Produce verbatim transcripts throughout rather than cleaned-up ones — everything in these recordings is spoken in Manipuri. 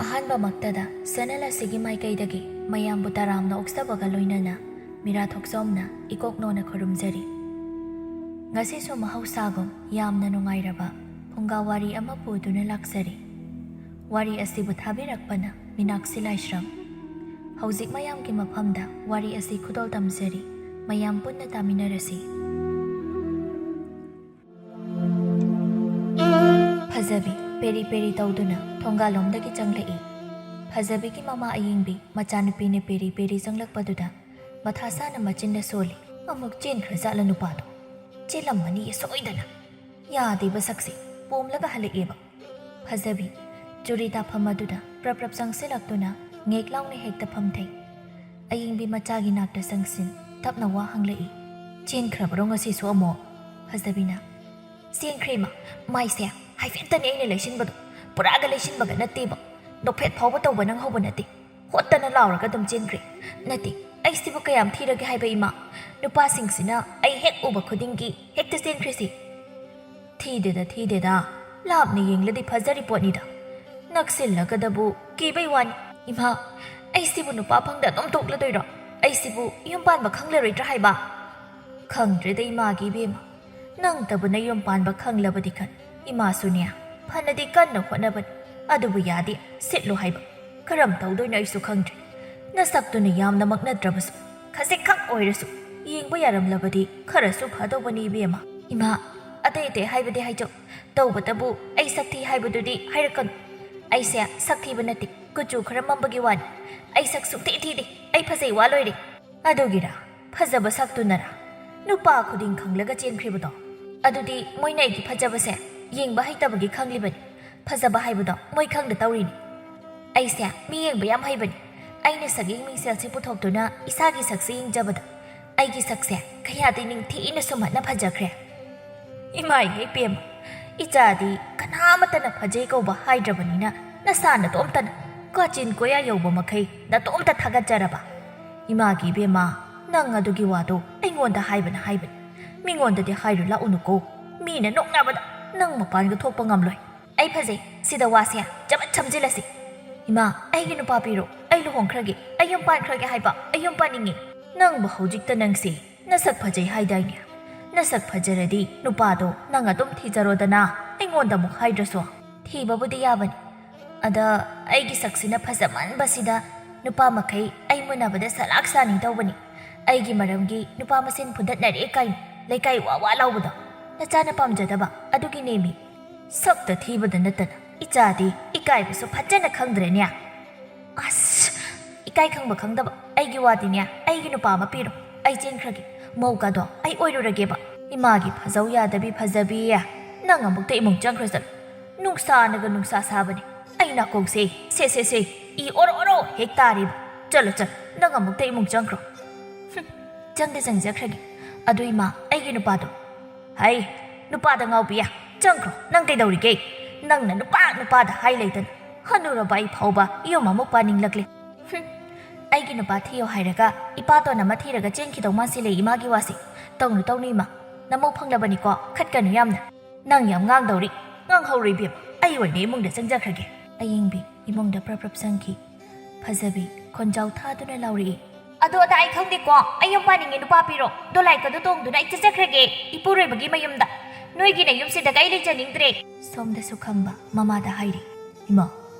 ꯑꯍꯥꯟꯕꯃꯛꯇꯗ ꯆꯦꯅꯦꯜ ꯑꯁꯤꯒꯤ ꯃꯥꯏꯀꯩꯗꯒꯤ ꯃꯌꯥꯝꯕꯨ ꯇꯔꯥꯝꯅ ꯑꯣꯛꯆꯕꯒ ꯂꯣꯏꯅꯅ ꯃꯤꯔꯥ ꯊꯣꯛꯆꯣꯝꯅ ꯏꯀꯣꯛ ꯅꯣꯟꯅ ꯈꯨꯔꯨꯝꯖꯔꯤ꯫ ꯉꯁꯤꯁꯨ ꯃꯍꯧꯁꯥꯒꯨꯝ ꯌꯥꯝꯅ ꯅꯨꯡꯉꯥꯏꯔꯕ ꯐꯨꯡꯒꯥ ꯋꯥꯔꯤ ꯑꯃ ꯄꯨꯗꯨꯅ ꯂꯥꯛꯆꯔꯤ꯫ ꯋꯥꯔꯤ ꯑꯁꯤꯕꯨ ꯊꯥꯕꯤꯔꯛꯄꯅ ꯃꯤꯅꯥꯛꯁꯤ ꯂꯥꯏꯁ꯭ꯔꯝ꯫ ꯍꯧꯖꯤꯛ ꯃꯌꯥꯝꯒꯤ ꯃꯐꯝꯗ ꯋꯥꯔꯤ ꯑꯁꯤ ꯈꯨꯗꯣꯜ ꯇꯝꯖꯔꯤ꯫ ꯃꯌꯥꯝ ꯄꯨꯟꯅ ꯇꯥꯃꯤꯟꯅꯔꯁꯤ꯫ ꯐꯖꯕꯤ ꯄꯦꯔꯤ ꯄꯦꯔꯤ ꯇꯧꯗꯨꯅ ꯊꯣꯡꯒꯥꯜꯂꯣꯝꯗꯒꯤ ꯆꯪꯂꯛꯏ꯫ ꯐꯖꯕꯤꯒꯤ ꯃꯃꯥ ꯑꯌꯤꯡꯕꯤ ꯃꯆꯥꯅꯨꯄꯤꯅ ꯄꯦꯔꯤ ꯄꯦꯔꯤ ꯆꯪꯂꯛꯄꯗꯨꯗ ꯃꯊꯥ ꯁꯥꯅ ꯃꯆꯤꯟꯗ ꯁꯣꯜꯂꯤ꯫ ꯑꯃꯨꯛ ꯆꯦꯟꯈ꯭ꯔꯖꯥꯠꯂ ꯅꯨꯄꯥꯗꯣ? ꯆꯦꯜꯂꯝꯃꯅꯤ ꯁꯣꯏꯗꯅ꯫ ꯌꯥꯗꯦꯕ ꯁꯛꯁꯦ, ꯄꯣꯝꯂꯒ ꯍꯜꯂꯛꯑꯦꯕ꯫ ꯐꯖꯕꯤ ꯆꯨꯔꯤ ꯇꯥꯐꯝ ꯑꯗꯨꯗ ꯄ꯭ꯔꯞ ꯄ꯭ꯔꯞ ꯆꯪꯁꯤꯜꯂꯛꯇꯨꯅ ꯉꯦꯛ ꯂꯥꯎꯅ ꯍꯦꯛꯇ ꯐꯝꯊꯩ꯫ ꯑꯌꯤꯡꯕꯤ ꯃꯆꯥꯒꯤ ꯅꯥꯛꯇ ꯆꯪꯁꯤꯟ ꯇꯞꯅ ꯋꯥ ꯍꯪꯂꯛꯏ꯫ "ꯆꯦꯟꯈ꯭ꯔꯕ꯭ꯔꯣ ꯉꯁꯤꯁꯨ ꯑꯃꯨꯛ?" ꯐꯖꯕꯤꯅ, "ꯆꯦꯟꯈ꯭ꯔꯦ ꯏꯃꯥ, ꯃꯥꯏꯁꯦ ꯍꯥꯏꯐꯦꯠꯇꯅꯦ ꯑꯩꯅ ꯂꯩꯁꯤꯟꯕꯗꯣ, ꯄꯨꯔꯥꯒ ꯂꯩꯁꯤꯟꯕꯒ ꯅꯠꯇꯦꯕ, ꯅꯣꯛꯐꯦꯠ ꯐꯥꯎꯕ ꯇꯧꯕ ꯅꯪꯍꯧꯕ ꯅꯠꯇꯦ, ꯍꯣꯠꯇꯅ ꯂꯥꯎꯔꯒ ꯑꯗꯨꯝ ꯆꯦꯟꯈ꯭ꯔꯦ꯫ ꯅꯠꯇꯦ, ꯑꯩꯁꯤꯕꯨ ꯀꯌꯥꯝ ꯊꯤꯔꯒꯦ ꯍꯥꯏꯕ ꯏꯃꯥ? ꯅꯨꯄꯥꯁꯤꯡꯁꯤꯅ ꯑꯩ ꯍꯦꯛ ꯎꯕ ꯈꯨꯗꯤꯡꯒꯤ ꯍꯦꯛꯇ ꯆꯦꯟꯈ꯭ꯔꯤꯁꯤ꯫ ꯊꯤꯗꯦꯗ, ꯊꯤꯗꯦꯗ, ꯂꯥꯞꯅ ꯌꯦꯡꯂꯗꯤ ꯐꯖꯔꯤ ꯄꯣꯠꯅꯤꯗ, ꯅꯛꯁꯤꯜꯂꯒꯗꯕꯨ ꯀꯤꯕꯩ ꯋꯥꯅꯤ꯫ ꯏꯃꯥ, ꯑꯩꯁꯤꯕꯨ ꯅꯨꯄꯥ ꯐꯪꯗ ꯑꯗꯨꯝ ꯇꯣꯛꯂꯗꯣꯏꯔꯣ? ꯑꯩꯁꯤꯕꯨ ꯌꯨꯝ ꯄꯥꯟꯕ ꯈꯪꯂꯔꯣꯏꯗ꯭ꯔꯥ ꯍꯥꯏꯕ?" "ꯈꯪꯗ꯭ꯔꯦꯗ ꯏꯃꯥꯒꯤ ꯏꯕꯦꯝꯃ, ꯅꯪꯇꯕꯨ ꯅꯌꯨꯝ ꯄꯥꯟꯕ ꯈꯪꯂꯕꯗꯤ ꯈꯟ꯫ ꯏꯃꯥꯁꯨꯅꯦ ꯐꯅꯗꯤ ꯀꯟꯅ ꯍꯣꯠꯅꯕꯅꯤ, ꯑꯗꯨꯕꯨ ꯌꯥꯗꯦ, ꯁꯤꯠꯂꯨ ꯍꯥꯏꯕ꯫ ꯀꯔꯝ ꯇꯧꯗꯣꯏꯅꯣ ꯑꯩꯁꯨ ꯈꯪꯗ꯭ꯔꯦ꯫ ꯅꯁꯛꯇꯨꯅ ꯌꯥꯝꯅꯃꯛ ꯅꯠꯇ꯭ꯔꯕꯁꯨ ꯈꯖꯤꯛꯈꯛ ꯑꯣꯏꯔꯁꯨ ꯌꯦꯡꯕ ꯌꯥꯔꯝꯂꯕꯗꯤ ꯈꯔꯁꯨ ꯐꯗꯧꯕꯅꯤ ꯏꯕꯦꯝꯃ꯫" "ꯏꯃꯥ, ꯑꯇꯩ ꯑꯇꯩ ꯍꯥꯏꯕꯗꯤ ꯍꯥꯏꯖꯧ, ꯇꯧꯕꯇꯕꯨ ꯑꯩ ꯁꯛ ꯊꯤ ꯍꯥꯏꯕꯗꯨꯗꯤ ꯍꯥꯏꯔꯛꯀꯅꯨ꯫ ꯑꯩꯁꯦ ꯁꯛ ꯊꯤꯕ ꯅꯠꯇꯦ, ꯀꯨꯆꯨ ꯈꯔ ꯃꯝꯕꯒꯤ ꯋꯥꯅꯤ꯫ ꯑꯩ ꯁꯛ ꯁꯨꯡꯊꯤ ꯊꯤꯗꯦ, ꯑꯩ ꯐꯖꯩ ꯋꯥ ꯂꯣꯏꯔꯦ꯫" "ꯑꯗꯨꯒꯤꯔ? ꯐꯖꯕ ꯁꯛꯇꯨꯅꯔ ꯅꯨꯄꯥ ꯈꯨꯗꯤꯡ ꯈꯪꯂꯒ ꯆꯦꯟꯈ꯭ꯔꯤꯕꯗꯣ? ꯑꯗꯨꯗꯤ ꯃꯣꯏꯅ ꯑꯩꯒꯤ ꯐꯖꯕꯁꯦ ꯌꯦꯡꯕ ꯍꯩꯇꯕꯒꯤ ꯈꯪꯂꯤꯕꯅꯤ꯫ ꯐꯖꯕ ꯍꯥꯏꯕꯗꯣ ꯃꯣꯏ ꯈꯪꯗ ꯇꯧꯔꯤꯅꯤ꯫ ꯑꯩꯁꯦ ꯃꯤ ꯌꯦꯡꯕ ꯌꯥꯝ ꯍꯩꯕꯅꯤ꯫ ꯑꯩꯅ ꯁꯛꯌꯦꯡ ꯃꯤꯡꯁꯦꯜꯁꯦ ꯄꯨꯊꯣꯛꯇꯨꯅ ꯏꯁꯥꯒꯤ ꯁꯛꯁꯦ ꯌꯦꯡꯖꯕꯗ ꯑꯩꯒꯤ ꯁꯛꯁꯦ ꯀꯌꯥꯗꯤ ꯅꯤꯡꯊꯤꯅ ꯁꯨꯝꯍꯠꯅ ꯐꯖꯈ꯭ꯔꯦ꯫" "ꯏꯃꯥ ꯏꯍꯦ ꯄꯦꯝꯃ, ꯏꯆꯥꯗꯤ ꯀꯅꯥꯃꯠꯇꯅ ꯐꯖꯩ ꯀꯧꯕ ꯍꯥꯏꯗ꯭ꯔꯕꯅꯤꯅ ꯅꯁꯥ ꯅꯇꯣꯝꯇꯅ ꯀꯥꯆꯤꯟ ꯀꯣꯌꯥ ꯌꯧꯕ ꯃꯈꯩ ꯅꯇꯣꯝꯇ ꯊꯥꯒꯠꯆꯔꯕ? ꯏꯃꯥꯒꯤ ꯏꯕꯦꯝꯃ, ꯅꯪ ꯑꯗꯨꯒꯤ ꯋꯥꯗꯣ ꯑꯩꯉꯣꯟꯗ ꯍꯥꯏꯕꯅ ꯍꯥꯏꯕꯅꯤ꯫ ꯃꯤꯉꯣꯟꯗꯗꯤ ꯍꯥꯏꯔꯨ ꯂꯥꯛꯎꯅꯨꯀꯣ꯫ ꯃꯤꯅ ꯅꯣꯛꯅꯕꯗ ꯅꯪ ꯃꯄꯥꯟꯒ ꯊꯣꯛꯄ ꯉꯝꯂꯣꯏ꯫ ꯑꯩ ꯐꯖꯩ, ꯁꯤꯗ ꯋꯥꯁꯦ ꯆꯃꯠ ꯁꯝꯖꯤꯜꯂꯁꯤ꯫" "ꯏꯃꯥ, ꯑꯩꯒꯤ ꯅꯨꯄꯥ ꯄꯤꯔꯣ, ꯑꯩ ꯂꯨꯍꯣꯡꯈ꯭ꯔꯒꯦ, ꯑꯩ ꯌꯨꯝ ꯄꯥꯟꯈ꯭ꯔꯒꯦ ꯍꯥꯏꯕ, ꯑꯩ ꯌꯨꯝ ꯄꯥꯟꯅꯤꯡꯉꯤ꯫ ꯅꯪꯕꯨ ꯍꯧꯖꯤꯛꯇ ꯅꯪꯁꯦ ꯅꯁꯛ ꯐꯖꯩ ꯍꯥꯏꯗꯥꯏꯅꯦ? ꯅꯁꯛ ꯐꯖꯔꯗꯤ ꯅꯨꯄꯥꯗꯣ ꯅꯪ ꯑꯗꯨꯝ ꯊꯤꯖꯔꯣꯗꯅ, ꯑꯩꯉꯣꯟꯗ ꯑꯃꯨꯛ ꯍꯥꯏꯗ꯭ꯔꯁꯨ꯫ ꯊꯤꯕꯕꯨꯗꯤ ꯌꯥꯕꯅꯤ, ꯑꯗ ꯑꯩꯒꯤ ꯁꯛꯁꯤꯅ ꯐꯖꯃꯟꯕꯁꯤꯗ ꯅꯨꯄꯥ ꯃꯈꯩ ꯑꯩ ꯃꯨꯟꯅꯕꯗ ꯁꯂꯥꯛ ꯁꯥꯅꯤ ꯇꯧꯕꯅꯤ꯫ ꯑꯩꯒꯤ ꯃꯔꯝꯒꯤ ꯅꯨꯄꯥ ꯃꯁꯦꯟ ꯐꯨꯗꯠꯅꯔꯦ ꯀꯥꯏꯅ ꯂꯩꯀꯥꯏ ꯋꯥ ꯋꯥ ꯂꯥꯎꯕꯗꯣ ꯅꯆꯥꯅ ꯄꯥꯝꯖꯗꯕ ꯑꯗꯨꯒꯤꯅꯦꯃꯤ꯫ ꯁꯛꯇ ꯊꯤꯕꯗ ꯅꯠꯇꯅ ꯏꯆꯥꯗꯤ ꯏꯀꯥꯏꯕꯁꯨ ꯐꯖꯅ ꯈꯪꯗ꯭ꯔꯦꯅꯦ꯫" "ꯑꯁ, ꯏꯀꯥꯏ ꯈꯪꯕ ꯈꯪꯗꯕ꯫ ꯑꯩꯒꯤ ꯋꯥꯗꯤꯅꯦ, ꯑꯩꯒꯤ ꯅꯨꯄꯥ ꯑꯃ ꯄꯤꯔꯣ, ꯑꯩ ꯆꯦꯟꯈ꯭ꯔꯒꯦ꯫ ꯃꯧꯒꯗꯣ ꯑꯩ ꯑꯣꯏꯔꯨꯔꯒꯦꯕ꯫ ꯏꯃꯥꯒꯤ ꯐꯖꯧ ꯌꯥꯗꯕꯤ ꯐꯖꯕꯤ, ꯅꯪ ꯑꯃꯨꯛꯇ ꯏꯃꯨꯡ ꯆꯪꯈ꯭ꯔꯣ ꯆꯠꯂꯣ꯫ ꯅꯨꯡꯁꯥꯅꯒ ꯅꯨꯡꯁꯥ ꯁꯥꯕꯅꯦ, ꯑꯩ ꯅꯥꯀꯣꯡꯁꯦ ꯁꯦ ꯁꯦ ꯁꯦ ꯏ ꯑꯣꯔꯣ ꯑꯣꯔꯣ ꯍꯦꯛ ꯇꯥꯔꯦꯕ꯫ ꯆꯠꯂꯣ ꯆꯠꯂꯣ, ꯅꯪ ꯑꯃꯨꯛꯇ ꯏꯃꯨꯡ ꯆꯪꯈ꯭ꯔꯣ꯫" "ꯍꯨꯝ, ꯆꯪꯗ ꯆꯪꯖꯈ꯭ꯔꯒꯦ꯫ ꯑꯗꯨ ꯏꯃꯥ, ꯑꯩꯒꯤ ꯅꯨꯄꯥꯗꯣ?" "ꯍꯩ, ꯅꯨꯄꯥꯗ ꯉꯥꯎꯕꯤꯌꯥ, ꯆꯪꯈ꯭ꯔꯣ꯫ ꯅꯪ ꯀꯩꯗꯧꯔꯤꯒꯦ? ꯅꯪꯅ ꯅꯨꯄꯥ ꯅꯨꯄꯥꯗ ꯍꯥꯏ ꯂꯩꯗꯅ, ꯍꯅꯨꯔꯕ ꯑꯩ ꯐꯥꯎꯕ ꯌꯨꯝ ꯑꯃꯨꯛ ꯄꯥꯅꯤꯡꯂꯛꯂꯦ꯫ ꯍꯨꯝ, ꯑꯩꯒꯤ ꯅꯨꯄꯥ ꯊꯤꯌꯣ ꯍꯥꯏꯔꯒ ꯏꯄꯥꯇꯣꯟ ꯑꯃ ꯊꯤꯔꯒ ꯆꯦꯟꯈꯤꯗꯧ ꯃꯥꯟꯁꯤꯜꯂꯦ ꯏꯃꯥꯒꯤ ꯋꯥꯁꯦ꯫ ꯇꯧꯅꯨ ꯇꯧꯅꯨ ꯏꯃꯥ, ꯅꯃꯧ ꯐꯪꯂꯕꯅꯤꯀꯣ, ꯈꯠꯀꯅꯨ ꯌꯥꯝꯅ꯫ ꯅꯪ ꯌꯥꯝ ꯉꯥꯡꯗꯧꯔꯤ꯫ ꯉꯥꯡꯍꯧꯔꯣ ꯏꯕꯦꯝ, ꯑꯩ ꯑꯣꯏꯅ ꯏꯃꯨꯡꯗ ꯆꯪꯖꯈ꯭ꯔꯒꯦ꯫" ꯑꯌꯤꯡꯕꯤ ꯏꯃꯨꯡꯗ ꯄ꯭ꯔꯞ ꯄ꯭ꯔꯞ ꯆꯪꯈꯤ꯫ ꯐꯖꯕꯤ ꯈꯣꯟꯖꯥꯎ ꯊꯥꯗꯨꯅ ꯂꯥꯎꯔꯛꯏ, "ꯑꯗꯨ ꯑꯗꯥ ꯑꯩ ꯈꯪꯗꯦꯀꯣ, ꯑꯩ ꯌꯨꯝ ꯄꯥꯅꯤꯡꯉꯦ, ꯅꯨꯄꯥ ꯄꯤꯔꯣ꯫ ꯗꯣꯂꯥꯏ ꯀꯗꯨ ꯇꯣꯡꯗꯨꯅ ꯑꯩ ꯆꯠꯆꯈ꯭ꯔꯒꯦ ꯏꯄꯨꯔꯣꯏꯕꯒꯤ ꯃꯌꯨꯝꯗ꯫ ꯅꯣꯏꯒꯤ ꯅꯌꯨꯝꯁꯤꯗꯒ ꯑꯩ ꯂꯩꯖꯅꯤꯡꯗ꯭ꯔꯦ꯫" ꯁꯣꯝꯗꯁꯨ ꯈꯝꯕ ꯃꯃꯥꯗ ꯍꯥꯏꯔꯤ, "ꯏꯃꯥ,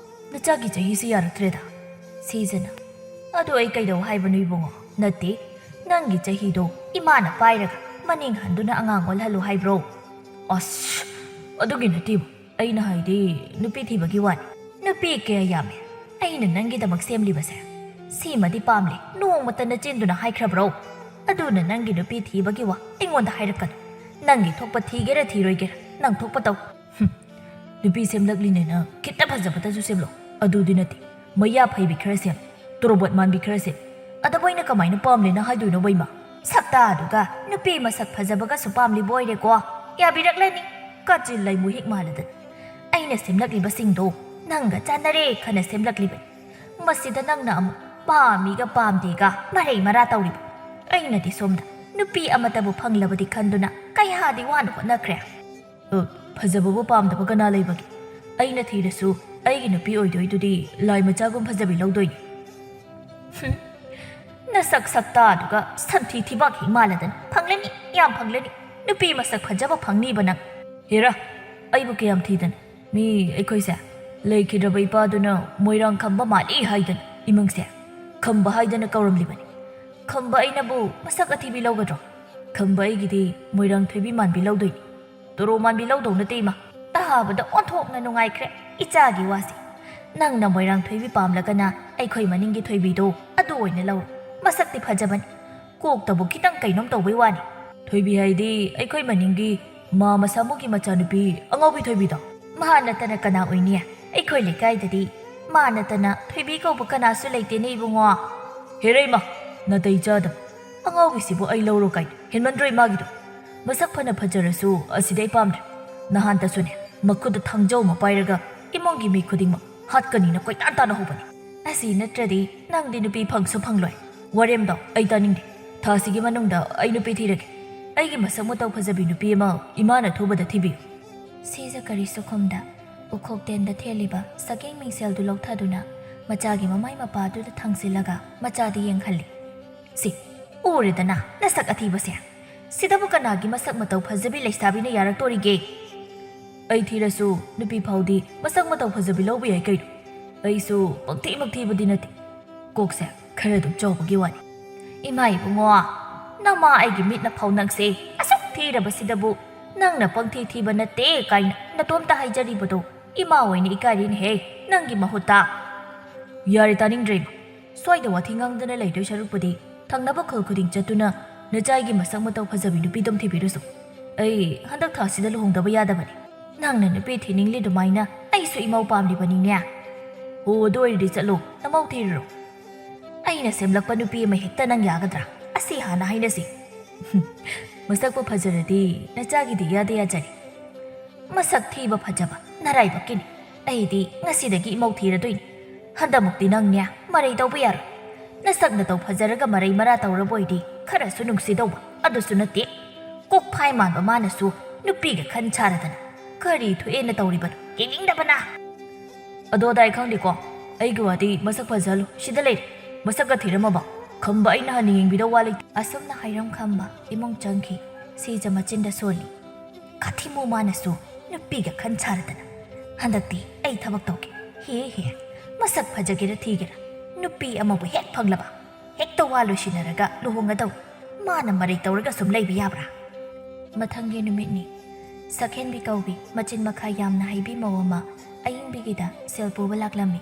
ꯅꯆꯥꯒꯤ ꯆꯍꯤꯁꯤ ꯌꯥꯔꯛꯇ꯭ꯔꯦꯗ꯫" ꯁꯤꯖꯅ, "ꯑꯗꯨ ꯑꯩ ꯀꯩꯗꯧ ꯍꯥꯏꯕꯅꯣ ꯏꯕꯨꯡꯉꯣ? ꯅꯠꯇꯦ, ꯅꯪꯒꯤ ꯆꯍꯤꯗꯣ ꯏꯃꯥꯅ ꯄꯥꯏꯔꯒ ꯃꯅꯤꯡ ꯍꯟꯗꯨꯅ ꯑꯉꯥꯡ ꯑꯣꯜꯍꯜꯂꯨ ꯍꯥꯏꯕ꯭ꯔꯣ?" "ꯑꯁ, ꯑꯗꯨꯒꯤ ꯅꯠꯇꯦꯕꯨ꯫ ꯑꯩꯅ ꯍꯥꯏꯗꯤ ꯅꯨꯄꯤ ꯊꯤꯕꯒꯤ ꯋꯥꯅꯤ꯫ ꯅꯨꯄꯤ ꯀꯌꯥ ꯌꯥꯝꯃꯦ꯫ ꯑꯩꯅ ꯅꯪꯒꯤꯗꯃꯛ ꯁꯦꯝꯂꯤꯕꯁꯦ ꯁꯤꯃꯗꯤ ꯄꯥꯝꯂꯦ ꯅꯣꯡꯃꯇ ꯅꯆꯤꯟꯗꯨꯅ ꯍꯥꯏꯈ꯭ꯔꯕ꯭ꯔꯣ? ꯑꯗꯨꯅ ꯅꯪꯒꯤ ꯅꯨꯄꯤ ꯊꯤꯕꯒꯤ ꯋꯥ ꯑꯩꯉꯣꯟꯗ ꯍꯥꯏꯔꯛꯀꯅꯨ꯫ ꯅꯪꯒꯤ ꯊꯣꯛꯄ ꯊꯤꯒꯦꯔꯥ ꯊꯤꯔꯣꯏꯒꯦꯔꯥ, ꯅꯪ ꯊꯣꯛꯄ ꯇꯧ꯫" "ꯍꯨꯝ, ꯅꯨꯄꯤ ꯁꯦꯝꯂꯛꯂꯤꯅꯦꯅ ꯈꯤꯇ ꯐꯖꯕꯗꯁꯨ ꯁꯦꯝꯂꯣ꯫ ꯑꯗꯨꯗꯤ ꯅꯠꯇꯦ, ꯃꯌꯥ ꯐꯩꯕꯤ ꯈꯔ ꯁꯦꯝ, ꯇꯣꯔꯣꯕꯣꯠ ꯃꯥꯟꯕꯤ ꯈꯔ ꯁꯦꯝ꯫ ꯑꯗꯕꯨ ꯑꯩꯅ ꯀꯃꯥꯏꯅ ꯄꯥꯝꯂꯦꯅ ꯍꯥꯏꯗꯣꯏꯅꯣꯕ ꯏꯃꯥ?" "ꯁꯛꯇꯥꯗꯨꯒ ꯅꯨꯄꯤ ꯃꯁꯛ ꯐꯖꯕꯒꯁꯨ ꯄꯥꯝꯂꯤꯕ ꯑꯣꯏꯔꯦꯀꯣ? ꯌꯥꯕꯤꯔꯛꯂꯅꯤ, ꯀꯥꯆꯤꯟ ꯂꯩꯃꯨ ꯍꯤꯛ ꯃꯥꯜꯂꯗꯅ꯫ ꯑꯩꯅ ꯁꯦꯝꯂꯛꯂꯤꯕꯁꯤꯡꯗꯣ ꯅꯪꯒ ꯆꯥꯟꯅꯔꯦ ꯈꯟꯅ ꯁꯦꯝꯂꯛꯂꯤꯕꯅꯤ꯫ ꯃꯁꯤꯗ ꯅꯪꯅ ꯑꯃꯨꯛ ꯄꯥꯝꯃꯤꯒ ꯄꯥꯝꯗꯦꯒ ꯃꯔꯩ ꯃꯔꯥ ꯇꯧꯔꯤꯕ꯫ ꯑꯩꯅꯗꯤ ꯁꯣꯝꯗ ꯅꯨꯄꯤ ꯑꯃꯇꯕꯨ ꯐꯪꯂꯕꯗꯤ ꯈꯟꯗꯨꯅ ꯀꯌꯥꯗꯤ ꯋꯥꯅ ꯍꯣꯠꯅꯈ꯭ꯔꯦ꯫" "ꯑ, ꯐꯖꯕꯕꯨ ꯄꯥꯝꯗꯕ ꯀꯅꯥ ꯂꯩꯕꯒꯦ? ꯑꯩꯅ ꯊꯤꯔꯁꯨ ꯑꯩꯒꯤ ꯅꯨꯄꯤ ꯑꯣꯏꯗꯣꯏꯗꯨꯗꯤ ꯂꯥꯏ ꯃꯆꯥꯒꯨꯝ ꯐꯖꯕꯤ ꯂꯧꯗꯣꯏꯅꯤ꯫ ꯍꯨꯝ, ꯅꯁꯛ ꯁꯛꯇꯥꯗꯨꯒ ꯁꯟꯊꯤ ꯊꯤꯕꯥꯛ ꯍꯦꯛ ꯃꯥꯜꯂꯗꯅ꯫ ꯐꯪꯂꯅꯤ, ꯌꯥꯝ ꯐꯪꯂꯅꯤ꯫ ꯅꯨꯄꯤ ꯃꯁꯛ ꯐꯖꯕ ꯐꯪꯅꯤꯕ ꯅꯪ꯫ ꯍꯦꯔꯥ, ꯑꯩꯕꯨ ꯀꯌꯥꯝ ꯊꯤꯗꯅ꯫ ꯃꯤ ꯑꯩꯈꯣꯏꯁꯦ ꯂꯩꯈꯤꯗ꯭ꯔꯕ ꯏꯄꯥꯗꯨꯅ ꯃꯣꯏꯔꯥꯡ ꯈꯝꯕ ꯃꯥꯜꯂꯤ ꯍꯥꯏꯗꯅ ꯏꯃꯨꯡꯁꯦ ꯈꯝꯕ ꯍꯥꯏꯗꯅ ꯀꯧꯔꯝꯂꯤꯕꯅꯤ꯫ ꯈꯝꯕ ꯑꯩꯅꯕꯨ ꯃꯁꯛ ꯑꯊꯤꯕꯤ ꯂꯧꯒꯗ꯭ꯔꯣ? ꯈꯝꯕ ꯑꯩꯒꯤꯗꯤ ꯃꯣꯏꯔꯥꯡ ꯊꯣꯏꯕꯤ ꯃꯥꯟꯕꯤ ꯂꯧꯗꯣꯏꯅꯤ꯫ ꯇꯣꯔꯣ ꯃꯥꯟꯕꯤ ꯂꯧꯗꯧ ꯅꯠꯇꯦ ꯏꯃꯥ꯫ ꯇꯥꯕꯗ ꯑꯣꯟꯊꯣꯛꯅ ꯅꯨꯡꯉꯥꯏꯈ꯭ꯔꯦ ꯏꯆꯥꯒꯤ ꯋꯥꯁꯦ꯫ ꯅꯪꯅ ꯃꯣꯏꯔꯥꯡ ꯊꯣꯏꯕꯤ ꯄꯥꯝꯂꯒꯅ ꯑꯩꯈꯣꯏ ꯃꯅꯤꯡꯒꯤ ꯊꯣꯏꯕꯤꯗꯣ ꯑꯗꯨ ꯑꯣꯏꯅ ꯂꯧꯔꯣ꯫ ꯃꯁꯛꯇꯤ ꯐꯖꯕꯅꯤ꯫ ꯀꯣꯛꯇꯕꯨ ꯈꯤꯇꯪ ꯀꯩꯅꯣꯝ ꯇꯧꯕꯩ ꯋꯥꯅꯤ꯫ ꯊꯣꯏꯕꯤ ꯍꯥꯏꯗꯤ ꯑꯩꯈꯣꯏ ꯃꯅꯤꯡꯒꯤ ꯃꯥ ꯃꯁꯥꯃꯨꯒꯤ ꯃꯆꯥꯅꯨꯄꯤ ꯑꯉꯥꯎꯕꯤ ꯊꯣꯏꯕꯤꯗꯣ꯫ ꯃꯥ ꯅꯠꯇꯅ ꯀꯅꯥ ꯑꯣꯏꯅꯤ? ꯑꯩꯈꯣꯏ ꯂꯩꯀꯥꯏꯗꯗꯤ ꯃꯥ ꯅꯠꯇꯅ ꯊꯣꯏꯕꯤ ꯀꯧꯕ ꯀꯅꯥꯁꯨ ꯂꯩꯇꯦꯅꯦ ꯏꯕꯨꯡꯉꯣ꯫ ꯍꯦꯔꯩꯃ, ꯅꯥꯇꯩ ꯆꯥꯗꯕ꯫ ꯑꯉꯥꯎꯕꯤꯁꯤꯕꯨ ꯑꯩ ꯂꯧꯔꯣ ꯀꯥꯏꯅ ꯍꯦꯟꯃꯟꯗ꯭ꯔꯣ ꯏꯃꯥꯒꯤꯗꯣ? ꯃꯁꯛ ꯐꯅ ꯐꯖꯔꯁꯨ ꯑꯁꯤꯗꯤ ꯑꯩ ꯄꯥꯝꯗ꯭ꯔꯦ꯫ ꯅꯍꯥꯟꯇꯁꯨꯅꯦ ꯃꯈꯨꯠꯇ ꯊꯥꯡꯖꯧ ꯑꯃ ꯄꯥꯏꯔꯒ ꯏꯃꯨꯡꯒꯤ ꯃꯤ ꯈꯨꯗꯤꯡꯃꯛ ꯍꯥꯠꯀꯅꯤꯅ ꯀꯣꯏꯇꯥꯟ ꯇꯥꯟꯅꯍꯧꯕꯅꯤ꯫ ꯑꯁꯤ ꯅꯠꯇ꯭ꯔꯗꯤ ꯅꯪꯗꯤ ꯅꯨꯄꯤ ꯐꯪꯁꯨ ꯐꯪꯂꯣꯏ꯫ ꯋꯥꯔꯦꯝꯗꯣ ꯑꯩ ꯇꯥꯅꯤꯡꯗꯦ꯫ ꯊꯥꯁꯤꯒꯤ ꯃꯅꯨꯡꯗ ꯑꯩ ꯅꯨꯄꯤ ꯊꯤꯔꯒꯦ꯫ ꯑꯩꯒꯤ ꯃꯁꯛ ꯃꯇꯧ ꯐꯖꯕꯤ ꯅꯨꯄꯤ ꯑꯃ ꯏꯃꯥꯅ ꯑꯊꯨꯕꯗ ꯊꯤꯕꯤꯌꯨ꯫ ꯁꯤꯖ ꯀꯔꯤꯁꯨ ꯈꯨꯝꯗ ꯎꯈꯣꯛ ꯇꯦꯟꯗ ꯊꯦꯠꯂꯤꯕ ꯁꯛꯌꯦꯡ ꯃꯤꯡꯁꯦꯜꯗꯨ ꯂꯧꯊꯗꯨꯅ ꯃꯆꯥꯒꯤ ꯃꯃꯥꯏ ꯃꯄꯥꯗꯨꯗ ꯊꯥꯡꯖꯤꯜꯂꯒ ꯃꯆꯥꯗ ꯌꯦꯡꯍꯜꯂꯤ꯫ ꯁꯤ, ꯎꯔꯦꯗꯅ ꯅꯁꯛ ꯑꯊꯤꯕꯁꯦ꯫ ꯁꯤꯗꯕꯨ ꯀꯅꯥꯒꯤ ꯃꯁꯛ ꯃꯇꯧ ꯐꯖꯕꯤ ꯂꯩꯁꯥꯕꯤꯅ ꯌꯥꯔꯛꯇꯣꯔꯤꯒꯦ? ꯑꯩ ꯊꯤꯔꯁꯨ ꯅꯨꯄꯤ ꯐꯥꯎꯗꯤ ꯃꯁꯛ ꯃꯇꯧ ꯐꯖꯕꯤ ꯂꯧꯕ ꯌꯥꯏ ꯀꯩꯅꯣ꯫ ꯑꯩꯁꯨ ꯄꯪꯊꯤꯃꯛ ꯊꯤꯕꯗꯤ ꯅꯠꯇꯦ꯫ ꯀꯣꯛꯁꯦ ꯈꯔ ꯑꯗꯨꯝ ꯆꯥꯎꯕꯒꯤ ꯋꯥꯅꯤ꯫ ꯏꯃꯥ ꯏꯕꯨꯡꯉꯣ, ꯅꯃꯥ ꯑꯩꯒꯤ ꯃꯤꯠꯅ ꯐꯥꯎ ꯅꯪꯁꯦ ꯑꯁꯨꯛ ꯊꯤꯔꯕꯁꯤꯗꯕꯨ ꯅꯪꯅ ꯄꯪꯊꯤ ꯊꯤꯕ ꯅꯠꯇꯦ ꯀꯥꯏꯅ ꯅꯇꯣꯝꯇ ꯍꯥꯏꯖꯔꯤꯕꯗꯣ ꯏꯃꯥ ꯑꯣꯏꯅ ꯏꯀꯥꯏꯔꯤꯅꯦꯍꯦ ꯅꯪꯒꯤ ꯃꯍꯨꯠꯇ꯫ ꯌꯥꯔꯦ ꯇꯥꯅꯤꯡꯗ꯭ꯔꯦ ꯏꯃꯥ꯫ ꯁ꯭ꯋꯥꯏꯗ ꯋꯥꯊꯤ ꯉꯥꯡꯗꯅ ꯂꯩꯗꯣꯏ ꯁꯔꯨꯛꯄꯨꯗꯤ ꯊꯪꯅꯕ ꯈꯨꯜ ꯈꯨꯗꯤꯡ ꯆꯠꯇꯨꯅ ꯅꯆꯥꯏꯒꯤ ꯃꯁꯛ ꯃꯇꯧ ꯐꯖꯕꯤ ꯅꯨꯄꯤꯗꯨꯝ ꯊꯤꯕꯤꯔꯨꯁꯨ꯫ ꯑꯩ ꯍꯟꯗꯛ ꯊꯥꯁꯤꯗ ꯂꯨꯍꯣꯡꯗꯕ ꯌꯥꯗꯕꯅꯤ꯫ ꯅꯪꯅ ꯅꯨꯄꯤ ꯊꯤꯅꯤꯡꯂꯤ ꯑꯗꯨꯃꯥꯏꯅ ꯑꯩꯁꯨ ꯏꯃꯧ ꯄꯥꯝꯂꯤꯕꯅꯤꯅꯦ꯫ ꯑꯣ, ꯑꯗꯨ ꯑꯣꯏꯔꯗꯤ ꯆꯠꯂꯣ, ꯅꯃꯧ ꯊꯤꯔꯨꯔꯣ꯫ ꯑꯩꯅ ꯁꯦꯝꯂꯛꯄ ꯅꯨꯄꯤ ꯑꯃ ꯍꯦꯛꯇ ꯅꯪ ꯌꯥꯒꯗ꯭ꯔꯥ? ꯑꯁꯤ ꯍꯥꯟꯅ ꯍꯥꯏꯅꯁꯤ꯫ ꯃꯁꯛꯄꯨ ꯐꯖꯔꯗꯤ ꯅꯆꯥꯒꯤꯗꯤ ꯏꯌꯥꯗ ꯌꯥꯖꯔꯦ꯫ ꯃꯁꯛ ꯊꯤꯕ ꯐꯖꯕ ꯅꯔꯥꯏꯕꯛꯀꯤꯅꯤ꯫ ꯑꯩꯗꯤ ꯉꯁꯤꯗꯒꯤ ꯏꯃꯧ ꯊꯤꯔꯗꯣꯏꯅꯤ꯫ ꯍꯟꯗꯛꯃꯨꯛꯇꯤ ꯅꯪꯅꯦ ꯃꯔꯩ ꯇꯧꯕ ꯌꯥꯔꯣꯏ꯫ ꯅꯁꯛ ꯅꯇꯧ ꯐꯖꯔꯒ ꯃꯔꯩ ꯃꯔꯥ ꯇꯧꯔꯕ ꯑꯣꯏꯗꯤ ꯈꯔꯁꯨ ꯅꯨꯡꯁꯤꯗꯧꯕ꯫ ꯑꯗꯨꯁꯨ ꯅꯠꯇꯦ꯫ ꯀꯣꯛꯐꯥꯏ ꯃꯥꯟꯕ ꯃꯥꯅꯁꯨ ꯅꯨꯄꯤꯒ ꯈꯟ ꯁꯥꯔꯗꯅ꯫ ꯀꯔꯤ ꯊꯣꯛꯑꯦꯅ ꯇꯧꯔꯤꯕꯅꯣ? ꯌꯦꯡꯅꯤꯡꯗꯕꯅ꯫ ꯑꯗꯣ ꯗꯥꯏ ꯈꯪꯗꯦꯀꯣ, ꯑꯩꯒꯤ ꯋꯥꯗꯤ ꯃꯁꯛ ꯐꯖꯍꯜꯂꯨ, ꯁꯤꯗ ꯂꯩꯔꯦ꯫ ꯃꯁꯛꯀ ꯊꯤꯔꯝꯃꯕ? ꯈꯝꯕ, ꯑꯩꯅ ꯍꯟꯅ ꯌꯦꯡꯕꯤꯗꯧ ꯋꯥ ꯂꯩꯇꯦ꯫ ꯑꯁꯨꯝꯅ ꯍꯥꯏꯔꯝ ꯈꯝꯕ ꯏꯃꯨꯡ ꯆꯪꯈꯤ꯫ ꯁꯤꯖ ꯃꯆꯤꯟꯗ ꯁꯣꯜꯂꯤ꯫ ꯀꯥꯊꯤꯃꯨ ꯃꯥꯅꯁꯨ ꯅꯨꯄꯤꯒ ꯈꯟ ꯁꯥꯔꯗꯅ꯫ ꯍꯟꯗꯛꯇꯤ ꯑꯩ ꯊꯕꯛ ꯇꯧꯒꯦ꯫ ꯍꯦ ꯍꯦ, ꯃꯁꯛ ꯐꯖꯒꯦꯔꯥ ꯊꯤꯒꯦꯔꯥ, ꯅꯨꯄꯤ ꯑꯃꯕꯨ ꯍꯦꯛ ꯐꯪꯂꯕ ꯍꯦꯛꯇ ꯋꯥ ꯂꯣꯏꯁꯤꯟꯅꯔꯒ ꯂꯨꯍꯣꯡꯒꯗꯧ꯫ ꯃꯥꯅ ꯃꯔꯩ ꯇꯧꯔꯒ ꯁꯨꯝ ꯂꯩꯕ ꯌꯥꯕ꯭ꯔꯥ? ꯃꯊꯪꯒꯤ ꯅꯨꯃꯤꯠꯅꯤ꯫ ꯁꯛꯍꯦꯟꯕꯤ ꯀꯧꯕꯤ ꯃꯆꯤꯟ ꯃꯈꯥ ꯌꯥꯝꯅ ꯍꯩꯕꯤ ꯃꯧ ꯑꯃ ꯑꯌꯤꯡꯕꯤꯒꯤꯗ ꯁꯦꯜ ꯄꯨꯕ ꯂꯥꯛꯂꯝꯃꯤ꯫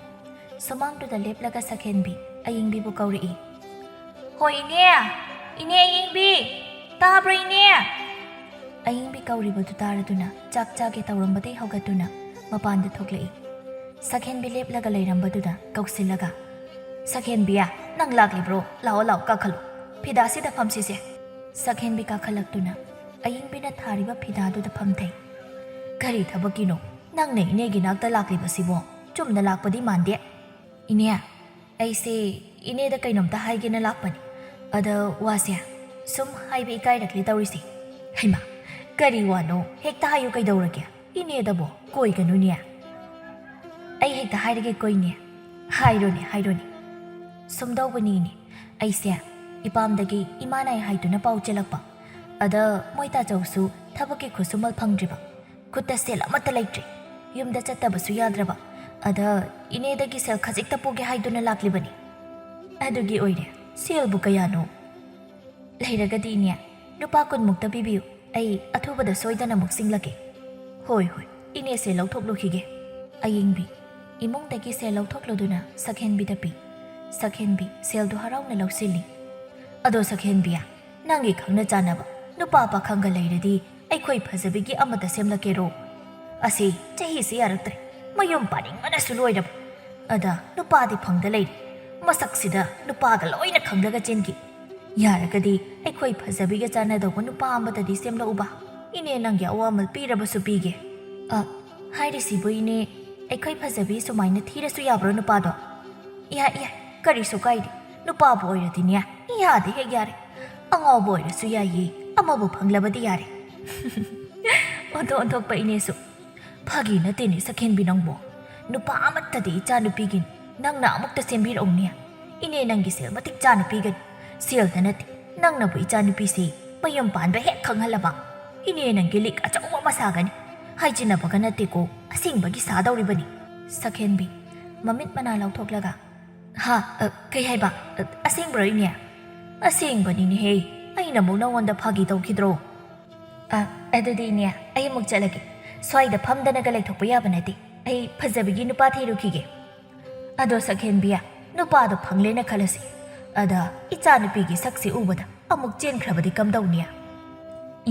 ꯁꯨꯃꯥꯡꯗꯨꯗ ꯂꯦꯞꯂꯒ ꯁꯛꯍꯦꯟꯕꯤ ꯑꯌꯤꯡꯕꯤꯕꯨ ꯀꯧꯔꯛꯏ꯫ "ꯍꯣꯏ ꯏꯅꯦ, ꯏꯅꯦ ꯑꯌꯤꯡꯕꯤ, ꯇꯥꯕ꯭ꯔꯣ ꯏꯅꯦ?" ꯑꯌꯤꯡꯕꯤ ꯀꯧꯔꯤꯕꯗꯨ ꯇꯥꯔꯗꯨꯅ ꯆꯥꯛ ꯆꯥꯒꯦ ꯇꯧꯔꯝꯕꯗꯩ ꯍꯧꯒꯠꯇꯨꯅ ꯃꯄꯥꯟꯗ ꯊꯣꯛꯂꯛꯏ꯫ ꯁꯛꯍꯦꯟꯕꯤ ꯂꯦꯞꯂꯒ ꯂꯩꯔꯝꯕꯗꯨꯗ ꯀꯧꯁꯤꯜꯂꯒ, "ꯁꯛꯍꯦꯟꯕꯤꯌꯥ, ꯅꯪ ꯂꯥꯛꯂꯤꯕ꯭ꯔꯣ? ꯂꯥꯛꯑꯣ ꯂꯥꯛꯑꯣ, ꯀꯥꯈꯠꯂꯣ꯫ ꯐꯤꯗꯥꯁꯤꯗ ꯐꯝꯁꯤꯁꯦ꯫" ꯁꯛꯍꯦꯟꯕꯤ ꯀꯥꯈꯠꯂꯛꯇꯨꯅ ꯑꯌꯤꯡꯕꯤꯅ ꯊꯥꯔꯤꯕ ꯐꯤꯗꯥꯗꯨꯗ ꯐꯝꯊꯩ꯫ "ꯀꯔꯤ ꯊꯕꯛꯀꯤꯅꯣ ꯅꯪꯅ ꯏꯅꯦꯒꯤ ꯅꯥꯛꯇ ꯂꯥꯛꯂꯤꯕꯁꯤꯕꯣ? ꯆꯨꯝꯅ ꯂꯥꯛꯄꯗꯤ ꯃꯥꯟꯗꯦ꯫" "ꯏꯅꯦ, ꯑꯩꯁꯦ ꯏꯅꯦꯗ ꯀꯩꯅꯣꯝꯇ ꯍꯥꯏꯒꯦꯅ ꯂꯥꯛꯄꯅꯤ꯫ ꯑꯗ ꯋꯥꯁꯦ ꯁꯨꯝ ꯍꯥꯏꯕ ꯏꯀꯥꯏꯔꯛꯂꯦ ꯇꯧꯔꯤꯁꯦ꯫" "ꯍꯩꯃꯥ, ꯀꯔꯤ ꯋꯥꯅꯣ? ꯍꯦꯛꯇ ꯍꯥꯏꯌꯨ, ꯀꯩꯗꯧꯔꯒꯦ? ꯏꯅꯦꯗꯕꯣ ꯀꯣꯏꯒꯅꯨꯅꯦ꯫" "ꯑꯩ ꯍꯦꯛꯇ ꯍꯥꯏꯔꯒꯦ ꯀꯣ ꯏꯅꯦ꯫" "ꯍꯥꯏꯔꯣꯅꯦ, ꯍꯥꯏꯔꯣꯅꯦ꯫" "ꯁꯨꯝꯗꯧꯕꯅꯤ ꯏꯅꯦ, ꯑꯩꯁꯦ ꯏꯄꯥꯝꯗꯒꯤ ꯏꯃꯥ ꯅꯥꯏ ꯍꯥꯏꯗꯨꯅ ꯄꯥꯎ ꯆꯦꯜꯂꯛꯄ꯫ ꯑꯗ ꯃꯣꯏ ꯇꯥꯆꯧꯁꯨ ꯊꯕꯛꯀꯤ ꯈꯨꯠꯁꯨꯃꯜ ꯐꯪꯗ꯭ꯔꯤꯕ꯫ ꯈꯨꯠꯇ ꯁꯦꯜ ꯑꯃꯠꯇ ꯂꯩꯇ꯭ꯔꯦ꯫ ꯌꯨꯝꯗ ꯆꯠꯇꯕꯁꯨ ꯌꯥꯗ꯭ꯔꯕ꯫ ꯑꯗ ꯏꯅꯦꯗꯒꯤ ꯁꯦꯜ ꯈꯖꯤꯛꯇ ꯄꯨꯒꯦ ꯍꯥꯏꯗꯨꯅ ꯂꯥꯛꯂꯤꯕꯅꯤ꯫" "ꯑꯗꯨꯒꯤ ꯑꯣꯏꯔꯦ꯫ ꯁꯦꯜꯕꯨ ꯀꯌꯥꯅꯣ?" "ꯂꯩꯔꯒꯗꯤ ꯏꯅꯦ, ꯂꯨꯄꯥ ꯀꯨꯟꯃꯨꯛꯇ ꯄꯤꯕꯤꯌꯨ꯫ ꯑꯩ ꯑꯊꯨꯕꯗ ꯁꯣꯏꯗꯅꯃꯛ ꯁꯤꯡꯂꯛꯀꯦ꯫" "ꯍꯣꯏ, ꯍꯣꯏ, ꯏꯅꯦ ꯁꯦꯜ ꯂꯧꯊꯣꯛꯂꯨꯈꯤꯒꯦ꯫" ꯑꯌꯤꯡꯕꯤ ꯏꯃꯨꯡꯗꯒꯤ ꯁꯦꯜ ꯂꯧꯊꯣꯛꯂꯨꯗꯨꯅ ꯁꯛꯍꯦꯟꯕꯤꯗ ꯄꯤ꯫ ꯁꯛꯍꯦꯟꯕꯤ ꯁꯦꯜꯗꯨ ꯍꯔꯥꯎꯅ ꯂꯧꯁꯤꯜꯂꯤ꯫ "ꯑꯗꯣ ꯁꯛꯍꯦꯟꯕꯤ, ꯅꯪꯒꯤ ꯈꯪꯅ ꯆꯥꯟꯅꯕ ꯅꯨꯄꯥ ꯄꯥꯈꯪꯒ ꯂꯩꯔꯗꯤ ꯑꯩꯈꯣꯏ ꯐꯖꯕꯤꯒꯤ ꯑꯃꯠꯇ ꯁꯦꯝꯂꯛꯀꯦꯔꯣ? ꯑꯁꯤ ꯆꯍꯤꯁꯤ ꯌꯥꯔꯛꯇ꯭ꯔꯦ, ꯃꯌꯨꯝ ꯄꯥꯅꯤꯡꯕꯅꯁꯨ ꯂꯣꯏꯔꯕ꯫ ꯑꯗ ꯅꯨꯄꯥꯗꯤ ꯐꯪꯗ ꯂꯩꯔꯦ꯫ ꯃꯁꯛꯁꯤꯗ ꯅꯨꯄꯥꯒ ꯂꯣꯏꯅ ꯈꯪꯂꯒ ꯆꯦꯟꯈꯤ꯫ ꯌꯥꯔꯒꯗꯤ ꯑꯩꯈꯣꯏ ꯐꯖꯕꯤꯒ ꯆꯥꯟꯅꯗꯧꯕ ꯅꯨꯄꯥ ꯑꯃꯗꯗꯤ ꯁꯦꯝꯂꯛꯎꯕ꯫ ꯏꯅꯦ ꯅꯪꯒꯤ ꯑꯋꯥꯃꯜ ꯄꯤꯔꯕꯁꯨ ꯄꯤꯒꯦ꯫" "ꯑ, ꯍꯥꯏꯔꯤꯁꯤꯕꯨ ꯏꯅꯦ, ꯑꯩꯈꯣꯏ ꯐꯖꯕꯤ ꯁꯨꯃꯥꯏꯅ ꯊꯤꯔꯁꯨ ꯌꯥꯕ꯭ꯔꯣ ꯅꯨꯄꯥꯗꯣ?" "ꯏꯌꯥ, ꯏꯌꯥ, ꯀꯔꯤꯁꯨ ꯀꯥꯏꯗꯦ꯫ ꯅꯨꯄꯥꯕꯨ ꯑꯣꯏꯔꯗꯤꯅꯦ, ꯏꯌꯥꯗ ꯍꯦꯛ ꯌꯥꯔꯦ꯫ ꯑꯉꯥꯎꯕ ꯑꯣꯏꯔꯁꯨ ꯌꯥꯏꯌꯦ, ꯑꯃꯕꯨ ꯐꯪꯂꯕꯗꯤ ꯌꯥꯔꯦ꯫" ꯑꯣꯟꯊꯣꯛ ꯑꯣꯟꯊꯣꯛꯄ ꯏꯅꯦꯁꯨ꯫ "ꯐꯥꯒꯤ ꯅꯠꯇꯦꯅꯦ ꯁꯛꯍꯦꯟꯕꯤ ꯅꯪꯕꯣ꯫ ꯅꯨꯄꯥ ꯑꯃꯠꯇꯗꯤ ꯏꯆꯥꯅꯨꯄꯤꯒꯤꯅꯤ꯫ ꯅꯪꯅ ꯑꯃꯨꯛꯇ ꯁꯦꯝꯕꯤꯔꯛꯎꯅꯦ꯫ ꯏꯅꯦ ꯅꯪꯒꯤ ꯁꯦꯜ ꯃꯇꯤꯛ ꯆꯥꯅ ꯄꯤꯒꯅꯤ꯫ ꯁꯦꯜꯗ ꯅꯠꯇꯦ, ꯅꯪꯅꯕꯨ ꯏꯆꯥꯅꯨꯄꯤꯁꯤ ꯃꯌꯨꯝ ꯄꯥꯟꯕ ꯍꯦꯛ ꯈꯪꯍꯜꯂꯕ꯫ ꯏꯅꯦ ꯅꯪꯒꯤ ꯂꯤꯛ ꯑꯆꯧꯕ ꯑꯃ ꯁꯥꯒꯅꯤ꯫ ꯍꯥꯏꯖꯤꯟꯅꯕꯒ ꯅꯠꯇꯦꯀꯣ, ꯑꯁꯦꯡꯕꯒꯤ ꯁꯥꯗꯧꯔꯤꯕꯅꯤ꯫ ꯁꯛꯍꯦꯟꯕꯤ, ꯃꯃꯤꯠ ꯃꯅꯥ ꯂꯥꯎꯊꯣꯛꯂꯒ, "ꯍꯥ? ꯑ, ꯀꯩ ꯍꯥꯏꯕ? ꯑ, ꯑꯁꯦꯡꯕ꯭ꯔꯣ ꯏꯅꯦ?" "ꯑꯁꯦꯡꯕꯅꯤꯅꯦꯍꯦ, ꯑꯩꯅ ꯑꯃꯨꯛ ꯅꯉꯣꯟꯗ ꯐꯥꯒꯤ ꯇꯧꯈꯤꯗ꯭ꯔꯣ?" "ꯑ, ꯑꯗꯨꯗꯤ ꯏꯅꯦ, ꯑꯩ ꯑꯃꯨꯛ ꯆꯠꯂꯒꯦ꯫ ꯁ꯭ꯋꯥꯏꯗ ꯐꯝꯗꯅꯒ ꯂꯩꯊꯣꯛꯄ ꯌꯥꯕ ꯅꯠꯇꯦ꯫ ꯑꯩ ꯐꯖꯕꯤꯒꯤ ꯅꯨꯄꯥ ꯊꯤꯔꯨꯈꯤꯒꯦ꯫" "ꯑꯗꯣ ꯁꯛꯍꯦꯟꯕꯤ, ꯅꯨꯄꯥꯗꯣ ꯐꯪꯂꯦꯅ ꯈꯜꯂꯁꯤ꯫ ꯑꯗ ꯏꯆꯥꯅꯨꯄꯤꯒꯤ ꯁꯛꯁꯤ ꯎꯕꯗ ꯑꯃꯨꯛ ꯆꯦꯟꯈ꯭ꯔꯕꯗꯤ ꯀꯝꯗꯧꯅꯤ?"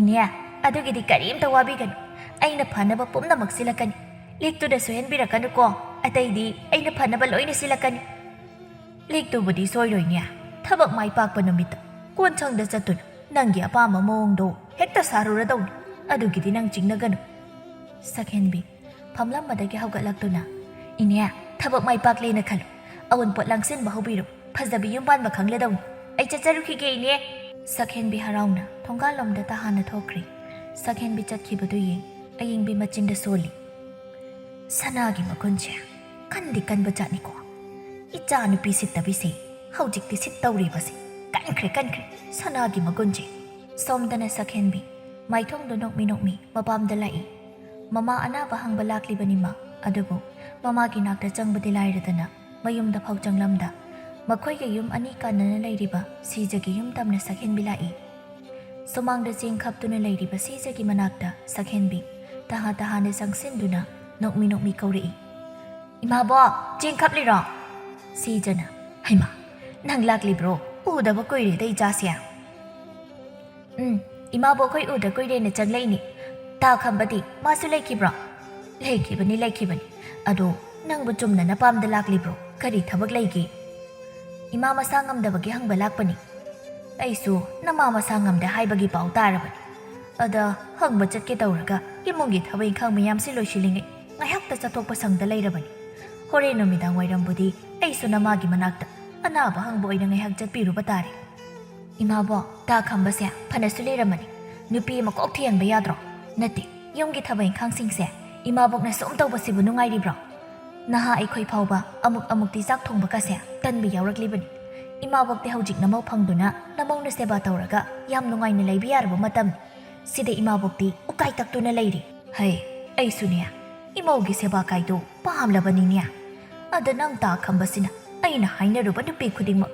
"ꯏꯅꯦ, ꯑꯗꯨꯒꯤꯗꯤ ꯀꯔꯤꯝꯇ ꯋꯥꯕꯤꯒꯅꯨ꯫ ꯑꯩꯅ ꯐꯅꯕ ꯄꯨꯝꯅꯃꯛ ꯁꯤꯜꯂꯛꯀꯅꯤ꯫ ꯂꯤꯛꯇꯨꯗ ꯁꯣꯏꯍꯟꯕꯤꯔꯛꯀꯅꯨꯀꯣ꯫ ꯑꯇꯩꯗꯤ ꯑꯩꯅ ꯐꯅꯕ ꯂꯣꯏꯅ ꯁꯤꯜꯂꯛꯀꯅꯤ꯫" "ꯂꯤꯛꯇꯨꯕꯨꯗꯤ ꯁꯣꯏꯔꯣꯏꯅꯦ꯫ ꯊꯕꯛ ꯃꯥꯏ ꯄꯥꯛꯄ ꯅꯨꯃꯤꯠꯇ ꯀꯣꯟꯁꯪꯗ ꯆꯠꯇꯨꯅ ꯅꯪꯒꯤ ꯑꯄꯥꯝꯕ ꯃꯑꯣꯡꯗꯣ ꯍꯦꯛꯇ ꯁꯥꯔꯨꯔꯗꯧꯅꯤ꯫ ꯑꯗꯨꯒꯤꯗꯤ ꯅꯪ ꯆꯤꯡꯅꯒꯅꯨ꯫" ꯁꯛꯍꯦꯟꯕꯤ, ꯐꯝꯂꯝꯕꯗꯒꯤ ꯍꯧꯒꯠꯂꯛꯇꯨꯅ, "ꯏꯅꯦ, ꯊꯕꯛ ꯃꯥꯏ ꯄꯥꯛꯂꯦꯅ ꯈꯜꯂꯨ꯫ ꯑꯑꯣꯟꯄꯣꯠ ꯂꯥꯡꯁꯤꯟꯕ ꯍꯧꯕꯤꯔꯣ꯫ ꯐꯖꯕꯤ ꯌꯨꯝ ꯄꯥꯟꯕ ꯈꯪꯂꯗꯧꯅꯤ꯫ ꯑꯩ ꯆꯠꯆꯔꯨꯈꯤꯒꯦ, ꯏꯅꯦ꯫" ꯁꯛꯍꯦꯟꯕꯤ ꯍꯔꯥꯎꯅ ꯊꯣꯡꯒꯥꯜꯂꯣꯝꯗ ꯇꯍꯥꯟꯅ ꯊꯣꯛꯈ꯭ꯔꯦ꯫ ꯁꯛꯍꯦꯟꯕꯤ ꯆꯠꯈꯤꯕꯗꯨ ꯌꯦꯡ ꯑꯌꯤꯡꯕꯤ ꯃꯆꯤꯟꯗ ꯁꯣꯜꯂꯤ꯫ "ꯁꯅꯥꯒꯤ ꯃꯒꯨꯟꯁꯦ ꯀꯟꯗꯤ ꯀꯟꯕ ꯖꯥꯠꯅꯤꯀꯣ꯫ ꯏꯆꯥ ꯅꯨꯄꯤ ꯁꯤꯠꯇꯕꯤꯁꯦ ꯍꯧꯖꯤꯛꯇꯤ ꯁꯤꯠꯇꯧꯔꯤꯕꯁꯦ꯫ ꯀꯟꯈ꯭ꯔꯦ, ꯀꯟꯈ꯭ꯔꯦ, ꯁꯅꯥꯒꯤ ꯃꯒꯨꯟꯁꯦ꯫" ꯁꯣꯝꯗꯅ ꯁꯛꯍꯦꯟꯕꯤ ꯃꯥꯏꯊꯣꯡꯗ ꯅꯣꯛꯃꯤ ꯅꯣꯛꯃꯤ ꯃꯄꯥꯝꯗ ꯂꯥꯛꯏ꯫ ꯃꯃꯥ ꯑꯅꯥꯕ ꯍꯪꯕ ꯂꯥꯛꯂꯤꯕꯅꯤꯃ, ꯑꯗꯨꯕꯨ ꯃꯃꯥꯒꯤ ꯅꯥꯛꯇ ꯆꯪꯕꯗꯤ ꯂꯥꯏꯔꯗꯅ ꯃꯌꯨꯝꯗ ꯐꯥꯎ ꯆꯪꯂꯝꯗ ꯃꯈꯣꯏꯒꯤ ꯌꯨꯝ ꯑꯅꯤ ꯀꯥꯟꯅꯅ ꯂꯩꯔꯤꯕ ꯁꯤꯖꯒꯤ ꯌꯨꯝ ꯇꯝꯅ ꯁꯛꯍꯦꯟꯕꯤ ꯂꯥꯛꯏ꯫ ꯁꯨꯃꯥꯡꯗ ꯆꯦꯡ ꯈꯞꯇꯨꯅ ꯂꯩꯔꯤꯕ ꯁꯤꯖꯒꯤ ꯃꯅꯥꯛꯇ ꯁꯛꯍꯦꯟꯕꯤ ꯇꯍꯥ ꯇꯍꯥꯅ ꯆꯪꯁꯤꯟꯗꯨꯅ ꯅꯣꯛꯃꯤ ꯅꯣꯛꯃꯤ ꯀꯧꯔꯛꯏ꯫ "ꯏꯃꯥꯕꯣꯛ, ꯆꯦꯡ ꯈꯞꯂꯤꯔꯣ?" ꯁꯤꯖꯅ, "ꯍꯩꯃꯥ, ꯅꯪ ꯂꯥꯛꯂꯤꯕ꯭ꯔꯣ? ꯎꯗꯕ ꯀꯨꯏꯔꯦꯗ ꯏꯆꯥꯁꯦ꯫" "ꯎꯝ, ꯏꯃꯥꯕꯣꯛ ꯈꯣꯏ ꯎꯗ ꯀꯨꯏꯔꯦꯅ ꯆꯪꯂꯛꯏꯅꯤ꯫ ꯇꯥ ꯈꯝꯕꯗꯤ ꯃꯥꯁꯨ ꯂꯩꯈꯤꯕ꯭ꯔꯣ?" "ꯂꯩꯈꯤꯕꯅꯤ, ꯂꯩꯈꯤꯕꯅꯤ꯫ ꯑꯗꯣ ꯅꯪꯕꯨ ꯆꯨꯝꯅ ꯅꯄꯥꯝꯗ ꯂꯥꯛꯂꯤꯕ꯭ꯔꯣ? ꯀꯔꯤ ꯊꯕꯛ ꯂꯩꯒꯦ?" "ꯏꯃꯥ ꯃꯁꯥ ꯉꯝꯗꯕꯒꯤ ꯍꯪꯕ ꯂꯥꯛꯄꯅꯤ꯫" "ꯑꯩꯁꯨ ꯅꯃꯥ ꯃꯁꯥ ꯉꯝꯗꯦ ꯍꯥꯏꯕꯒꯤ ꯄꯥꯎ ꯇꯥꯔꯕꯅꯤ꯫ ꯑꯗ ꯍꯪꯕ ꯆꯠꯀꯦ ꯇꯧꯔꯒ ꯏꯃꯨꯡꯒꯤ ꯊꯕꯛ ꯏꯪꯈꯥꯡ ꯃꯌꯥꯝꯁꯤ ꯂꯣꯏꯁꯤꯜꯂꯤꯉꯩ ꯉꯥꯏꯍꯥꯛꯇ ꯆꯠꯊꯣꯛꯄ ꯁꯪꯗ ꯂꯩꯔꯕꯅꯤ꯫ ꯍꯣꯔꯦꯟ ꯅꯨꯃꯤꯗꯥꯡ ꯋꯥꯏꯔꯝꯕꯨꯗꯤ ꯑꯩꯁꯨ ꯅꯃꯥꯒꯤ ꯃꯅꯥꯛꯇ ꯑꯅꯥꯕ ꯍꯪꯕ ꯑꯣꯏꯅ ꯉꯥꯏꯍꯥꯛ ꯆꯠꯄꯤꯔꯨꯕ ꯇꯥꯔꯦ꯫" "ꯏꯃꯥꯕꯣꯛ, ꯇꯥ ꯈꯝꯕꯁꯦ ꯐꯅꯁꯨ ꯂꯩꯔꯝꯃꯅꯤ꯫ ꯅꯨꯄꯤ ꯑꯃ ꯀꯣꯛ ꯊꯤꯍꯟꯕ ꯌꯥꯗ꯭ꯔꯣ? ꯅꯠꯇꯦ, ꯌꯨꯝꯒꯤ ꯊꯕꯛ ꯏꯪꯈꯥꯡꯁꯤꯡꯁꯦ ꯏꯃꯥꯕꯣꯛꯅ ꯁꯨꯝ ꯇꯧꯕꯁꯤꯕꯨ ꯅꯨꯡꯉꯥꯏꯔꯤꯕ꯭ꯔꯣ?" ꯅꯍꯥ ꯑꯩꯈꯣꯏ ꯐꯥꯎꯕ ꯑꯃꯨꯛ ꯑꯃꯨꯛꯇꯤ ꯆꯥꯛ ꯊꯣꯡꯕꯒꯁꯦ ꯇꯟꯕ ꯌꯥꯎꯔꯛꯂꯤꯕꯅꯤ꯫ ꯏꯃꯥꯕꯣꯛꯇꯤ ꯍꯧꯖꯤꯛ ꯅꯃꯧ ꯐꯪꯗꯨꯅ ꯅꯃꯧꯅ ꯁꯦꯕꯥ ꯇꯧꯔꯒ ꯌꯥꯝ ꯅꯨꯡꯉꯥꯏꯅ ꯂꯩꯕ ꯌꯥꯔꯕ ꯃꯇꯝꯅꯤ꯫ ꯁꯤꯗ ꯏꯃꯥꯕꯣꯛꯇꯤ ꯎꯀꯥꯏ ꯇꯛꯇꯨꯅ ꯂꯩꯔꯤ꯫ ꯍꯩ, ꯑꯩꯁꯨꯅꯦ, ꯏꯃꯧꯒꯤ ꯁꯦꯕꯥ ꯀꯥꯏꯗꯣ ꯄꯥꯝꯂꯕꯅꯤꯅꯦ꯫ ꯑꯗ ꯅꯪ ꯇꯥ ꯈꯝꯕꯁꯤꯅ ꯑꯩꯅ ꯍꯥꯏꯅꯔꯨꯕ ꯅꯨꯄꯤ ꯈꯨꯗꯤꯡꯃꯛ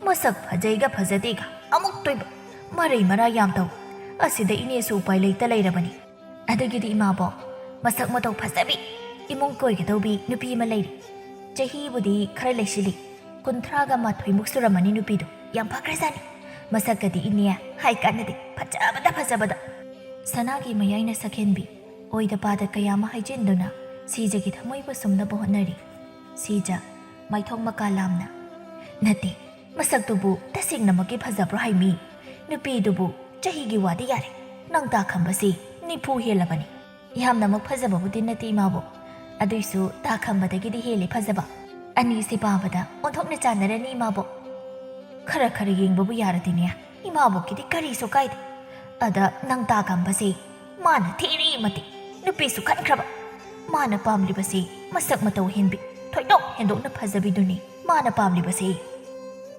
ꯃꯁꯛ ꯐꯖꯩꯒ ꯐꯖꯗꯦꯒ ꯑꯃꯨꯛꯇꯣꯏꯕ ꯃꯔꯩ ꯃꯔꯥ ꯌꯥꯝ ꯇꯧ꯫ ꯑꯁꯤꯗ ꯏꯅꯦꯁꯨ ꯎꯄꯥꯏ ꯂꯩꯇ ꯂꯩꯔꯕꯅꯤ꯫ ꯑꯗꯨꯒꯤꯗꯤ ꯏꯃꯥꯕꯣꯛ, ꯃꯁꯛ ꯃꯇꯧ ꯐꯖꯕꯤ, ꯏꯃꯨꯡ ꯀꯣꯏꯒꯗꯧꯕꯤ ꯅꯨꯄꯤ ꯑꯃ ꯂꯩꯔꯤ꯫ ꯆꯍꯤꯕꯨꯗꯤ ꯈꯔ ꯂꯩꯁꯤꯜꯂꯤ, ꯀꯨꯟꯊ꯭ꯔꯥꯒ ꯃꯥꯊꯣꯏꯃꯨꯛ ꯁꯨꯔꯝꯃꯅꯤ ꯅꯨꯄꯤꯗꯨ꯫ ꯌꯥꯝ ꯐꯈ꯭ꯔꯖꯥꯠꯅꯤ꯫ ꯃꯁꯛꯀꯗꯤ ꯏꯅꯦ ꯍꯥꯏ ꯀꯥꯟꯅꯗꯦ, ꯐꯖꯕꯗ ꯐꯖꯕꯗ꯫ ꯁꯅꯥꯒꯤ ꯃꯌꯥꯏꯅ ꯁꯛꯍꯦꯟꯕꯤ, ꯑꯣꯏꯗ ꯄꯥꯗ ꯀꯌꯥ ꯑꯃ ꯍꯩꯖꯤꯟꯗꯨꯅ ꯁꯤꯖꯒꯤ ꯊꯃꯣꯏꯕꯨ ꯁꯨꯝꯅꯕ ꯍꯣꯠꯅꯔꯤ꯫ ꯁꯤꯖ, ꯃꯥꯏꯊꯣꯡ ꯃꯀꯥ ꯂꯥꯝꯅ, ꯅꯠꯇꯦ, ꯃꯁꯛꯇꯨꯕꯨ ꯇꯁꯦꯡꯅꯃꯛꯀꯤ ꯐꯖꯕ꯭ꯔꯣ ꯍꯥꯏꯃꯤ? ꯅꯨꯄꯤꯗꯨꯕꯨ ꯆꯍꯤꯒꯤ ꯋꯥꯗꯤ ꯌꯥꯔꯦ, ꯅꯪ ꯇꯥ ꯈꯝꯕꯁꯤ ꯅꯤꯐꯨ ꯍꯦꯜꯂꯕꯅꯤ꯫ ꯌꯥꯝꯅꯃꯛ ꯐꯖꯕꯕꯨꯗꯤ ꯅꯠꯇꯦ ꯏꯃꯥꯕꯣꯛ, ꯑꯗꯨꯏꯁꯨ ꯇꯥ ꯈꯝꯕꯗꯒꯤꯗꯤ ꯍꯦꯜꯂꯦ ꯐꯖꯕ꯫ ꯑꯅꯤꯁꯦ ꯄꯥꯕꯗ ꯑꯣꯟꯊꯣꯛꯅ ꯆꯥꯟꯅꯔꯅꯤ ꯏꯃꯥꯕꯣꯛ꯫ ꯈꯔ ꯈꯔ ꯌꯦꯡꯕꯕꯨ ꯌꯥꯔꯗꯤꯅꯦ, ꯏꯃꯥꯕꯣꯛꯀꯤꯗꯤ ꯀꯔꯤꯁꯨ ꯀꯥꯏꯗꯦ꯫ ꯑꯗ ꯅꯪ ꯇꯥ ꯈꯝꯕꯁꯤ ꯃꯥꯅ ꯊꯤꯔꯤ ꯃꯇꯤꯛ ꯅꯨꯄꯤꯁꯨ ꯈꯟꯈ꯭ꯔꯕ꯫ ꯃꯥꯅ ꯄꯥꯝꯂꯤꯕꯁꯤ ꯃꯁꯛ ꯃꯇꯧ ꯍꯦꯟꯕꯤ, ꯊꯣꯏꯗꯣꯛ ꯍꯦꯟꯗꯣꯛꯅ ꯐꯖꯕꯤꯗꯨꯅꯤ ꯃꯥꯅ ꯄꯥꯝꯂꯤꯕꯁꯤ꯫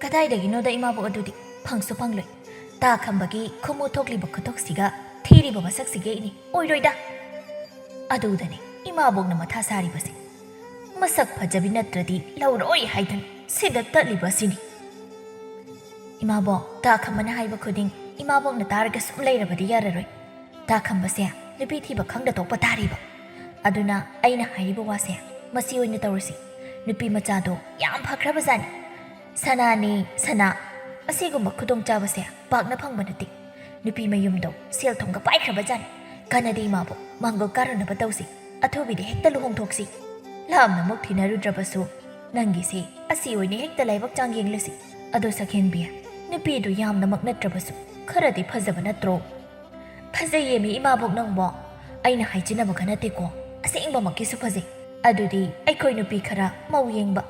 ꯀꯗꯥꯏꯗꯒꯤꯅꯣꯗ ꯏꯃꯥꯕꯣꯛ ꯑꯗꯨꯗꯤ? ꯐꯪꯁꯨ ꯐꯪꯂꯣꯏ꯫ ꯇꯥ ꯈꯝꯕꯒꯤ ꯈꯨꯃꯨ ꯊꯣꯛꯂꯤꯕ ꯈꯨꯊꯣꯛꯁꯤꯒ ꯊꯤꯔꯤꯕ ꯃꯁꯛꯁꯤꯒ ꯏꯅꯤ ꯑꯣꯏꯔꯣꯏꯗ꯫ ꯑꯗꯨꯗꯅꯤ ꯏꯃꯥꯕꯣꯛꯅ ꯃꯊꯥ ꯁꯥꯔꯤꯕꯁꯦ꯫ ꯃꯁꯛ ꯐꯖꯕꯤ ꯅꯠꯇ꯭ꯔꯗꯤ ꯂꯧꯔꯣꯏ ꯍꯥꯏꯗꯅ ꯁꯤꯗ ꯇꯠꯂꯤꯕ ꯑꯁꯤꯅꯤ꯫ ꯏꯃꯥꯕꯣꯛ, ꯇꯥ ꯈꯝꯕꯅ ꯍꯥꯏꯕ ꯈꯨꯗꯤꯡ ꯏꯃꯥꯕꯣꯛꯅ ꯇꯥꯔꯒ ꯁꯨꯝ ꯂꯩꯔꯕꯗꯤ ꯌꯥꯔꯔꯣꯏ꯫ ꯇꯥ ꯈꯝꯕꯁꯦ ꯅꯨꯄꯤ ꯊꯤꯕ ꯈꯪꯗ ꯇꯣꯛꯄ ꯇꯥꯔꯤꯕ꯫ ꯑꯗꯨꯅ ꯑꯩꯅ ꯍꯥꯏꯔꯤꯕ ꯋꯥꯁꯦ ꯃꯁꯤ ꯑꯣꯏꯅ ꯇꯧꯔꯁꯤ꯫ ꯅꯨꯄꯤ ꯃꯆꯥꯗꯣ ꯌꯥꯝ ꯐꯈ꯭ꯔꯕꯖꯥꯠꯅꯤ꯫ ꯁꯅꯥꯅꯤ ꯁꯅꯥ꯫ ꯑꯁꯤꯒꯨꯝꯕ ꯈꯨꯗꯣꯡꯆꯥꯕꯁꯦ ꯄꯥꯛꯅ ꯐꯪꯕ ꯅꯠꯇꯦ꯫ ꯅꯨꯄꯤ ꯃꯌꯨꯝꯗꯣ ꯁꯦꯜ ꯊꯨꯝꯒ ꯄꯥꯏꯈ꯭ꯔꯕꯖꯥꯠꯅꯤ꯫ ꯀꯥꯟꯅꯗꯦ ꯏꯃꯥꯕꯣꯛ, ꯃꯥꯡꯒꯣꯜ ꯀꯥꯔꯨꯅꯕ ꯇꯧꯁꯤ꯫ ꯑꯊꯨꯕꯤꯗ ꯍꯦꯛꯇ ꯂꯨꯍꯣꯡꯊꯣꯛꯁꯤ꯫ ꯂꯥꯞꯅꯃꯨꯛ ꯊꯤꯅꯔꯨꯗ꯭ꯔꯕꯁꯨ ꯅꯪꯒꯤꯁꯦ ꯑꯁꯤ ꯑꯣꯏꯅ ꯍꯦꯛꯇ ꯂꯥꯏꯕꯛ ꯆꯥꯡ ꯌꯦꯡꯂꯁꯤ꯫ ꯑꯗꯣ ꯁꯛꯍꯦꯟꯕꯤ, ꯅꯨꯄꯤꯗꯨ ꯌꯥꯝꯅꯃꯛ ꯅꯠꯇ꯭ꯔꯕꯁꯨ ꯈꯔꯗꯤ ꯐꯖꯕ ꯅꯠꯇ꯭ꯔꯣ? ꯐꯖꯩꯌꯦꯃꯤ ꯏꯃꯥꯕꯣꯛ ꯅꯪꯕꯣ꯫ ꯑꯩꯅ ꯍꯥꯏꯖꯤꯟꯅꯕꯒ ꯅꯠꯇꯦꯀꯣ, ꯑꯁꯦꯡꯕꯃꯛꯀꯤꯁꯨ ꯐꯖꯩ꯫ ꯑꯗꯨꯗꯤ ꯑꯩꯈꯣꯏ ꯅꯨꯄꯤ ꯈꯔ ꯃꯧ ꯌꯦꯡꯕ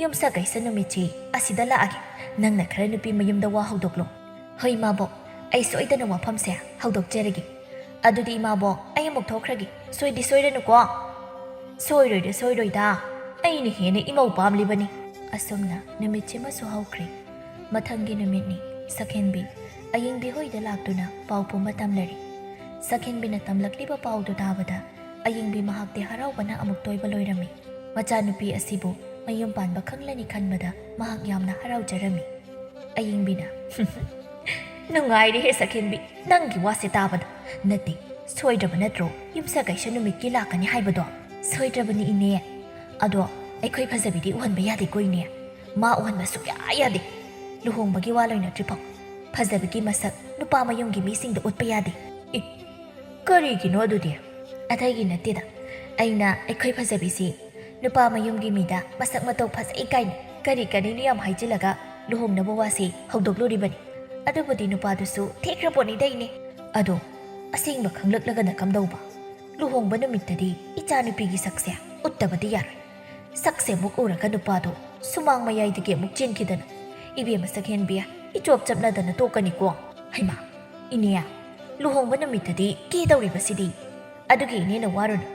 ꯌꯨꯝꯁꯀꯩꯁ ꯅꯨꯃꯤꯠꯁꯤ ꯑꯁꯤꯗ ꯂꯥꯛꯑꯒꯦ꯫ ꯅꯪꯅ ꯈꯔ ꯅꯨꯄꯤ ꯃꯌꯨꯝꯗ ꯋꯥ ꯍꯧꯗꯣꯛꯂꯣ꯫ ꯍꯣꯏ ꯏꯃꯥꯕꯣꯛ, ꯑꯩ ꯁꯣꯏꯗꯅ ꯋꯥꯐꯝꯁꯦ ꯍꯧꯗꯣꯛꯆꯔꯒꯦ꯫ ꯑꯗꯨꯗꯤ ꯏꯃꯥꯕꯣꯛ, ꯑꯩ ꯑꯃꯨꯛ ꯊꯣꯛꯈ꯭ꯔꯒꯦ, ꯁꯣꯏꯗꯤ ꯁꯣꯏꯔꯅꯨꯀꯣ꯫ "ꯁꯣꯏꯔꯣꯏꯗ, ꯁꯣꯏꯔꯣꯏꯗ, ꯑꯩꯅ ꯍꯦꯟꯅ ꯏꯃꯧ ꯄꯥꯝꯂꯤꯕꯅꯤ"꯫ ꯑꯁꯨꯝꯅ ꯅꯨꯃꯤꯠꯁꯤꯃꯁꯨ ꯍꯧꯈ꯭ꯔꯦ꯫ ꯃꯊꯪꯒꯤ ꯅꯨꯃꯤꯠꯅꯤ꯫ ꯁꯛꯍꯦꯟꯕꯤ ꯑꯌꯤꯡꯕꯤ ꯍꯣꯏꯗ ꯂꯥꯛꯇꯨꯅ ꯄꯥꯎ ꯄꯨꯝꯕ ꯇꯝꯂꯔꯤ꯫ ꯁꯛꯍꯦꯟꯕꯤꯅ ꯇꯝꯂꯛꯂꯤꯕ ꯄꯥꯎꯗꯨ ꯇꯥꯕꯗ ꯑꯌꯤꯡꯕꯤ ꯃꯍꯥꯛꯇꯤ ꯍꯔꯥꯎꯕꯅ ꯑꯃꯨꯛ ꯇꯣꯏꯕ ꯂꯣꯏꯔꯝꯃꯤ꯫ ꯃꯆꯥꯅꯨꯄꯤ ꯑꯁꯤꯕꯨ ꯃꯌꯨꯝ ꯄꯥꯟꯕ ꯈꯪꯂꯅꯤ ꯈꯟꯕꯗ ꯃꯍꯥꯛ ꯌꯥꯝꯅ ꯍꯔꯥꯎꯖꯔꯝꯃꯤ꯫ ꯑꯌꯤꯡꯕꯤꯅ, "ꯅꯨꯡꯉꯥꯏꯔꯦꯍꯦ ꯁꯛꯍꯦꯟꯕꯤ, ꯅꯪꯒꯤ ꯋꯥꯁꯦ ꯇꯥꯕꯗ꯫ ꯅꯠꯇꯦ, ꯁꯣꯏꯗ꯭ꯔꯕ ꯅꯠꯇ꯭ꯔꯣ ꯌꯨꯝꯁꯀꯩꯁ ꯅꯨꯃꯤꯠꯀꯤ ꯂꯥꯛꯀꯅꯤ ꯍꯥꯏꯕꯗꯣ?" "ꯁꯣꯏꯗ꯭ꯔꯕꯅꯤ ꯏꯅꯦ꯫ ꯑꯗꯣ ꯑꯩꯈꯣꯏ ꯐꯖꯕꯤꯗꯤ ꯎꯍꯟꯕ ꯌꯥꯗꯦꯀꯣ ꯏꯅꯦ꯫ ꯃꯥ ꯎꯍꯟꯕ ꯁꯨꯛꯌꯥ ꯌꯥꯗꯦ꯫ ꯂꯨꯍꯣꯡꯕꯒꯤ ꯋꯥ ꯂꯣꯏꯅꯗ꯭ꯔꯤꯐꯥꯎ ꯐꯖꯕꯤꯒꯤ ꯃꯁꯛ ꯅꯨꯄꯥ ꯃꯌꯨꯝꯒꯤ ꯃꯤꯁꯤꯡꯗ ꯎꯠꯄ ꯌꯥꯗꯦ"꯫ "ꯏ, ꯀꯔꯤꯒꯤꯅꯣ ꯑꯗꯨꯗꯤ?" "ꯑꯇꯩꯒꯤ ꯅꯠꯇꯦꯗ, ꯑꯩꯅ ꯑꯩꯈꯣꯏ ꯐꯖꯕꯤꯁꯤ ꯅꯨꯄꯥ ꯃꯌꯨꯝꯒꯤ ꯃꯤꯗ ꯃꯁꯛ ꯃꯇꯧ ꯐꯖꯩ ꯀꯥꯏꯅ ꯀꯔꯤ ꯀꯔꯤꯅꯣ ꯌꯥꯝ ꯍꯥꯏꯖꯤꯜꯂꯒ ꯂꯨꯍꯣꯡꯅꯕ ꯋꯥꯁꯤ ꯍꯧꯗꯣꯛꯂꯨꯔꯤꯕꯅꯤ꯫ ꯑꯗꯨꯕꯨꯗꯤ ꯅꯨꯄꯥꯗꯨꯁꯨ ꯊꯦꯛꯈ꯭ꯔ ꯄꯣꯠꯅꯤꯗ ꯏꯅꯦ꯫ ꯑꯗꯣ ꯑꯁꯦꯡꯕ ꯈꯪꯂꯛꯂꯒꯅ ꯀꯝꯗꯧꯕ? ꯂꯨꯍꯣꯡꯕ ꯅꯨꯃꯤꯠꯇꯗꯤ ꯏꯆꯥꯅꯨꯄꯤꯒꯤ ꯁꯛꯁꯦ ꯎꯠꯇꯕꯗꯤ ꯌꯥꯔꯣꯏ"꯫ ꯁꯛꯁꯦ ꯑꯃꯨꯛ ꯎꯔꯒ ꯅꯨꯄꯥꯗꯣ ꯁꯨꯃꯥꯡ ꯃꯌꯥꯏꯗꯒꯤ ꯑꯃꯨꯛ ꯆꯦꯟꯈꯤꯗꯅ, "ꯏꯕꯦꯝꯃ ꯁꯛꯍꯦꯟꯕꯤ, ꯏꯆꯣꯞ ꯆꯞꯅꯗꯅ ꯇꯣꯛꯀꯅꯤꯀꯣ"꯫ "ꯍꯩꯃꯥ, ꯏꯅꯦ, ꯂꯨꯍꯣꯡꯕ ꯅꯨꯃꯤꯠꯇꯗꯤ ꯀꯦꯗꯧꯔꯤꯕꯁꯤꯗꯤ?" "ꯑꯗꯨꯒꯤ ꯏꯅꯦꯅ ꯋꯥꯔꯨꯅꯨ꯫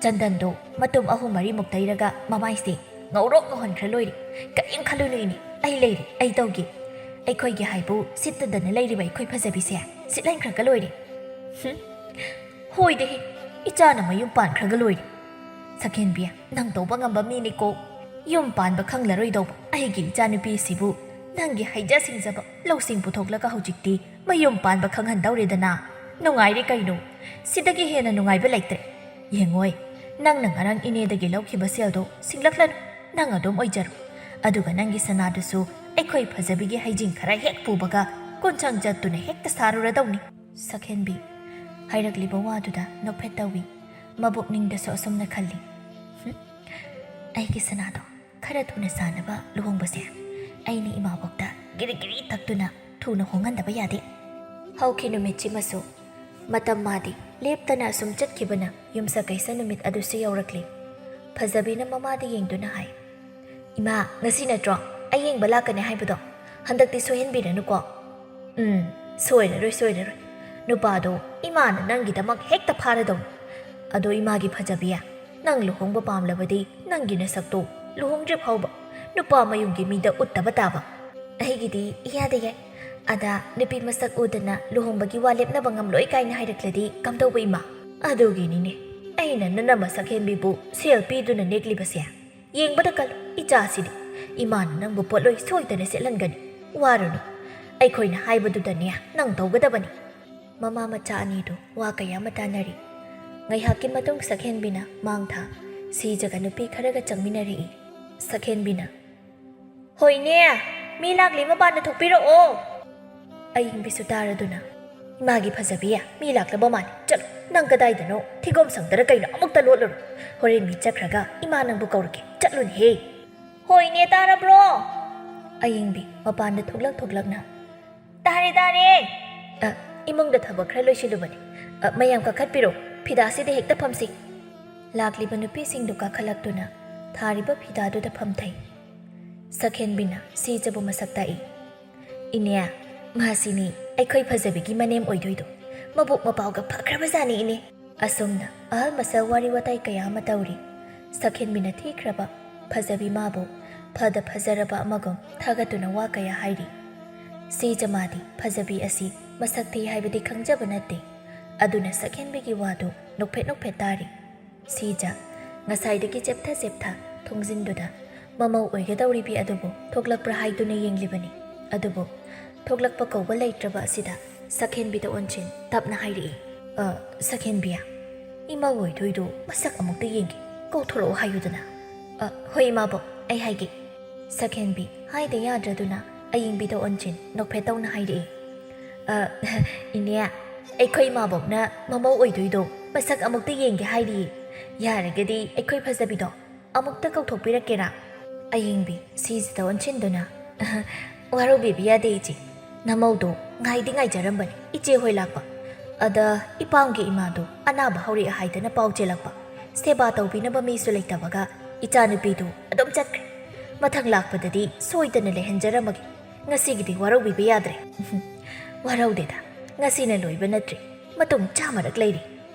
ꯆꯟꯗꯟꯗꯣ ꯃꯇꯨꯝ ꯑꯍꯨꯝ ꯃꯔꯤꯃꯨꯛ ꯇꯩꯔꯒ ꯃꯃꯥꯏꯁꯦ ꯉꯧꯔꯣꯛ ꯉꯧꯍꯟꯈ꯭ꯔ ꯂꯣꯏꯔꯦ꯫ ꯀꯔꯤꯝ ꯈꯜꯂꯨꯅꯨ ꯏꯅꯦ, ꯑꯩ ꯂꯩꯔꯦ, ꯑꯩ ꯇꯧꯒꯦ꯫ ꯑꯩꯈꯣꯏꯒꯤ ꯍꯥꯏꯕꯨ ꯁꯤꯠꯇꯗꯅ ꯂꯩꯔꯤꯕ ꯑꯩꯈꯣꯏ ꯐꯖꯕꯤꯁꯦ ꯁꯤꯠꯍꯟꯈ꯭ꯔꯒ ꯂꯣꯏꯔꯦ"꯫ "ꯍꯨꯝ, ꯍꯣꯏꯗꯦꯍꯦ, ꯏꯆꯥꯅ ꯃꯌꯨꯝ ꯄꯥꯟꯈ꯭ꯔꯒ ꯂꯣꯏꯔꯦ"꯫ "ꯁꯛꯍꯦꯟꯕꯤ, ꯅꯪ ꯇꯧꯕ ꯉꯝꯕ ꯃꯤꯅꯤꯀꯣ꯫ ꯌꯨꯝ ꯄꯥꯟꯕ ꯈꯪꯂꯔꯣꯏꯗꯧꯕ ꯑꯩꯒꯤ ꯏꯆꯥꯅꯨꯄꯤꯁꯤꯕꯨ ꯅꯪꯒꯤ ꯍꯩꯖ ꯁꯤꯡꯖꯕ ꯂꯧꯁꯤꯡ ꯄꯨꯊꯣꯛꯂꯒ ꯍꯧꯖꯤꯛꯇꯤ ꯃꯌꯨꯝ ꯄꯥꯟꯕ ꯈꯪꯍꯟꯗꯧꯔꯦꯗꯅ꯫ ꯅꯨꯡꯉꯥꯏꯔꯦ ꯀꯩꯅꯣ꯫ ꯁꯤꯗꯒꯤ ꯍꯦꯟꯅ ꯅꯨꯡꯉꯥꯏꯕ ꯂꯩꯇ꯭ꯔꯦ꯫ ꯌꯦꯡꯉꯣꯏ, ꯅꯪꯅ ꯉꯔꯥꯡ ꯏꯅꯦꯗꯒꯤ ꯂꯧꯈꯤꯕ ꯁꯦꯜꯗꯣ ꯁꯤꯡꯂꯛꯂꯅꯨ꯫ ꯅꯪ ꯑꯗꯨꯝ ꯑꯣꯏꯖꯔꯣ꯫ ꯑꯗꯨꯒ ꯅꯪꯒꯤ ꯁꯅꯥꯗꯨꯁꯨ ꯑꯩꯈꯣꯏ ꯐꯖꯕꯤꯒꯤ ꯍꯩꯖꯤꯡ ꯈꯔ ꯍꯦꯛ ꯄꯨꯕꯒ ꯀꯣꯟꯁꯥꯡ ꯆꯠꯇꯨꯅ ꯍꯦꯛꯇ ꯁꯥꯔꯨꯔꯗꯧꯅꯤ"꯫ ꯁꯛꯍꯦꯟꯕꯤ ꯍꯥꯏꯔꯛꯂꯤꯕ ꯋꯥꯗꯨꯗ ꯅꯣꯛꯐꯦꯠ ꯇꯧꯏ꯫ ꯃꯕꯨꯛꯅꯤꯡꯗꯁꯨ ꯑꯁꯨꯝꯅ ꯈꯜꯂꯤ, "ꯍꯨꯝ, ꯑꯩꯒꯤ ꯁꯅꯥꯗꯣ ꯈꯔ ꯊꯨꯅ ꯁꯥꯅꯕ ꯂꯨꯍꯣꯡꯕꯁꯦ ꯑꯩꯅ ꯏꯃꯥꯕꯣꯛꯇ ꯒꯤꯔꯤ ꯒꯤꯔꯤ ꯇꯛꯇꯨꯅ ꯊꯨꯅ ꯍꯣꯡꯍꯟꯗꯕ ꯌꯥꯗꯦ"꯫ ꯍꯧꯈꯤ ꯅꯨꯃꯤꯠꯁꯤꯃꯁꯨ꯫ ꯃꯇꯝ ꯃꯥꯗꯤ ꯂꯦꯞꯇꯅ ꯑꯁꯨꯝ ꯆꯠꯈꯤꯕꯅ ꯌꯨꯝꯁꯀꯩꯁ ꯅꯨꯃꯤꯠ ꯑꯗꯨꯁꯨ ꯌꯧꯔꯛꯂꯦ꯫ ꯐꯖꯕꯤꯅ ꯃꯃꯥꯗ ꯌꯦꯡꯗꯨꯅ ꯍꯥꯏ, "ꯏꯃꯥ, ꯉꯁꯤ ꯅꯠꯇ꯭ꯔꯣ ꯑꯩ ꯌꯦꯡꯕ ꯂꯥꯛꯀꯅꯤ ꯍꯥꯏꯕꯗꯣ? ꯍꯟꯗꯛꯇꯤ ꯁꯣꯏꯍꯟꯕꯤꯔꯅꯨꯀꯣ"꯫ "ꯎꯝ, ꯁꯣꯏꯔꯔꯣꯏ, ꯁꯣꯏꯔꯔꯣꯏ꯫ ꯅꯨꯄꯥꯗꯣ ꯏꯃꯥꯅ ꯅꯪꯒꯤꯗꯃꯛ ꯍꯦꯛꯇ ꯐꯥꯔꯗꯧꯅꯤ꯫ ꯑꯗꯣ ꯏꯃꯥꯒꯤ ꯐꯖꯕꯤ, ꯅꯪ ꯂꯨꯍꯣꯡꯕ ꯄꯥꯝꯂꯕꯗꯤ ꯅꯪꯒꯤ ꯅꯁꯛꯇꯣ ꯂꯨꯍꯣꯡꯗ꯭ꯔꯤ ꯐꯥꯎꯕ ꯅꯨꯄꯥ ꯃꯌꯨꯝꯒꯤ ꯃꯤꯗ ꯎꯠꯇꯕ ꯇꯥꯕ꯫ ꯑꯩꯒꯤꯗꯤ ꯏꯌꯥꯗ ꯌꯥꯏ꯫ ꯑꯗ ꯅꯨꯄꯤ ꯃꯁꯛ ꯎꯗꯅ ꯂꯨꯍꯣꯡꯕꯒꯤ ꯋꯥ ꯂꯦꯞꯅꯕ ꯉꯝꯂꯣꯏ ꯀꯥꯏꯅ ꯍꯥꯏꯔꯛꯂꯗꯤ ꯀꯝꯗꯧꯕ ꯏꯃꯥ? ꯑꯗꯨꯒꯤꯅꯤꯅꯦ ꯑꯩꯅ ꯅꯅꯝꯃ ꯁꯛꯍꯦꯟꯕꯤꯕꯨ ꯁꯦꯜ ꯄꯤꯗꯨꯅ ꯅꯦꯛꯂꯤꯕꯁꯦ꯫ ꯌꯦꯡꯕꯗ ꯀꯜꯂꯨ ꯏꯆꯥꯁꯤꯗꯤ꯫ ꯏꯃꯥꯅ ꯅꯪꯕꯨ ꯄꯣꯠꯂꯣꯏ ꯁꯣꯏꯗꯅ ꯁꯦꯠꯍꯟꯒꯅꯤ꯫ ꯋꯥꯔꯨꯅꯨ꯫ ꯑꯩꯈꯣꯏꯅ ꯍꯥꯏꯕꯗꯨꯗꯅꯦ ꯅꯪ ꯇꯧꯒꯗꯕꯅꯤ꯫ ꯃꯃꯥ ꯃꯆꯥ ꯑꯅꯤꯗꯨ ꯋꯥ ꯀꯌꯥ ꯑꯃ ꯇꯥꯅꯔꯤ꯫ ꯉꯥꯏꯍꯥꯛꯀꯤ ꯃꯇꯨꯡ ꯁꯛꯍꯦꯟꯕꯤꯅ ꯃꯥꯡꯊꯥ ꯁꯤꯖꯒ ꯅꯨꯄꯤ ꯈꯔꯒ ꯆꯪꯃꯤꯟꯅꯔꯛꯏ꯫ ꯁꯛꯍꯦꯟꯕꯤꯅ, "ꯍꯣꯏꯅꯦ, ꯃꯤ ꯂꯥꯛꯂꯤ, ꯃꯄꯥꯟꯗ ꯊꯣꯛꯄꯤꯔꯛꯑꯣ!" ꯑꯌꯤꯡꯕꯤꯁꯨ ꯇꯥꯔꯗꯨꯅ, "ꯏꯃꯥꯒꯤ ꯐꯖꯕꯤ, ꯃꯤ ꯂꯥꯛꯂꯕ ꯃꯥꯜꯂꯤ꯫ ꯆꯠꯂꯨ, ꯅꯪ ꯀꯗꯥꯏꯗꯅꯣ? ꯊꯤꯒꯣꯝ ꯁꯪꯗꯔ ꯀꯩꯅꯣ? ꯑꯃꯨꯛꯇ ꯂꯣꯠꯂꯨꯔꯣ꯫ ꯍꯣꯔꯦꯟ ꯃꯤ ꯆꯠꯈ꯭ꯔꯒ ꯏꯃꯥ ꯅꯪꯕꯨ ꯀꯧꯔꯛꯀꯦ꯫ ꯆꯠꯂꯨꯅꯦꯍꯦ!" "ꯍꯣꯏꯅꯦ, ꯇꯥꯔꯕ꯭ꯔꯣ?" ꯑꯌꯤꯡꯕꯤ ꯃꯄꯥꯟꯗ ꯊꯣꯛꯂꯛ ꯊꯣꯛꯂꯛꯅ, "ꯇꯥꯔꯦ, ꯇꯥꯔꯦ!" "ꯑ, ꯏꯃꯨꯡꯗ ꯊꯕꯛ ꯈꯔ ꯂꯣꯏꯁꯤꯜꯂꯨꯕꯅꯤ꯫ ꯑ, ꯃꯌꯥꯝ ꯀꯥꯈꯠꯄꯤꯔꯣ, ꯐꯤꯗꯥꯁꯤꯗ ꯍꯦꯛꯇ ꯐꯝꯁꯤ꯫" ꯂꯥꯛꯂꯤꯕ ꯅꯨꯄꯤꯁꯤꯡꯗꯨ ꯀꯥꯈꯠꯂꯛꯇꯨꯅ ꯊꯥꯔꯤꯕ ꯐꯤꯗꯥꯗꯨꯗ ꯐꯝꯊꯩ꯫ ꯁꯛꯍꯦꯟꯕꯤꯅ ꯁꯤꯖꯕꯨ ꯃꯁꯛ ꯇꯥꯛꯏ꯫ "ꯏꯅꯦ, ꯃꯥꯁꯤꯅꯤ ꯑꯩꯈꯣꯏ ꯐꯖꯕꯤꯒꯤ ꯃꯅꯦꯝ ꯑꯣꯏꯗꯣꯏꯗꯣ꯫ ꯃꯕꯨꯛ ꯃꯄꯥꯎꯒ ꯐꯈ꯭ꯔꯕꯖꯥꯠꯅꯤ, ꯏꯅꯦ꯫" ꯑꯁꯨꯝꯅ ꯑꯍꯜ ꯃꯁꯜ ꯋꯥꯔꯤ ꯋꯥꯇꯥꯏ ꯀꯌꯥ ꯑꯃ ꯇꯧꯔꯤ꯫ ꯁꯛꯍꯦꯟꯕꯤꯅ ꯊꯤꯈ꯭ꯔꯕ ꯐꯖꯕꯤ ꯃꯥꯕꯨ ꯐꯗ ꯐꯖꯔꯕ ꯑꯃꯒꯨꯝ ꯊꯥꯒꯠꯇꯨꯅ ꯋꯥ ꯀꯌꯥ ꯍꯥꯏꯔꯤ꯫ ꯁꯤꯖꯃꯥꯗꯤ ꯐꯖꯕꯤ ꯑꯁꯤ ꯃꯁꯛ ꯊꯤ ꯍꯥꯏꯕꯗꯤ ꯈꯪꯖꯕ ꯅꯠꯇꯦ꯫ ꯑꯗꯨꯅ ꯁꯛꯍꯦꯟꯕꯤꯒꯤ ꯋꯥꯗꯨ ꯅꯣꯛꯐꯦꯠ ꯅꯣꯛꯐꯦꯠ ꯇꯥꯔꯤ꯫ ꯁꯤꯖ ꯉꯁꯥꯏꯗꯒꯤ ꯆꯦꯞꯊ ꯆꯦꯞꯊ ꯊꯣꯡꯖꯤꯟꯗꯨꯗ ꯃꯃꯧ ꯑꯣꯏꯒꯗꯧꯔꯤꯕꯤ ꯑꯗꯨꯕꯨ ꯊꯣꯛꯂꯛꯄ꯭ꯔꯥ ꯍꯥꯏꯗꯨꯅ ꯌꯦꯡꯂꯤꯕꯅꯤ꯫ ꯑꯗꯨꯕꯨ ꯊꯣꯛꯂꯛꯄ ꯀꯧꯕ ꯂꯩꯇ꯭ꯔꯕ ꯑꯁꯤꯗ ꯁꯛꯍꯦꯟꯕꯤꯗ ꯑꯣꯟꯁꯤꯟ ꯇꯞꯅ ꯍꯥꯏꯔꯛꯏ, "ꯑ, ꯁꯛꯍꯦꯟꯕꯤ, ꯏꯃꯧ ꯑꯣꯏꯗꯣꯏꯗꯣ ꯃꯁꯛ ꯑꯃꯨꯛꯇ ꯌꯦꯡꯒꯦ, ꯀꯧꯊꯣꯔꯛꯑꯣ ꯍꯥꯏꯌꯨꯗꯅ꯫" "ꯑ, ꯍꯣꯏ ꯏꯃꯥꯕꯣꯛ, ꯑꯩ ꯍꯥꯏꯒꯦ꯫" ꯁꯛꯍꯦꯟꯕꯤ ꯍꯥꯏꯗ ꯌꯥꯗ꯭ꯔꯗꯨꯅ ꯑꯌꯤꯡꯕꯤꯗ ꯑꯣꯟꯁꯤꯟ ꯅꯣꯛꯐꯦꯠ ꯇꯧꯅ ꯍꯥꯏꯔꯛꯏ, "ꯑ, ꯏꯅꯦ, ꯑꯩꯈꯣꯏ ꯏꯃꯥꯕꯣꯛꯅ ꯃꯃꯧ ꯑꯣꯏꯗꯣꯏꯗꯣ ꯃꯁꯛ ꯑꯃꯨꯛꯇ ꯌꯦꯡꯒꯦ ꯍꯥꯏꯔꯤꯌꯦ꯫ ꯌꯥꯔꯒꯗꯤ ꯑꯩꯈꯣꯏ ꯐꯖꯕꯤꯗꯣ ꯑꯃꯨꯛꯇ ꯀꯧꯊꯣꯛꯄꯤꯔꯛꯀꯦꯔꯥ?" ꯑꯌꯤꯡꯕꯤ ꯁꯤꯖꯗ ꯑꯣꯟꯁꯤꯟꯗꯨꯅ, "ꯋꯥꯔꯧꯕꯤꯕ ꯌꯥꯗꯦ ꯏꯆꯦ, ꯅꯃꯧꯗꯣ ꯉꯥꯏꯗꯤ ꯉꯥꯏꯖꯔꯝꯕꯅꯤ ꯏꯆꯦ ꯍꯣꯏ ꯂꯥꯛꯄ꯫ ꯑꯗ ꯏꯄꯥꯝꯒꯤ ꯏꯃꯥꯗꯣ ꯑꯅꯥꯕ ꯍꯧꯔꯛꯑꯦ ꯍꯥꯏꯗꯅ ꯄꯥꯎ ꯆꯦꯜꯂꯛꯄ꯫ ꯁꯦꯕꯥ ꯇꯧꯕꯤꯅꯕ ꯃꯤꯁꯨ ꯂꯩꯇꯕꯒ ꯏꯆꯥꯅꯨꯄꯤꯗꯨ ꯑꯗꯨꯝ ꯆꯠꯈ꯭ꯔꯦ꯫ ꯃꯊꯪ ꯂꯥꯛꯄꯗꯗꯤ ꯁꯣꯏꯗꯅ ꯂꯩꯍꯟꯖꯔꯝꯃꯒꯦ꯫ ꯉꯁꯤꯒꯤꯗꯤ ꯋꯥꯔꯧꯕꯤꯕ ꯌꯥꯗ꯭ꯔꯦ꯫" "ꯋꯥꯔꯧꯗꯦꯗ, ꯉꯁꯤꯅ ꯂꯣꯏꯕ ꯅꯠꯇ꯭ꯔꯤ, ꯃꯇꯨꯡ ꯆꯥꯃꯔꯛ ꯂꯩꯔꯤ꯫"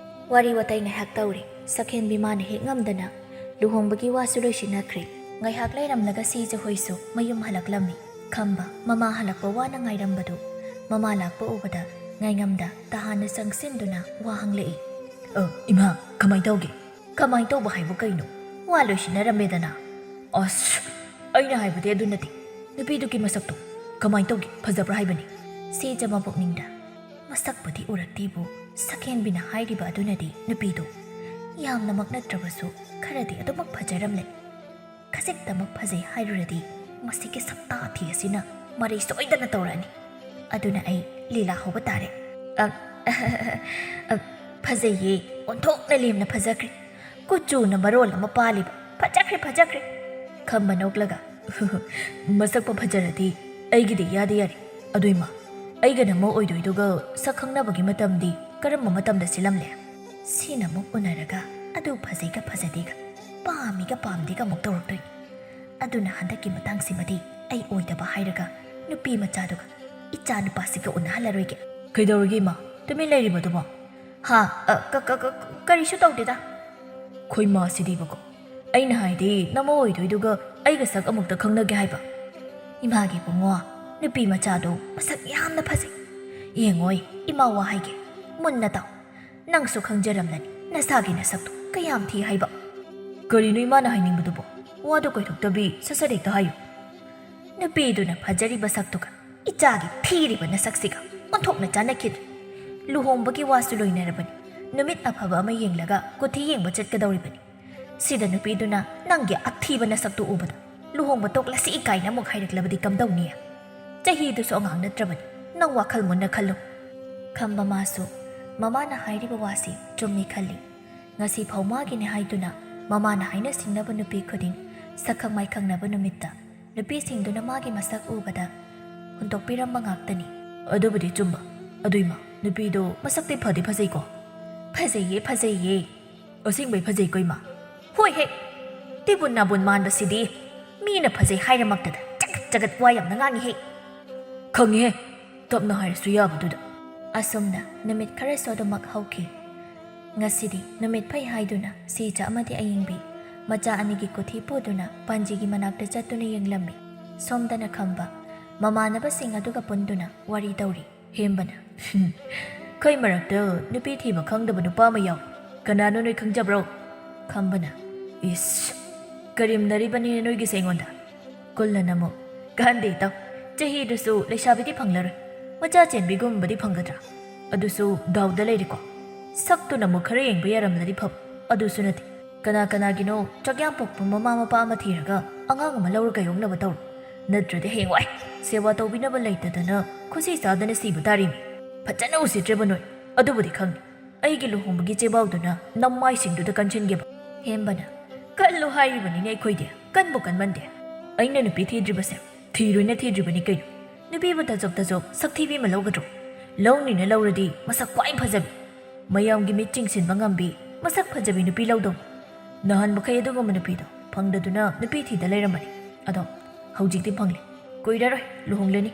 ꯋꯥꯔꯤ ꯋꯥꯇꯥꯏ ꯉꯥꯏꯍꯥꯛ ꯇꯧꯔꯤ꯫ ꯁꯛꯍꯦꯟꯕꯤ ꯃꯥꯅ ꯍꯦꯛ ꯉꯝꯗꯅ ꯂꯨꯍꯣꯡꯕꯒꯤ ꯋꯥꯁꯨ ꯂꯣꯏꯁꯤꯟꯅꯈ꯭ꯔꯦ꯫ ꯉꯥꯏꯍꯥꯛ ꯂꯩꯔꯝꯂꯒ ꯁꯤꯖ ꯍꯣꯏꯁꯨ ꯃꯌꯨꯝ ꯍꯜꯂꯛꯂꯝꯃꯤ꯫ ꯈꯝꯕ ꯃꯃꯥ ꯍꯜꯂꯛꯄ ꯋꯥꯅ ꯉꯥꯏꯔꯝꯕꯗꯨ ꯃꯃꯥ ꯂꯥꯛꯄ ꯎꯕꯗ ꯉꯥꯏꯉꯝꯗ ꯇꯍꯥꯟꯅ ꯆꯪꯁꯤꯟꯗꯨꯅ ꯋꯥ ꯍꯪꯂꯛꯏ꯫ "ꯑ, ꯏꯃꯥ, ꯀꯃꯥꯏ ꯇꯧꯒꯦ?" "ꯀꯃꯥꯏ ꯇꯧꯕ ꯍꯥꯏꯕꯨ ꯀꯩꯅꯣ? ꯋꯥ ꯂꯣꯏꯁꯤꯟꯅꯔꯝꯃꯦꯗꯅ?" "ꯑꯁ, ꯑꯩꯅ ꯍꯥꯏꯕꯗꯤ ꯑꯗꯨ ꯅꯠꯇꯦ꯫ ꯅꯨꯄꯤꯗꯨꯒꯤ ꯃꯁꯛꯇꯣ ꯀꯃꯥꯏ ꯇꯧꯒꯦ? ꯐꯖꯕ꯭ꯔꯥ ꯍꯥꯏꯕꯅꯤ?" ꯁꯤꯖ ꯃꯄꯨꯛꯅꯤꯡꯗ ꯃꯁꯛꯄꯨꯗꯤ ꯎꯔꯛꯇꯦꯕꯨ, ꯁꯛꯍꯦꯟꯕꯤꯅ ꯍꯥꯏꯔꯤꯕ ꯑꯗꯨꯅꯗꯤ ꯅꯨꯄꯤꯗꯨ ꯌꯥꯝꯅꯃꯛ ꯅꯠꯇ꯭ꯔꯕꯁꯨ ꯈꯔꯗꯤ ꯑꯗꯨꯃꯛ ꯐꯖꯔꯝꯂꯦ꯫ ꯈꯖꯤꯛꯇꯃꯛ ꯐꯖꯩ ꯍꯥꯏꯔꯨꯔꯗꯤ ꯃꯁꯤꯒꯤ ꯁꯛꯇꯥ ꯊꯤ ꯑꯁꯤꯅ ꯃꯔꯩ ꯁꯣꯏꯗꯅ ꯇꯧꯔꯛꯑꯅꯤ꯫ ꯑꯗꯨꯅ ꯑꯩ ꯂꯤꯂꯥ ꯍꯧꯕ ꯇꯥꯔꯦ꯫ "ꯑ, ꯑ, ꯐꯖꯩꯌꯦ, ꯑꯣꯟꯊꯣꯛꯅ ꯂꯦꯝꯅ ꯐꯖꯈ꯭ꯔꯦ꯫ ꯀꯨꯆꯨꯅ ꯃꯔꯣꯜ ꯑꯃ ꯄꯥꯜꯂꯤꯕ꯫ ꯐꯖꯈ꯭ꯔꯦ, ꯐꯖꯈ꯭ꯔꯦ!" ꯈꯝꯕ ꯅꯣꯛꯂꯒ, "ꯃꯁꯛꯄꯨ ꯐꯖꯔꯗꯤ ꯑꯩꯒꯤꯗꯤ ꯏꯌꯥꯗ ꯌꯥꯔꯦ꯫ ꯑꯗꯨ ꯏꯃꯥ, ꯑꯩꯒ ꯅꯃꯧ ꯑꯣꯏꯗꯣꯏꯗꯨꯒ ꯁꯛ ꯈꯪꯅꯕꯒꯤ ꯃꯇꯝꯗꯤ ꯀꯔꯝꯕ ꯃꯇꯝꯗ ꯁꯤꯜꯂꯝꯂꯦ?" ꯁꯤꯅ ꯑꯃꯨꯛ ꯎꯅꯔꯒ ꯑꯗꯨ ꯐꯖꯩꯒ ꯐꯖꯗꯦꯒ, ꯄꯥꯝꯃꯤꯒ ꯄꯥꯝꯗꯦꯒ ꯑꯃꯨꯛ ꯇꯧꯔꯛꯇꯣꯏꯅꯤ꯫ ꯑꯗꯨꯅ ꯍꯟꯗꯛꯀꯤ ꯃꯇꯥꯡꯁꯤꯃꯗꯤ ꯑꯩ ꯑꯣꯏꯗꯕ ꯍꯥꯏꯔꯒ ꯅꯨꯄꯤ ꯃꯆꯥꯗꯨꯒ ꯏꯆꯥ ꯅꯨꯄꯥꯁꯤꯒ ꯎꯅꯍꯜꯂꯔꯣꯏꯒꯦ꯫ "ꯀꯩꯗꯧꯔꯒꯦ ꯏꯃꯥ? ꯇꯨꯃꯤꯟ ꯂꯩꯔꯤꯕꯗꯨꯕꯣ?" "ꯍꯥ? ꯑ, ꯀ-, ꯀ-, ꯀ-, ꯀꯔꯤꯁꯨ ꯇꯧꯗꯦꯗ꯫ ꯈꯣꯏ ꯃꯥꯁꯤꯗꯤꯕꯀꯣ꯫ ꯑꯩꯅ ꯍꯥꯏꯗꯤ ꯅꯃꯧ ꯑꯣꯏꯗꯣꯏꯗꯨꯒ ꯑꯩꯒ ꯁꯛ ꯑꯃꯨꯛꯇ ꯈꯪꯅꯒꯦ ꯍꯥꯏꯕ?" "ꯏꯃꯥꯒꯤ ꯏꯕꯨꯡꯉꯣ, ꯅꯨꯄꯤ ꯃꯆꯥꯗꯣ ꯃꯁꯛ ꯌꯥꯝꯅ ꯐꯖꯩ꯫ ꯌꯦꯡꯉꯣꯏ, ꯏꯃꯥ ꯋꯥ ꯍꯥꯏꯒꯦ, ꯃꯨꯟꯅ ꯇꯥꯎ꯫ ꯅꯪꯁꯨ ꯈꯪꯖꯔꯝꯂꯅꯤ ꯅꯁꯥꯒꯤ ꯅꯁꯛꯇꯣ ꯀꯌꯥꯝ ꯊꯤ ꯍꯥꯏꯕ꯫" "ꯀꯔꯤꯅꯣ ꯏꯃꯥꯅ ꯍꯥꯏꯅꯤꯡꯕꯗꯨꯕꯣ? ꯋꯥꯗꯣ ꯀꯣꯏꯊꯣꯛꯇꯕꯤ ꯁꯠ ꯁꯠ ꯍꯦꯛꯇ ꯍꯥꯏꯌꯨ꯫" "ꯅꯨꯄꯤꯗꯨꯅ ꯐꯖꯔꯤꯕ ꯁꯛꯇꯨꯒ ꯏꯆꯥꯒꯤ ꯊꯤꯔꯤꯕ ꯅꯁꯛꯁꯤꯒ ꯑꯣꯟꯊꯣꯛꯅ ꯆꯥꯟꯅꯈꯤꯗ꯭ꯔꯦ꯫ ꯂꯨꯍꯣꯡꯕꯒꯤ ꯋꯥꯁꯨ ꯂꯣꯏꯅꯔꯕꯅꯤ꯫ ꯅꯨꯃꯤꯠ ꯑꯐꯕ ꯑꯃ ꯌꯦꯡꯂꯒ ꯀꯨꯊꯤ ꯌꯦꯡꯕ ꯆꯠꯀꯗꯧꯔꯤꯕꯅꯤ꯫ ꯁꯤꯗ ꯅꯨꯄꯤꯗꯨꯅ ꯅꯪꯒꯤ ꯑꯊꯤꯕ ꯅꯁꯛꯇꯨ ꯎꯕꯗ ꯂꯨꯍꯣꯡꯕ ꯇꯣꯛꯂꯁꯤ ꯀꯥꯏꯅ ꯑꯃꯨꯛ ꯍꯥꯏꯔꯛꯂꯕꯗꯤ ꯀꯝꯗꯧꯅꯤ? ꯆꯍꯤꯗꯨꯁꯨ ꯑꯉꯥꯡ ꯅꯠꯇ꯭ꯔꯕꯅꯤ꯫ ꯅꯪ ꯋꯥꯈꯜ ꯃꯨꯟꯅ ꯈꯜꯂꯨ꯫" ꯈꯝꯕ ꯃꯥꯁꯨ ꯃꯃꯥꯅ ꯍꯥꯏꯔꯤꯕ ꯋꯥꯁꯤ ꯆꯨꯝꯃꯤ ꯈꯜꯂꯤ꯫ ꯉꯁꯤ ꯐꯥꯎ ꯃꯥꯒꯤꯅꯤ ꯍꯥꯏꯗꯨꯅ ꯃꯃꯥꯅ ꯍꯥꯏꯅ ꯁꯤꯡꯅꯕ ꯅꯨꯄꯤ ꯈꯨꯗꯤꯡ ꯁꯛꯈꯪ ꯃꯥꯏꯈꯪꯅꯕ ꯅꯨꯃꯤꯠꯇ ꯅꯨꯄꯤꯁꯤꯡꯗꯨꯅ ꯃꯥꯒꯤ ꯃꯁꯛ ꯎꯕꯗ ꯍꯨꯟꯗꯣꯛꯄꯤꯔꯝꯕ ꯉꯥꯛꯇꯅꯤ꯫ "ꯑꯗꯨꯕꯨꯗꯤ ꯆꯨꯝꯕ꯫ ꯑꯗꯨ ꯏꯃꯥ, ꯅꯨꯄꯤꯗꯣ ꯃꯁꯛꯇꯤ ꯐꯗꯤ ꯐꯖꯩꯀꯣ?" "ꯐꯖꯩꯌꯦ, ꯐꯖꯩꯌꯦ꯫" "ꯑꯁꯦꯡꯕꯩ ꯐꯖꯩꯀꯣ ꯏꯃꯥ?" "ꯍꯣꯏ ꯍꯦ, ꯇꯤꯕꯨꯟ ꯅꯥꯕꯨꯟ ꯃꯥꯟꯕꯁꯤꯗꯤ ꯃꯤꯅ ꯐꯖꯩ ꯍꯥꯏꯔꯃꯛꯇꯗ ꯆꯒꯠ ꯆꯒꯠ ꯋꯥ ꯌꯥꯝꯅ ꯉꯥꯡꯉꯤꯍꯦ꯫" "ꯈꯪꯉꯤꯍꯦ, ꯇꯞꯅ ꯍꯥꯏꯔꯁꯨ ꯌꯥꯕꯗꯨꯗ꯫" ꯑꯁꯨꯝꯅ ꯅꯨꯃꯤꯠ ꯈꯔꯁꯨ ꯑꯗꯨꯃꯛ ꯍꯧꯈꯤ꯫ ꯉꯁꯤꯗꯤ ꯅꯨꯃꯤꯠ ꯐꯩ ꯍꯥꯏꯗꯨꯅ ꯁꯤꯖ ꯑꯃꯗꯤ ꯑꯌꯤꯡꯕꯤ ꯃꯆꯥ ꯑꯅꯤꯒꯤ ꯀꯣꯊꯤ ꯄꯨꯗꯨꯅ ꯄꯥꯟꯖꯤꯒꯤ ꯃꯅꯥꯛꯇ ꯆꯠꯇꯨꯅ ꯌꯦꯡꯂꯝꯃꯤ꯫ ꯁꯣꯝꯗꯅ ꯈꯝꯕ ꯃꯃꯥꯟꯅꯕꯁꯤꯡ ꯑꯗꯨꯒ ꯄꯨꯟꯗꯨꯅ ꯋꯥꯔꯤ ꯇꯧꯔꯤ꯫ ꯍꯦꯝꯕꯅ, "ꯑꯩꯈꯣꯏ ꯃꯔꯛꯇ ꯅꯨꯄꯤ ꯊꯤꯕ ꯈꯪꯗꯕ ꯅꯨꯄꯥ ꯑꯃ ꯌꯥꯎ꯫ ꯀꯅꯥꯅꯣ ꯅꯣꯏ ꯈꯪꯖꯕ꯭ꯔꯣ?" ꯈꯝꯕꯅ, "ꯏꯁ, ꯀꯔꯦꯝꯅꯔꯤꯕꯅꯤꯅꯦ ꯅꯣꯏꯒꯤꯁꯦ ꯑꯩꯉꯣꯟꯗ?" ꯀꯨꯜꯂꯅ ꯑꯃꯨꯛ, "ꯀꯥꯟꯗꯦ ꯏꯇꯥꯎ, ꯆꯍꯤꯗꯨꯁꯨ ꯂꯩꯁꯥꯕꯤꯗꯤ ꯐꯪꯂꯔꯣꯏ, ꯃꯆꯥ ꯆꯦꯟꯕꯤꯒꯨꯝꯕꯗꯤ ꯐꯪꯒꯗ꯭ꯔꯥ? ꯑꯗꯨꯁꯨ ꯗꯥꯎꯗ ꯂꯩꯔꯦꯀꯣ꯫ ꯁꯛꯇꯨꯅ ꯑꯃꯨꯛ ꯈꯔ ꯌꯦꯡꯕ ꯌꯥꯔꯝꯂꯗꯤ ꯐꯕ, ꯑꯗꯨꯁꯨ ꯅꯠꯇꯦ꯫ ꯀꯅꯥ ꯀꯅꯥꯒꯤꯅꯣ ꯆꯥꯛꯌꯥꯝ ꯄꯣꯛꯄ ꯃꯃꯥ ꯃꯄꯥ ꯑꯃ ꯊꯤꯔꯒ ꯑꯉꯥꯡ ꯑꯃ ꯂꯧꯔꯒ ꯌꯣꯛꯅꯕ ꯇꯧꯔꯣ꯫ ꯅꯠꯇ꯭ꯔꯗꯤ ꯍꯌꯦꯡꯋꯥꯏ ꯁꯦꯕꯥ ꯇꯧꯕꯤꯅꯕ ꯂꯩꯇꯗꯅ ꯈꯨꯠꯁꯤ ꯆꯥꯗꯅ ꯁꯤꯕ ꯇꯥꯔꯤꯅꯤ꯫ ꯐꯖꯅ ꯎꯁꯤꯠꯇ꯭ꯔꯦꯕ ꯅꯣꯏ, ꯑꯗꯨꯕꯨꯗꯤ ꯈꯪꯉꯤ꯫ ꯑꯩꯒꯤ ꯂꯨꯍꯣꯡꯕꯒꯤ ꯆꯦꯕꯥꯎꯗꯨꯅ ꯅꯃꯥꯏꯁꯤꯡꯗꯨꯗ ꯀꯟꯁꯤꯟꯒꯦꯕ꯫" ꯍꯦꯝꯕꯅ, "ꯀꯜꯂꯨ ꯍꯥꯏꯔꯤꯕꯅꯤꯅꯦ ꯑꯩꯈꯣꯏꯗꯤ, ꯀꯟꯕꯨ ꯀꯟꯃꯟꯗꯦ꯫ ꯑꯩꯅ ꯅꯨꯄꯤ ꯊꯤꯗ꯭ꯔꯤꯕꯁꯦ ꯊꯤꯔꯣꯏꯅ ꯊꯤꯗ꯭ꯔꯤꯕꯅꯤ ꯀꯩꯅꯣ꯫ ꯅꯨꯄꯤꯕꯨ ꯇꯥꯖꯣꯞ ꯇꯥꯖꯣꯞ ꯁꯛ ꯊꯤꯕꯤ ꯑꯃ ꯂꯧꯒꯗ꯭ꯔꯣ? ꯂꯧꯅꯤꯅ ꯂꯧꯔꯗꯤ ꯃꯁꯛ ꯈ꯭ꯋꯥꯏ ꯐꯖꯕꯤ, ꯃꯌꯥꯝꯒꯤ ꯃꯤꯠ ꯆꯤꯡꯁꯤꯟꯕ ꯉꯝꯕꯤ, ꯃꯁꯛ ꯐꯖꯕꯤ ꯅꯨꯄꯤ ꯂꯧꯗꯧꯅꯤ꯫ ꯅꯍꯥꯟ ꯃꯈꯩ ꯑꯗꯨꯒꯨꯝꯕ ꯅꯨꯄꯤꯗꯣ ꯐꯪꯗꯗꯨꯅ ꯅꯨꯄꯤ ꯊꯤꯗ ꯂꯩꯔꯝꯕꯅꯤ꯫ ꯑꯗꯣ ꯍꯧꯖꯤꯛꯇꯤ ꯐꯪꯂꯦ꯫ ꯀꯨꯏꯔꯔꯣꯏ ꯂꯨꯍꯣꯡꯂꯅꯤ꯫"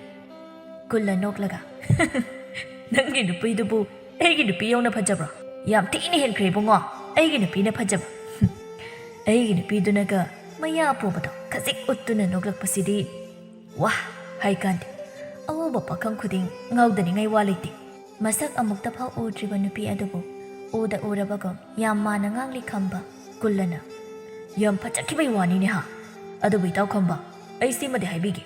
ꯀꯨꯜꯂ ꯅꯣꯛꯂꯒ, "ꯅꯪꯒꯤ ꯅꯨꯄꯤꯗꯨꯕꯨ ꯑꯩꯒꯤ ꯅꯨꯄꯤ ꯌꯧꯅ ꯐꯖꯕ꯭ꯔꯣ? ꯌꯥꯝ ꯊꯤꯅ ꯍꯦꯟꯈ꯭ꯔꯦ ꯏꯕꯨꯡꯉꯣ, ꯑꯩꯒꯤ ꯅꯨꯄꯤꯅ ꯐꯖꯕ꯫" ꯑꯩꯒꯤ ꯅꯨꯄꯤꯗꯨꯅꯒ ꯃꯌꯥ ꯑꯄꯣꯕꯗꯣ ꯈꯖꯤꯛ ꯎꯠꯇꯨꯅ ꯅꯣꯛꯂꯛꯄꯁꯤꯗꯤ, ꯋꯥ ꯍꯥꯏꯀꯥꯟꯗꯦ꯫ ꯑꯎꯕ ꯄꯥꯈꯪ ꯈꯨꯗꯤꯡ ꯉꯥꯎꯗꯅꯤꯡꯉꯥꯏ ꯋꯥ ꯂꯩꯇꯦ꯫ ꯃꯁꯛ ꯑꯃꯨꯛꯇ ꯐꯥꯎ ꯎꯗ꯭ꯔꯤꯕ ꯅꯨꯄꯤ ꯑꯗꯨꯕꯨ ꯎꯗ ꯎꯔꯕꯒꯨꯝ ꯌꯥꯝ ꯃꯥꯟꯅ ꯉꯥꯡꯂꯤ ꯈꯝꯕ꯫ ꯀꯨꯜꯂꯅ, "ꯌꯥꯝ ꯐꯖꯈꯤꯕꯩ ꯋꯥꯅꯤꯅꯦ ꯍꯥ? ꯑꯗꯨꯕꯨ ꯏꯇꯥꯎ ꯈꯝꯕ, ꯑꯩ ꯁꯤꯃꯗꯤ ꯍꯥꯏꯕꯤꯒꯦ꯫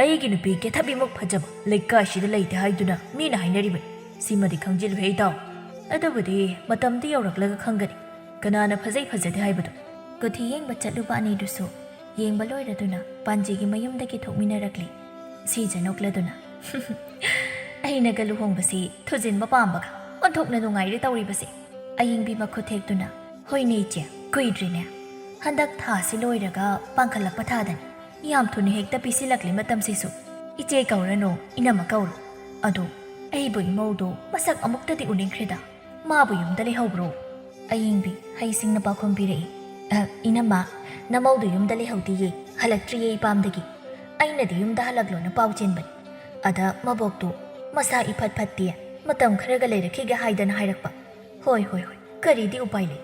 ꯑꯩꯒꯤ ꯅꯨꯄꯤ ꯀꯦꯊꯕꯤꯃꯨꯛ ꯐꯖꯕ ꯂꯩꯀꯥꯏꯁꯤꯗ ꯂꯩꯇꯦ ꯍꯥꯏꯗꯨꯅ ꯃꯤꯅ ꯍꯥꯏꯅꯔꯤꯕꯅꯤ꯫ ꯁꯤꯃꯗꯤ ꯈꯪꯖꯤꯜꯂꯨꯍꯦ ꯏꯇꯥꯎ꯫ ꯑꯗꯨꯕꯨꯗꯤ ꯃꯇꯝꯗꯨ ꯌꯧꯔꯛꯂꯒ ꯈꯪꯒꯅꯤ ꯀꯅꯥꯅ ꯐꯖꯩ ꯐꯖꯗꯦ ꯍꯥꯏꯕꯗꯣ꯫" ꯀꯣꯊꯤ ꯌꯦꯡꯕ ꯆꯠꯂꯨꯕ ꯑꯅꯤꯗꯨꯁꯨ ꯌꯦꯡꯕ ꯂꯣꯏꯔꯗꯨꯅ ꯄꯥꯟꯖꯤꯒꯤ ꯃꯌꯨꯝꯗꯒꯤ ꯊꯣꯛꯃꯤꯟꯅꯔꯛꯂꯤ꯫ ꯁꯤꯖ ꯅꯣꯛꯂꯗꯨꯅ, "ꯑꯩꯅꯒ ꯂꯨꯍꯣꯡꯕꯁꯤ ꯊꯨꯖꯤꯟꯕ ꯄꯥꯝꯕꯒ ꯑꯣꯟꯊꯣꯛꯅ ꯅꯨꯡꯉꯥꯏꯔꯦ ꯇꯧꯔꯤꯕꯁꯦ꯫" ꯑꯌꯤꯡꯕꯤ ꯃꯈꯨꯠ ꯊꯦꯛꯇꯨꯅ, "ꯍꯣꯏꯅꯦ ꯏꯆꯦ, ꯀꯨꯏꯗ꯭ꯔꯤꯅꯦ꯫ ꯍꯟꯗꯛ ꯊꯥꯁꯤ ꯂꯣꯏꯔꯒ ꯄꯥꯡꯈꯠꯂꯛꯄ ꯊꯥꯗꯅꯤ꯫ ꯌꯥꯝ ꯊꯨꯅ ꯍꯦꯛꯇ ꯄꯤꯁꯤꯜꯂꯛꯂꯤ ꯃꯇꯝꯁꯤꯁꯨ꯫ ꯏꯆꯦ ꯀꯧꯔꯅꯨ, ꯏꯅꯝꯃ ꯀꯧꯔꯣ꯫ ꯑꯗꯣ ꯑꯩꯕꯨ ꯏꯃꯧꯗꯣ ꯃꯁꯛ ꯑꯃꯨꯛꯇꯗꯤ ꯎꯅꯤꯡꯈ꯭ꯔꯦꯗ꯫ ꯃꯥꯕꯨ ꯌꯨꯝꯗ ꯂꯩꯍꯧꯕ꯭ꯔꯣ?" ꯑꯌꯤꯡꯕꯤ ꯍꯩꯁꯤꯡꯅ ꯄꯥꯎꯈꯨꯝ ꯄꯤꯔꯛꯏ, "ꯑ, ꯏꯅꯝꯃ, ꯅꯃꯧꯗꯨ ꯌꯨꯝꯗ ꯂꯩꯍꯧꯗꯤꯌꯦ, ꯍꯜꯂꯛꯇ꯭ꯔꯤꯌꯦ ꯏꯄꯥꯝꯗꯒꯤ꯫ ꯑꯩꯅꯗꯤ ꯌꯨꯝꯗ ꯍꯜꯂꯛꯂꯣꯅ ꯄꯥꯎ ꯆꯦꯟꯕꯅꯤ꯫ ꯑꯗ ꯃꯕꯣꯛꯇꯨ ꯃꯁꯥ ꯏꯐꯠ ꯐꯠꯇꯦ, ꯃꯇꯝ ꯈꯔꯒ ꯂꯩꯔꯛꯈꯤꯒꯦ ꯍꯥꯏꯗꯅ ꯍꯥꯏꯔꯛꯄ꯫ ꯍꯣꯏ, ꯍꯣꯏ, ꯍꯣꯏ, ꯀꯔꯤꯗꯤ ꯎꯄꯥꯏ ꯂꯩ?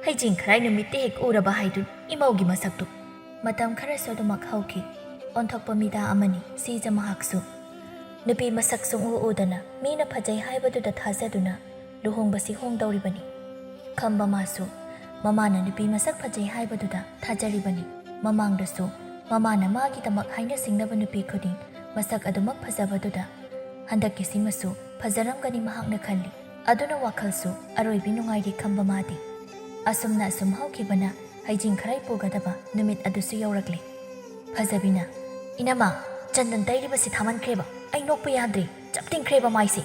ꯍꯩꯖꯤꯡ ꯈꯔꯥꯏ ꯅꯨꯃꯤꯠꯇ ꯍꯦꯛ ꯎꯔꯕ ꯍꯥꯏꯗꯨꯅꯤ ꯏꯃꯧꯒꯤ ꯃꯁꯛꯇꯨ꯫ ꯃꯇꯝ ꯈꯔꯁꯨ ꯑꯗꯨꯃꯛ ꯍꯧꯈꯤ꯫ ꯑꯣꯟꯊꯣꯛꯄ ꯃꯤꯗꯥ ꯑꯃꯅꯤ ꯁꯤꯖ ꯃꯍꯥꯛꯁꯨ꯫ ꯅꯨꯄꯤ ꯃꯁꯛ ꯁꯨꯡꯎ ꯎꯗꯅ ꯃꯤꯅ ꯐꯖꯩ ꯍꯥꯏꯕꯗꯨꯗ ꯊꯥꯖꯗꯨꯅ ꯂꯨꯍꯣꯡꯕꯁꯤ ꯍꯣꯡꯗꯧꯔꯤꯕꯅꯤ꯫ ꯈꯝꯕ ꯃꯥꯁꯨ ꯃꯃꯥꯅ ꯅꯨꯄꯤ ꯃꯁꯛ ꯐꯖꯩ ꯍꯥꯏꯕꯗꯨꯗ ꯊꯥꯖꯔꯤꯕꯅꯤ꯫ ꯃꯃꯥꯡꯗꯁꯨ ꯃꯃꯥꯅ ꯃꯥꯒꯤꯗꯃꯛ ꯍꯥꯏꯅ ꯁꯤꯡꯅꯕ ꯅꯨꯄꯤ ꯈꯨꯗꯤꯡ ꯃꯁꯛ ꯑꯗꯨꯃꯛ ꯐꯖꯕꯗꯨꯗ ꯍꯟꯗꯛꯀꯤꯁꯤꯃꯁꯨ ꯐꯖꯔꯝꯒꯅꯤ ꯃꯍꯥꯛꯅ ꯈꯜꯂꯤ꯫ ꯑꯗꯨꯅ ꯋꯥꯈꯜꯁꯨ ꯑꯔꯣꯏꯕꯤ ꯅꯨꯡꯉꯥꯏꯔꯤ ꯈꯝꯕ ꯃꯥꯗꯤ꯫ ꯑꯁꯨꯝꯅ ꯑꯁꯨꯝ ꯍꯧꯈꯤꯕꯅ ꯍꯩꯖꯤꯡ ꯈꯔꯥꯏ ꯄꯨꯒꯗꯕ ꯅꯨꯃꯤꯠ ꯑꯗꯨꯁꯨ ꯌꯧꯔꯛꯂꯦ꯫ ꯐꯖꯕꯤꯅ, "ꯏꯅꯝꯃ, ꯆꯟꯗꯟ ꯇꯩꯔꯤꯕꯁꯤ ꯊꯥꯃꯟꯈ꯭ꯔꯦꯕ, ꯑꯩ ꯅꯣꯛꯄ ꯌꯥꯗ꯭ꯔꯦ, ꯆꯞ ꯇꯤꯡꯈ꯭ꯔꯦꯕ ꯃꯥꯏꯁꯦ"꯫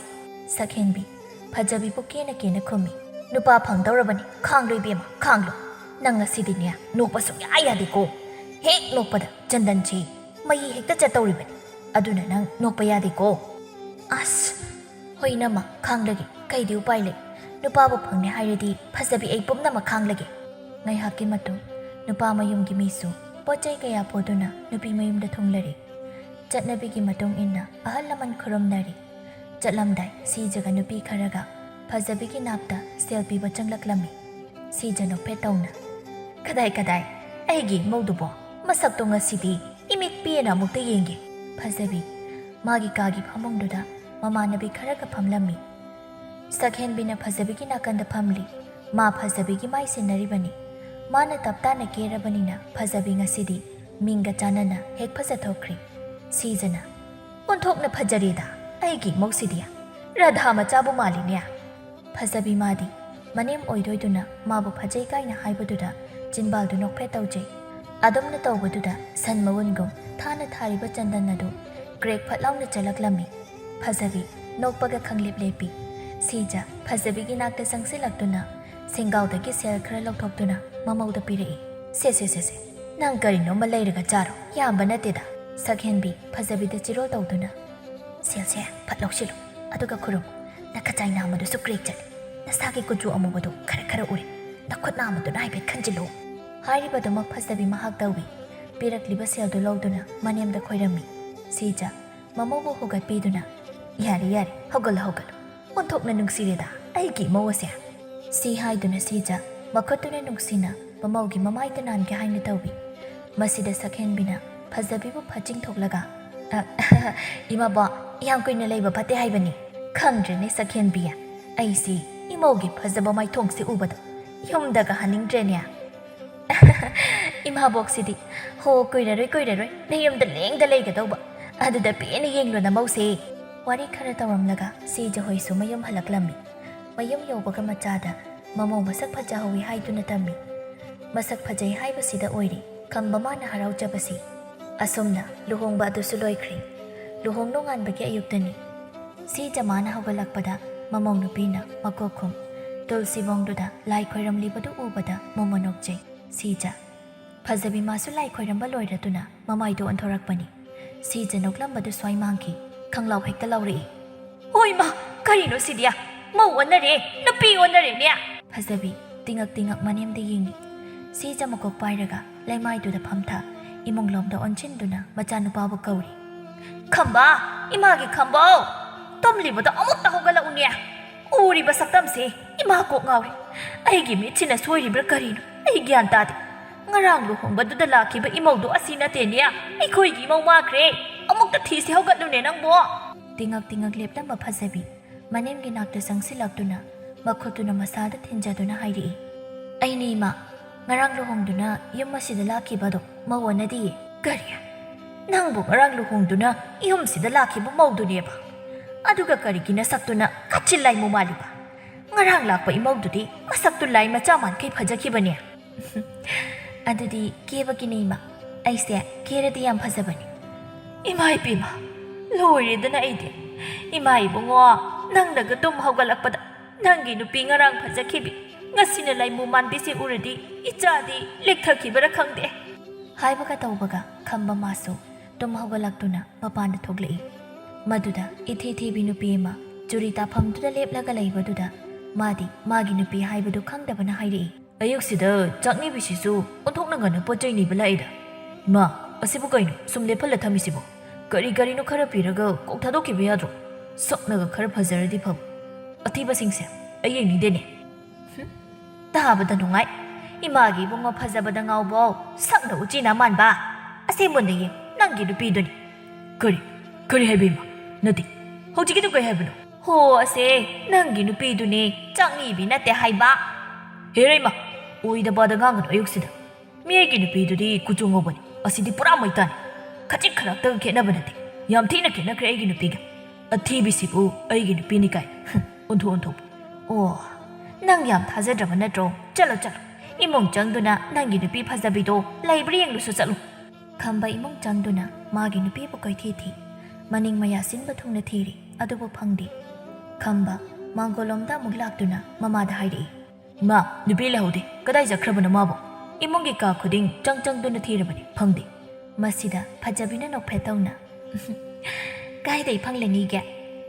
ꯁꯛꯍꯦꯟꯕꯤ ꯐꯖꯕꯤꯕꯨ ꯀꯦꯅ ꯀꯦꯅ ꯈꯨꯝꯃꯤ꯫ "ꯅꯨꯄꯥ ꯐꯪꯗꯧꯔꯕꯅꯤ, ꯈꯥꯡꯂꯣ ꯏꯕꯦꯝꯃ, ꯈꯥꯡꯂꯣ꯫ ꯅꯪ ꯉꯁꯤꯗꯤꯅꯦ ꯅꯣꯛꯄ ꯁꯨꯡꯌꯥ ꯌꯥꯗꯦꯀꯣ, ꯍꯦꯛ ꯅꯣꯛꯄꯗ ꯆꯟꯗꯟꯁꯤ ꯃꯩ ꯍꯦꯛꯇ ꯆꯠꯇꯧꯔꯤꯕꯅꯤ, ꯑꯗꯨꯅ ꯅꯪ ꯅꯣꯛꯄ ꯌꯥꯗꯦꯀꯣ"꯫ "ꯑꯁ, ꯍꯣꯏ ꯏꯅꯝꯃ, ꯈꯥꯡꯂꯒꯦ, ꯀꯩꯗꯤ ꯎꯄꯥꯏ ꯂꯩ? ꯅꯨꯄꯥꯕꯨ ꯐꯪꯅꯤ ꯍꯥꯏꯔꯗꯤ ꯐꯖꯕꯤ ꯑꯩ ꯄꯨꯝꯅꯃꯛ ꯈꯥꯡꯂꯒꯦ"꯫ ꯉꯥꯏꯍꯥꯛꯀꯤ ꯃꯇꯨꯡ ꯅꯨꯄꯥ ꯃꯌꯨꯝꯒꯤ ꯃꯤꯁꯨ ꯄꯣꯠ ꯆꯩ ꯀꯌꯥ ꯄꯨꯗꯨꯅ ꯅꯨꯄꯤ ꯃꯌꯨꯝꯗ ꯊꯨꯡꯂꯔꯦ꯫ ꯆꯠꯅꯕꯤꯒꯤ ꯃꯇꯨꯡ ꯏꯟꯅ ꯑꯍꯜ ꯂꯃꯟ ꯈꯨꯔꯨꯝꯅꯔꯤ꯫ ꯆꯠꯂꯝꯗꯥꯏ ꯁꯤꯖꯒ ꯅꯨꯄꯤ ꯈꯔꯒ ꯐꯖꯕꯤꯒꯤ ꯅꯥꯛꯇ ꯁꯦꯜ ꯄꯤꯕ ꯆꯪꯂꯛꯂꯝꯃꯤ꯫ ꯁꯤꯖ ꯅꯣꯛꯐꯦꯠ ꯇꯧꯅ, "ꯀꯗꯥꯏ ꯀꯗꯥꯏ, ꯑꯩꯒꯤ ꯏꯃꯧꯗꯨꯕꯣ ꯃꯁꯛꯇꯣ ꯉꯁꯤꯗꯤ ꯏꯃꯤꯠ ꯄꯤꯑꯅ ꯑꯃꯨꯛꯇ ꯌꯦꯡꯒꯦ"꯫ ꯐꯖꯕꯤ ꯃꯥꯒꯤ ꯀꯥꯒꯤ ꯐꯃꯨꯡꯗꯨꯗ ꯃꯃꯥꯟꯅꯕꯤ ꯈꯔꯒ ꯐꯝꯂꯝꯃꯤ꯫ ꯁꯛꯍꯦꯟꯕꯤꯅ ꯐꯖꯕꯤꯒꯤ ꯅꯥꯀꯟꯗ ꯐꯝꯂꯤ꯫ ꯃꯥ ꯐꯖꯕꯤꯒꯤ ꯃꯥꯏ ꯁꯤꯟꯅꯔꯤꯕꯅꯤ꯫ ꯃꯥꯅ ꯇꯞ ꯇꯥꯅ ꯀꯦꯔꯕꯅꯤꯅ ꯐꯖꯕꯤ ꯉꯁꯤꯗꯤ ꯃꯤꯡꯒ ꯆꯥꯟꯅꯅ ꯍꯦꯛ ꯐꯖꯊꯣꯛꯈ꯭ꯔꯦ꯫ ꯁꯤꯖꯅ, "ꯑꯣꯟꯊꯣꯛꯅ ꯐꯖꯔꯦꯗ ꯑꯩꯒꯤ ꯏꯃꯧꯁꯤꯗꯤ, ꯔꯥꯙꯥ ꯃꯆꯥꯕꯨ ꯃꯥꯜꯂꯤꯅꯦ"꯫ ꯐꯖꯕꯤ ꯃꯥꯗꯤ ꯃꯅꯦꯝ ꯑꯣꯏꯗꯣꯏꯗꯨꯅ ꯃꯥꯕꯨ ꯐꯖꯩ ꯀꯥꯏꯅ ꯍꯥꯏꯕꯗꯨꯗ ꯆꯤꯟꯕꯥꯜꯗꯨ ꯅꯣꯛꯐꯦꯠ ꯇꯧꯖꯩ꯫ ꯑꯗꯨꯝꯅ ꯇꯧꯕꯗꯨꯗ ꯁꯟ ꯃꯎꯟꯒꯨꯝ ꯊꯥꯅ ꯊꯥꯔꯤꯕ ꯆꯟꯗꯟ ꯑꯗꯨ ꯀ꯭ꯔꯦꯛ ꯐꯠ ꯂꯥꯎꯅ ꯆꯠꯂꯛꯂꯝꯃꯤ꯫ ꯐꯖꯕꯤ ꯅꯣꯛꯄꯒ ꯈꯪꯂꯦꯞ ꯂꯦꯞꯄꯤ꯫ ꯁꯤꯖ ꯐꯖꯕꯤꯒꯤ ꯅꯥꯛꯇ ꯆꯪꯁꯤꯜꯂꯛꯇꯨꯅ ꯁꯦꯡꯒꯥꯎꯗꯒꯤ ꯁꯦꯜ ꯈꯔ ꯂꯧꯊꯣꯛꯇꯨꯅ ꯃꯃꯧꯗ ꯄꯤꯔꯛꯏ꯫ "ꯁꯦ, ꯁꯦ, ꯁꯦ, ꯁꯦ, ꯅꯪ ꯀꯔꯤꯅꯣꯝꯃ ꯂꯩꯔꯒ ꯆꯥꯔꯣ, ꯌꯥꯝꯕ ꯅꯠꯇꯦꯗ"꯫ ꯁꯛꯍꯦꯟꯕꯤ ꯐꯖꯕꯤꯗ ꯆꯤꯔꯣꯜ ꯇꯧꯗꯨꯅ, "ꯁꯦꯜꯁꯦ ꯐꯠ ꯂꯧꯁꯤꯜꯂꯨ, ꯑꯗꯨꯒ ꯈꯨꯔꯨꯝ꯫ ꯅꯈꯆꯥꯏ ꯅꯥꯝꯃꯗꯨꯁꯨ ꯀ꯭ꯔꯦꯛ ꯆꯠꯂꯤ, ꯅꯁꯥꯒꯤ ꯀꯨꯆꯨ ꯑꯃꯨꯕꯗꯨ ꯈꯔ ꯈꯔ ꯎꯔꯦ, ꯅꯈꯨꯠ ꯅꯥꯝꯃꯗꯨꯅ ꯍꯥꯏꯐꯦꯠ ꯈꯟꯖꯤꯜꯂꯨ"꯫ ꯍꯥꯏꯔꯤꯕꯗꯨꯃꯛ ꯐꯖꯕꯤ ꯃꯍꯥꯛ ꯇꯧꯏ꯫ ꯄꯤꯔꯛꯂꯤꯕ ꯁꯦꯜꯗꯨ ꯂꯧꯗꯨꯅ ꯃꯅꯦꯝꯗ ꯈꯣꯏꯔꯝꯃꯤ꯫ ꯁꯤꯖ ꯃꯃꯧꯕꯨ ꯍꯧꯒꯠꯄꯤꯗꯨꯅ, "ꯌꯥꯔꯦ, ꯌꯥꯔꯦ, ꯍꯧꯒꯠꯂꯣ, ꯍꯧꯒꯠꯂꯣ꯫ ꯑꯣꯟꯊꯣꯛꯅ ꯅꯨꯡꯁꯤꯔꯦꯗ ꯑꯩꯒꯤ ꯏꯃꯧ ꯑꯁꯦ"꯫ ꯁꯤ ꯍꯥꯏꯗꯨꯅ ꯁꯤꯖ ꯃꯈꯨꯠꯇꯨꯅ ꯅꯨꯡꯁꯤꯅ ꯃꯃꯧꯒꯤ ꯃꯃꯥꯏꯗ ꯅꯥꯟꯒꯦ ꯍꯥꯏꯅ ꯇꯧꯏ꯫ ꯃꯁꯤꯗ ꯁꯛꯍꯦꯟꯕꯤꯅ ꯐꯖꯕꯤꯕꯨ ꯐꯥꯖꯤꯟꯊꯣꯛꯂꯒ, "ꯑ, ꯏꯃꯥꯕꯣꯛ, ꯌꯥꯝ ꯀꯨꯏꯅ ꯂꯩꯕ ꯐꯠꯇꯦ ꯍꯥꯏꯕꯅꯤ꯫ ꯈꯪꯗ꯭ꯔꯦꯅꯦ ꯁꯛꯍꯦꯟꯕꯤ, ꯑꯩꯁꯤ ꯏꯃꯧꯒꯤ ꯐꯖꯕ ꯃꯥꯏꯊꯣꯡꯁꯤ ꯎꯕꯗ ꯌꯨꯝꯗꯒ ꯍꯟꯅꯤꯡꯗ꯭ꯔꯦꯅꯦ꯫ ꯏꯃꯥꯕꯣꯛꯁꯤꯗꯤ, ꯍꯣ, ꯀꯨꯏꯔꯔꯣꯏ, ꯀꯨꯏꯔꯔꯣꯏ ꯅꯌꯨꯝꯗ ꯂꯦꯡꯗ ꯂꯩꯒꯗꯧꯕ꯫ ꯑꯗꯨꯗ ꯄꯦꯟꯅ ꯌꯦꯡꯂꯣ ꯅꯃꯧꯁꯦ꯫" ꯋꯥꯔꯤ ꯈꯔ ꯇꯧꯔꯝꯂꯒ ꯁꯤꯖ ꯍꯣꯏꯁꯨ ꯃꯌꯨꯝ ꯍꯜꯂꯛꯂꯝꯃꯤ꯫ ꯃꯌꯨꯝ ꯌꯧꯕꯒ ꯃꯆꯥꯗ ꯃꯃꯧ ꯃꯁꯛ ꯐꯖꯍꯧꯋꯤ ꯍꯥꯏꯗꯨꯅ ꯇꯝꯃꯤ꯫ ꯃꯁꯛ ꯐꯖꯩ ꯍꯥꯏꯕꯁꯤꯗ ꯑꯣꯏꯔꯦ ꯈꯝꯕ ꯃꯥꯅ ꯍꯔꯥꯎꯖꯕꯁꯤ꯫ ꯑꯁꯨꯝꯅ ꯂꯨꯍꯣꯡꯕ ꯑꯗꯨꯁꯨ ꯂꯣꯏꯈ꯭ꯔꯦ꯫ ꯂꯨꯍꯣꯡ ꯅꯣꯡꯉꯥꯟꯕꯒꯤ ꯑꯌꯨꯛꯇꯅꯤ꯫ ꯁꯤꯖ ꯃꯥꯅ ꯍꯧꯒꯠꯂꯛꯄꯗ ꯃꯃꯧ ꯅꯨꯄꯤꯅ ꯃꯀꯣꯛꯈꯨꯝ ꯇꯨꯜꯁꯤꯕꯣꯡꯗꯨꯗ ꯂꯥꯏ ꯈꯣꯏꯔꯝꯂꯤꯕꯗꯨ ꯎꯕꯗ ꯃꯣꯃꯣꯟ ꯅꯣꯛꯆꯩ꯫ ꯁꯤꯖ꯫ ꯐꯖꯕꯤ ꯃꯥꯁꯨ ꯂꯥꯏ ꯈꯣꯏꯔꯝꯕ ꯂꯣꯏꯔꯗꯨꯅ ꯃꯃꯥꯏꯗꯨ ꯑꯣꯟꯊꯣꯔꯛꯄꯅꯤ꯫ ꯁꯤꯖ ꯅꯣꯛꯂꯝꯕꯗꯨ ꯁ꯭ꯋꯥꯏ ꯃꯥꯡꯈꯤ꯫ ꯈꯪꯂꯥꯎ ꯍꯦꯛꯇ ꯂꯥꯎꯔꯛꯏ꯫ "ꯍꯣꯏ ꯃꯥ, ꯀꯔꯤꯅꯣ ꯁꯤꯗꯤ? ꯃꯧ ꯑꯣꯟꯅꯔꯦ, ꯅꯨꯄꯤ ꯑꯣꯟꯅꯔꯦꯅꯦ!" ꯐꯖꯕꯤ ꯇꯤꯉꯛ ꯇꯤꯉꯛ ꯃꯅꯦꯝꯗ ꯌꯦꯡꯉꯤ꯫ ꯁꯤꯖ ꯃꯀꯣꯛ ꯄꯥꯏꯔꯒ ꯂꯩꯃꯥꯏꯗꯨꯗ ꯐꯝꯊ ꯏꯃꯨꯡꯂꯣꯝꯗ ꯑꯣꯟꯁꯤꯟꯗꯨꯅ ꯃꯆꯥꯅꯨꯄꯥꯕꯨ ꯀꯧꯔꯤ꯫ "ꯈꯝꯕ, ꯏꯃꯥꯒꯤ ꯈꯝꯕꯧ, ꯇꯨꯝꯂꯤꯕꯗꯣ ꯑꯃꯨꯛꯇ ꯍꯧꯒꯠꯂꯛꯎꯅꯦ꯫ ꯎꯔꯤꯕ ꯁꯛꯇꯝꯁꯦ ꯏꯃꯥ ꯀꯣꯛ ꯉꯥꯎꯔꯦ꯫ ꯑꯩꯒꯤ ꯃꯤꯠꯁꯤꯅ ꯁꯣꯏꯔꯤꯕ꯭ꯔꯥ ꯀꯔꯤꯅꯣ? ꯑꯩ ꯒ꯭ꯌꯥꯟ ꯇꯥꯗꯦ꯫ ꯉꯔꯥꯡ ꯂꯨꯍꯣꯡꯕꯗꯨꯗ ꯂꯥꯛꯈꯤꯕ ꯏꯃꯧꯗꯣ ꯑꯁꯤ ꯅꯠꯇꯦꯅꯦ꯫ ꯑꯩꯈꯣꯏꯒꯤ ꯏꯃꯧ ꯃꯥꯈ꯭ꯔꯦ꯫ ꯑꯃꯨꯛꯇ ꯊꯤꯁꯤ ꯍꯧꯒꯠꯂꯨꯅꯦ ꯅꯪꯕꯣ!" ꯇꯤꯉꯛ ꯇꯤꯉꯛ ꯂꯦꯞꯂꯝꯕ ꯐꯖꯕꯤ ꯃꯅꯦꯝꯒꯤ ꯅꯥꯛꯇ ꯆꯪꯁꯤꯜꯂꯛꯇꯨꯅ ꯃꯈꯨꯠꯇꯨꯅ ꯃꯁꯥꯗ ꯊꯤꯟꯖꯗꯨꯅ ꯍꯥꯏꯔꯛꯏ꯫ "ꯑꯩꯅꯦ ꯏꯃꯥ, ꯉꯔꯥꯡ ꯂꯨꯍꯣꯡꯗꯨꯅ ꯌꯨꯝ ꯑꯁꯤꯗ ꯂꯥꯛꯈꯤꯕꯗꯣ ꯃꯧ ꯑꯣꯟꯅꯗꯤꯌꯦ꯫" "ꯀꯔꯤ? ꯅꯪꯕꯨ ꯉꯔꯥꯡ ꯂꯨꯍꯣꯡꯗꯨꯅ ꯌꯨꯝꯁꯤꯗ ꯂꯥꯛꯈꯤꯕ ꯃꯧꯗꯨꯅꯦꯕ? ꯑꯗꯨꯒ ꯀꯔꯤꯒꯤ ꯅꯁꯛꯇꯨꯅ ꯀꯥꯆꯤꯜ ꯂꯥꯏꯃꯨ ꯃꯥꯜꯂꯤꯕ? ꯉꯔꯥꯡ ꯂꯥꯛꯄ ꯏꯃꯧꯗꯨꯗꯤ ꯃꯁꯛꯇꯨ ꯂꯥꯏ ꯃꯆꯥ ꯃꯥꯟꯈꯩ ꯐꯖꯈꯤꯕꯅꯦ꯫" "ꯑꯗꯨꯗꯤ ꯀꯦꯕꯒꯤꯅꯦ ꯏꯃꯥ, ꯑꯩꯁꯦ ꯀꯦꯔꯗꯤ ꯌꯥꯝ ꯐꯖꯕꯅꯦ꯫" "ꯏꯃꯥ ꯏꯕꯦꯝꯃ, ꯂꯣꯏꯔꯦꯗꯅ ꯑꯩꯗꯤ꯫ ꯏꯃꯥ ꯏꯕꯨꯡꯉꯣ, ꯅꯪꯅꯒ ꯇꯨꯝ ꯍꯧꯒꯠꯂꯛꯄꯗ ꯅꯪꯒꯤ ꯅꯨꯄꯤ ꯉꯔꯥꯡ ꯐꯖꯈꯤꯕꯤ, ꯉꯁꯤꯅ ꯂꯥꯏꯃꯨ ꯃꯥꯟꯕꯤꯁꯤ ꯎꯔꯗꯤ ꯏꯆꯥꯗꯤ ꯂꯦꯛꯊꯈꯤꯕꯔꯥ ꯈꯪꯗꯦ꯫" ꯍꯥꯏꯕꯒ ꯇꯧꯕꯒ ꯈꯝꯕ ꯃꯥꯁꯨ ꯇꯨꯝ ꯍꯧꯒꯠꯂꯛꯇꯨꯅ ꯃꯄꯥꯟꯗ ꯊꯣꯛꯂꯛꯏ꯫ ꯃꯗꯨꯗ ꯏꯊꯤ ꯊꯤꯕꯤ ꯅꯨꯄꯤ ꯑꯃ ꯆꯨꯔꯤ ꯇꯥꯐꯝꯗꯨꯗ ꯂꯦꯞꯂꯒ ꯂꯩꯕꯗꯨꯗ ꯃꯥꯗꯤ ꯃꯥꯒꯤ ꯅꯨꯄꯤ ꯍꯥꯏꯕꯗꯨ ꯈꯪꯗꯕꯅ ꯍꯥꯏꯔꯛꯏ꯫ "ꯑꯌꯨꯛꯁꯤꯗ ꯆꯥꯛꯅꯤꯕꯤꯁꯤꯁꯨ ꯑꯣꯟꯊꯣꯛꯅ ꯉꯟꯅ ꯄꯣꯠ ꯆꯩ ꯅꯤꯕ ꯂꯥꯛꯏꯗ꯫ ꯏꯃꯥ, ꯑꯁꯤꯕꯨ ꯀꯩꯅꯣ ꯁꯨꯝ ꯂꯦꯞꯍꯜꯂ ꯊꯝꯃꯤꯁꯤꯕꯣ? ꯀꯔꯤ ꯀꯔꯤꯅꯣ ꯈꯔ ꯄꯤꯔꯒ ꯀꯣꯛ ꯊꯥꯗꯣꯛꯈꯤꯕ ꯌꯥꯗ꯭ꯔꯣ? ꯁꯛꯅꯒ ꯈꯔ ꯐꯖꯔꯗꯤ ꯐꯕ꯫ ꯑꯊꯤꯕꯁꯤꯡꯁꯦ ꯑꯩ ꯌꯦꯡꯅꯤꯡꯗꯦꯅꯦ꯫" ꯇꯥꯕꯗ ꯅꯨꯡꯉꯥꯏ꯫ ꯏꯃꯥꯒꯤ ꯏꯕꯨꯡꯉꯣ ꯐꯖꯕꯗ ꯉꯥꯎꯕꯧ, ꯁꯛꯅ ꯎꯆꯤꯅ ꯃꯥꯟꯕ꯫ ꯑꯁꯦꯡꯕꯅꯦ, ꯅꯪꯒꯤ ꯅꯨꯄꯤꯗꯨꯅꯤ꯫ ꯀꯔꯤ? ꯀꯔꯤ ꯍꯥꯏꯕ ꯏꯃꯥ? ꯅꯠꯇꯦ꯫ ꯍꯧꯖꯤꯛꯀꯤꯗꯨ ꯀꯩ ꯍꯥꯏꯕꯅꯣ? ꯍꯣ, ꯑꯁꯦ, ꯅꯪꯒꯤ ꯅꯨꯄꯤꯗꯨꯅꯦ, ꯆꯥꯛꯅꯤꯕꯤ ꯅꯠꯇꯦ ꯍꯥꯏꯕ꯫ ꯍꯦꯔꯩꯃ, ꯑꯣꯏꯗꯕꯗ ꯉꯥꯡꯒꯅꯨ ꯑꯌꯨꯛꯁꯤꯗ꯫ ꯃꯤ ꯑꯩꯒꯤ ꯅꯨꯄꯤꯗꯨꯗꯤ ꯀꯨꯆꯨ ꯉꯧꯕꯅꯤ, ꯑꯁꯤꯗꯤ ꯄꯨꯔꯥ ꯃꯩꯇꯥꯅꯤ꯫ ꯈꯖꯤꯛ ꯈꯔꯥꯛꯇꯒ ꯈꯦꯠꯅꯕ ꯅꯠꯇꯦ, ꯌꯥꯝ ꯊꯤꯅ ꯈꯦꯠꯅꯈ꯭ꯔꯦ ꯑꯩꯒꯤ ꯅꯨꯄꯤꯒ꯫ ꯑꯊꯤꯕꯤꯁꯤꯕꯨ ꯑꯩꯒꯤ ꯅꯨꯄꯤꯅꯤ ꯀꯥꯏ, ꯍꯨꯝ, ꯑꯣꯟꯊꯣꯛ ꯑꯣꯟꯊꯣꯛꯄ꯫ ꯑꯣ, ꯅꯪ ꯌꯥꯝ ꯊꯥꯖꯗ꯭ꯔꯕ ꯅꯠꯇ꯭ꯔꯣ? ꯆꯠꯂꯣ ꯆꯠꯂꯣ, ꯏꯃꯨꯡ ꯆꯪꯗꯨꯅ ꯅꯪꯒꯤ ꯅꯨꯄꯤ ꯐꯖꯕꯤꯗꯣ ꯂꯩꯕ꯭ꯔꯥ ꯌꯦꯡꯂꯨꯁꯨ ꯆꯠꯂꯨ꯫ ꯈꯝꯕ ꯏꯃꯨꯡ ꯆꯪꯗꯨꯅ ꯃꯥꯒꯤ ꯅꯨꯄꯤꯕꯨ ꯀꯣꯏꯊꯤ ꯊꯤ꯫ ꯃꯅꯤꯡ ꯃꯌꯥ ꯁꯤꯟꯕ ꯊꯨꯡꯅ ꯊꯤꯔꯤ, ꯑꯗꯨꯕꯨ ꯐꯪꯗꯦ꯫ ꯈꯝꯕ ꯃꯥꯡꯒꯣꯜꯂꯣꯝꯗ ꯑꯃꯨꯛ ꯂꯥꯛꯇꯨꯅ ꯃꯃꯥꯗ ꯍꯥꯏꯔꯛꯏ, "ꯏꯃꯥ, ꯅꯨꯄꯤ ꯂꯩꯍꯧꯗꯦ꯫ ꯀꯗꯥꯏ ꯆꯠꯈ꯭ꯔꯕꯅꯣ ꯃꯥꯕꯨ? ꯏꯃꯨꯡꯒꯤ ꯀꯥ ꯈꯨꯗꯤꯡ ꯆꯪ ꯆꯪꯗꯨꯅ ꯊꯤꯔꯕꯅꯤ, ꯐꯪꯗꯦ꯫" ꯃꯁꯤꯗ ꯐꯖꯕꯤꯅ ꯅꯣꯛꯐꯦꯠ ꯇꯧꯅ, "ꯀꯥꯏꯗꯩ ꯐꯪꯂꯅꯤꯒꯦ?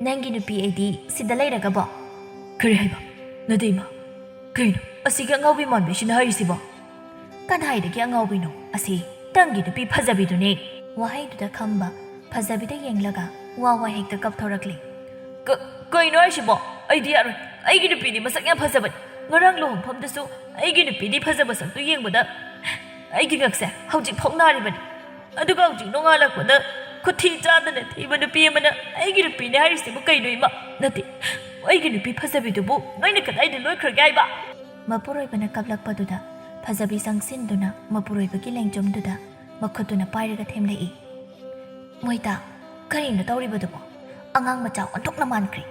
ꯅꯪꯒꯤ ꯅꯨꯄꯤ ꯑꯩꯗꯤ ꯁꯤꯗ ꯂꯩꯔꯒꯕꯣ?" "ꯀꯔꯤ ꯍꯥꯏꯕ? ꯅꯠꯇꯦ ꯏꯃꯥ, ꯀꯩꯅꯣ ꯑꯁꯤꯒꯤ ꯑꯉꯥꯎꯕꯤ ꯃꯥꯟꯕꯤꯁꯤꯅ ꯍꯥꯏꯔꯤꯁꯤꯕꯣ?" "ꯀꯅꯥꯏꯗꯒꯤ ꯑꯉꯥꯎꯕꯤꯅꯣ? ꯑꯁꯤ ꯅꯪꯒꯤ ꯅꯨꯄꯤ ꯐꯖꯕꯤꯗꯨꯅꯦ!" ꯋꯥꯍꯩꯗꯨꯗ ꯈꯝꯕ ꯐꯖꯕꯤꯗ ꯌꯦꯡꯂꯒ ꯋꯥ ꯋꯥ ꯍꯦꯛꯇ ꯀꯞꯊꯣꯔꯛꯂꯦ꯫ "ꯀ-, ꯀꯩꯅꯣ ꯍꯥꯏꯁꯤꯕꯣ? ꯑꯩꯗꯤ ꯌꯥꯔꯣꯏ꯫ ꯑꯩꯒꯤ ꯅꯨꯄꯤꯗꯤ ꯃꯁꯛ ꯌꯥꯝ ꯐꯖꯕꯅꯤ꯫ ꯉꯔꯥꯡ ꯂꯨꯍꯣꯡꯐꯝꯗꯁꯨ ꯑꯩꯒꯤ ꯅꯨꯄꯤꯗꯤ ꯐꯖꯕ ꯁꯛꯇꯨ ꯌꯦꯡꯕꯗ ꯑꯩꯒꯤ ꯉꯛꯁꯦ ꯍꯧꯖꯤꯛ ꯐꯥꯎ ꯅꯥꯔꯤꯕꯅꯤ꯫ ꯑꯗꯨꯒ ꯍꯧꯖꯤꯛ ꯅꯣꯡꯉꯥꯜꯂꯛꯄꯗ ꯈꯨꯊꯤ ꯆꯥꯗꯅ ꯊꯤꯕ ꯅꯨꯄꯤ ꯑꯃꯅ ꯑꯩꯒꯤ ꯅꯨꯄꯤꯅꯦ ꯍꯥꯏꯔꯤꯁꯤꯕꯨ ꯀꯩꯅꯣ ꯏꯃꯥ? ꯅꯠꯇꯦ, ꯑꯩꯒꯤ ꯅꯨꯄꯤ ꯐꯖꯕꯤꯗꯨꯕꯨ ꯅꯣꯏꯅ ꯀꯗꯥꯏꯗ ꯂꯣꯏꯈ꯭ꯔꯒꯦ ꯍꯥꯏꯕ?" ꯃꯄꯨꯔꯣꯏꯕꯅ ꯀꯞꯂꯛꯄꯗꯨꯗ ꯐꯖꯕꯤ ꯆꯪꯁꯤꯟꯗꯨꯅ ꯃꯄꯨꯔꯣꯏꯕꯒꯤ ꯂꯦꯡꯖꯨꯝꯗꯨꯗ ꯃꯈꯨꯠꯇꯨꯅ ꯄꯥꯏꯔꯒ ꯊꯦꯝꯂꯛꯏ꯫ "ꯃꯣꯏꯇꯥ, ꯀꯔꯤꯅꯣ ꯇꯧꯔꯤꯕꯗꯨꯕꯣ? ꯑꯉꯥꯡ ꯃꯆꯥ ꯑꯣꯟꯊꯣꯛꯅ ꯃꯥꯟꯈ꯭ꯔꯦ꯫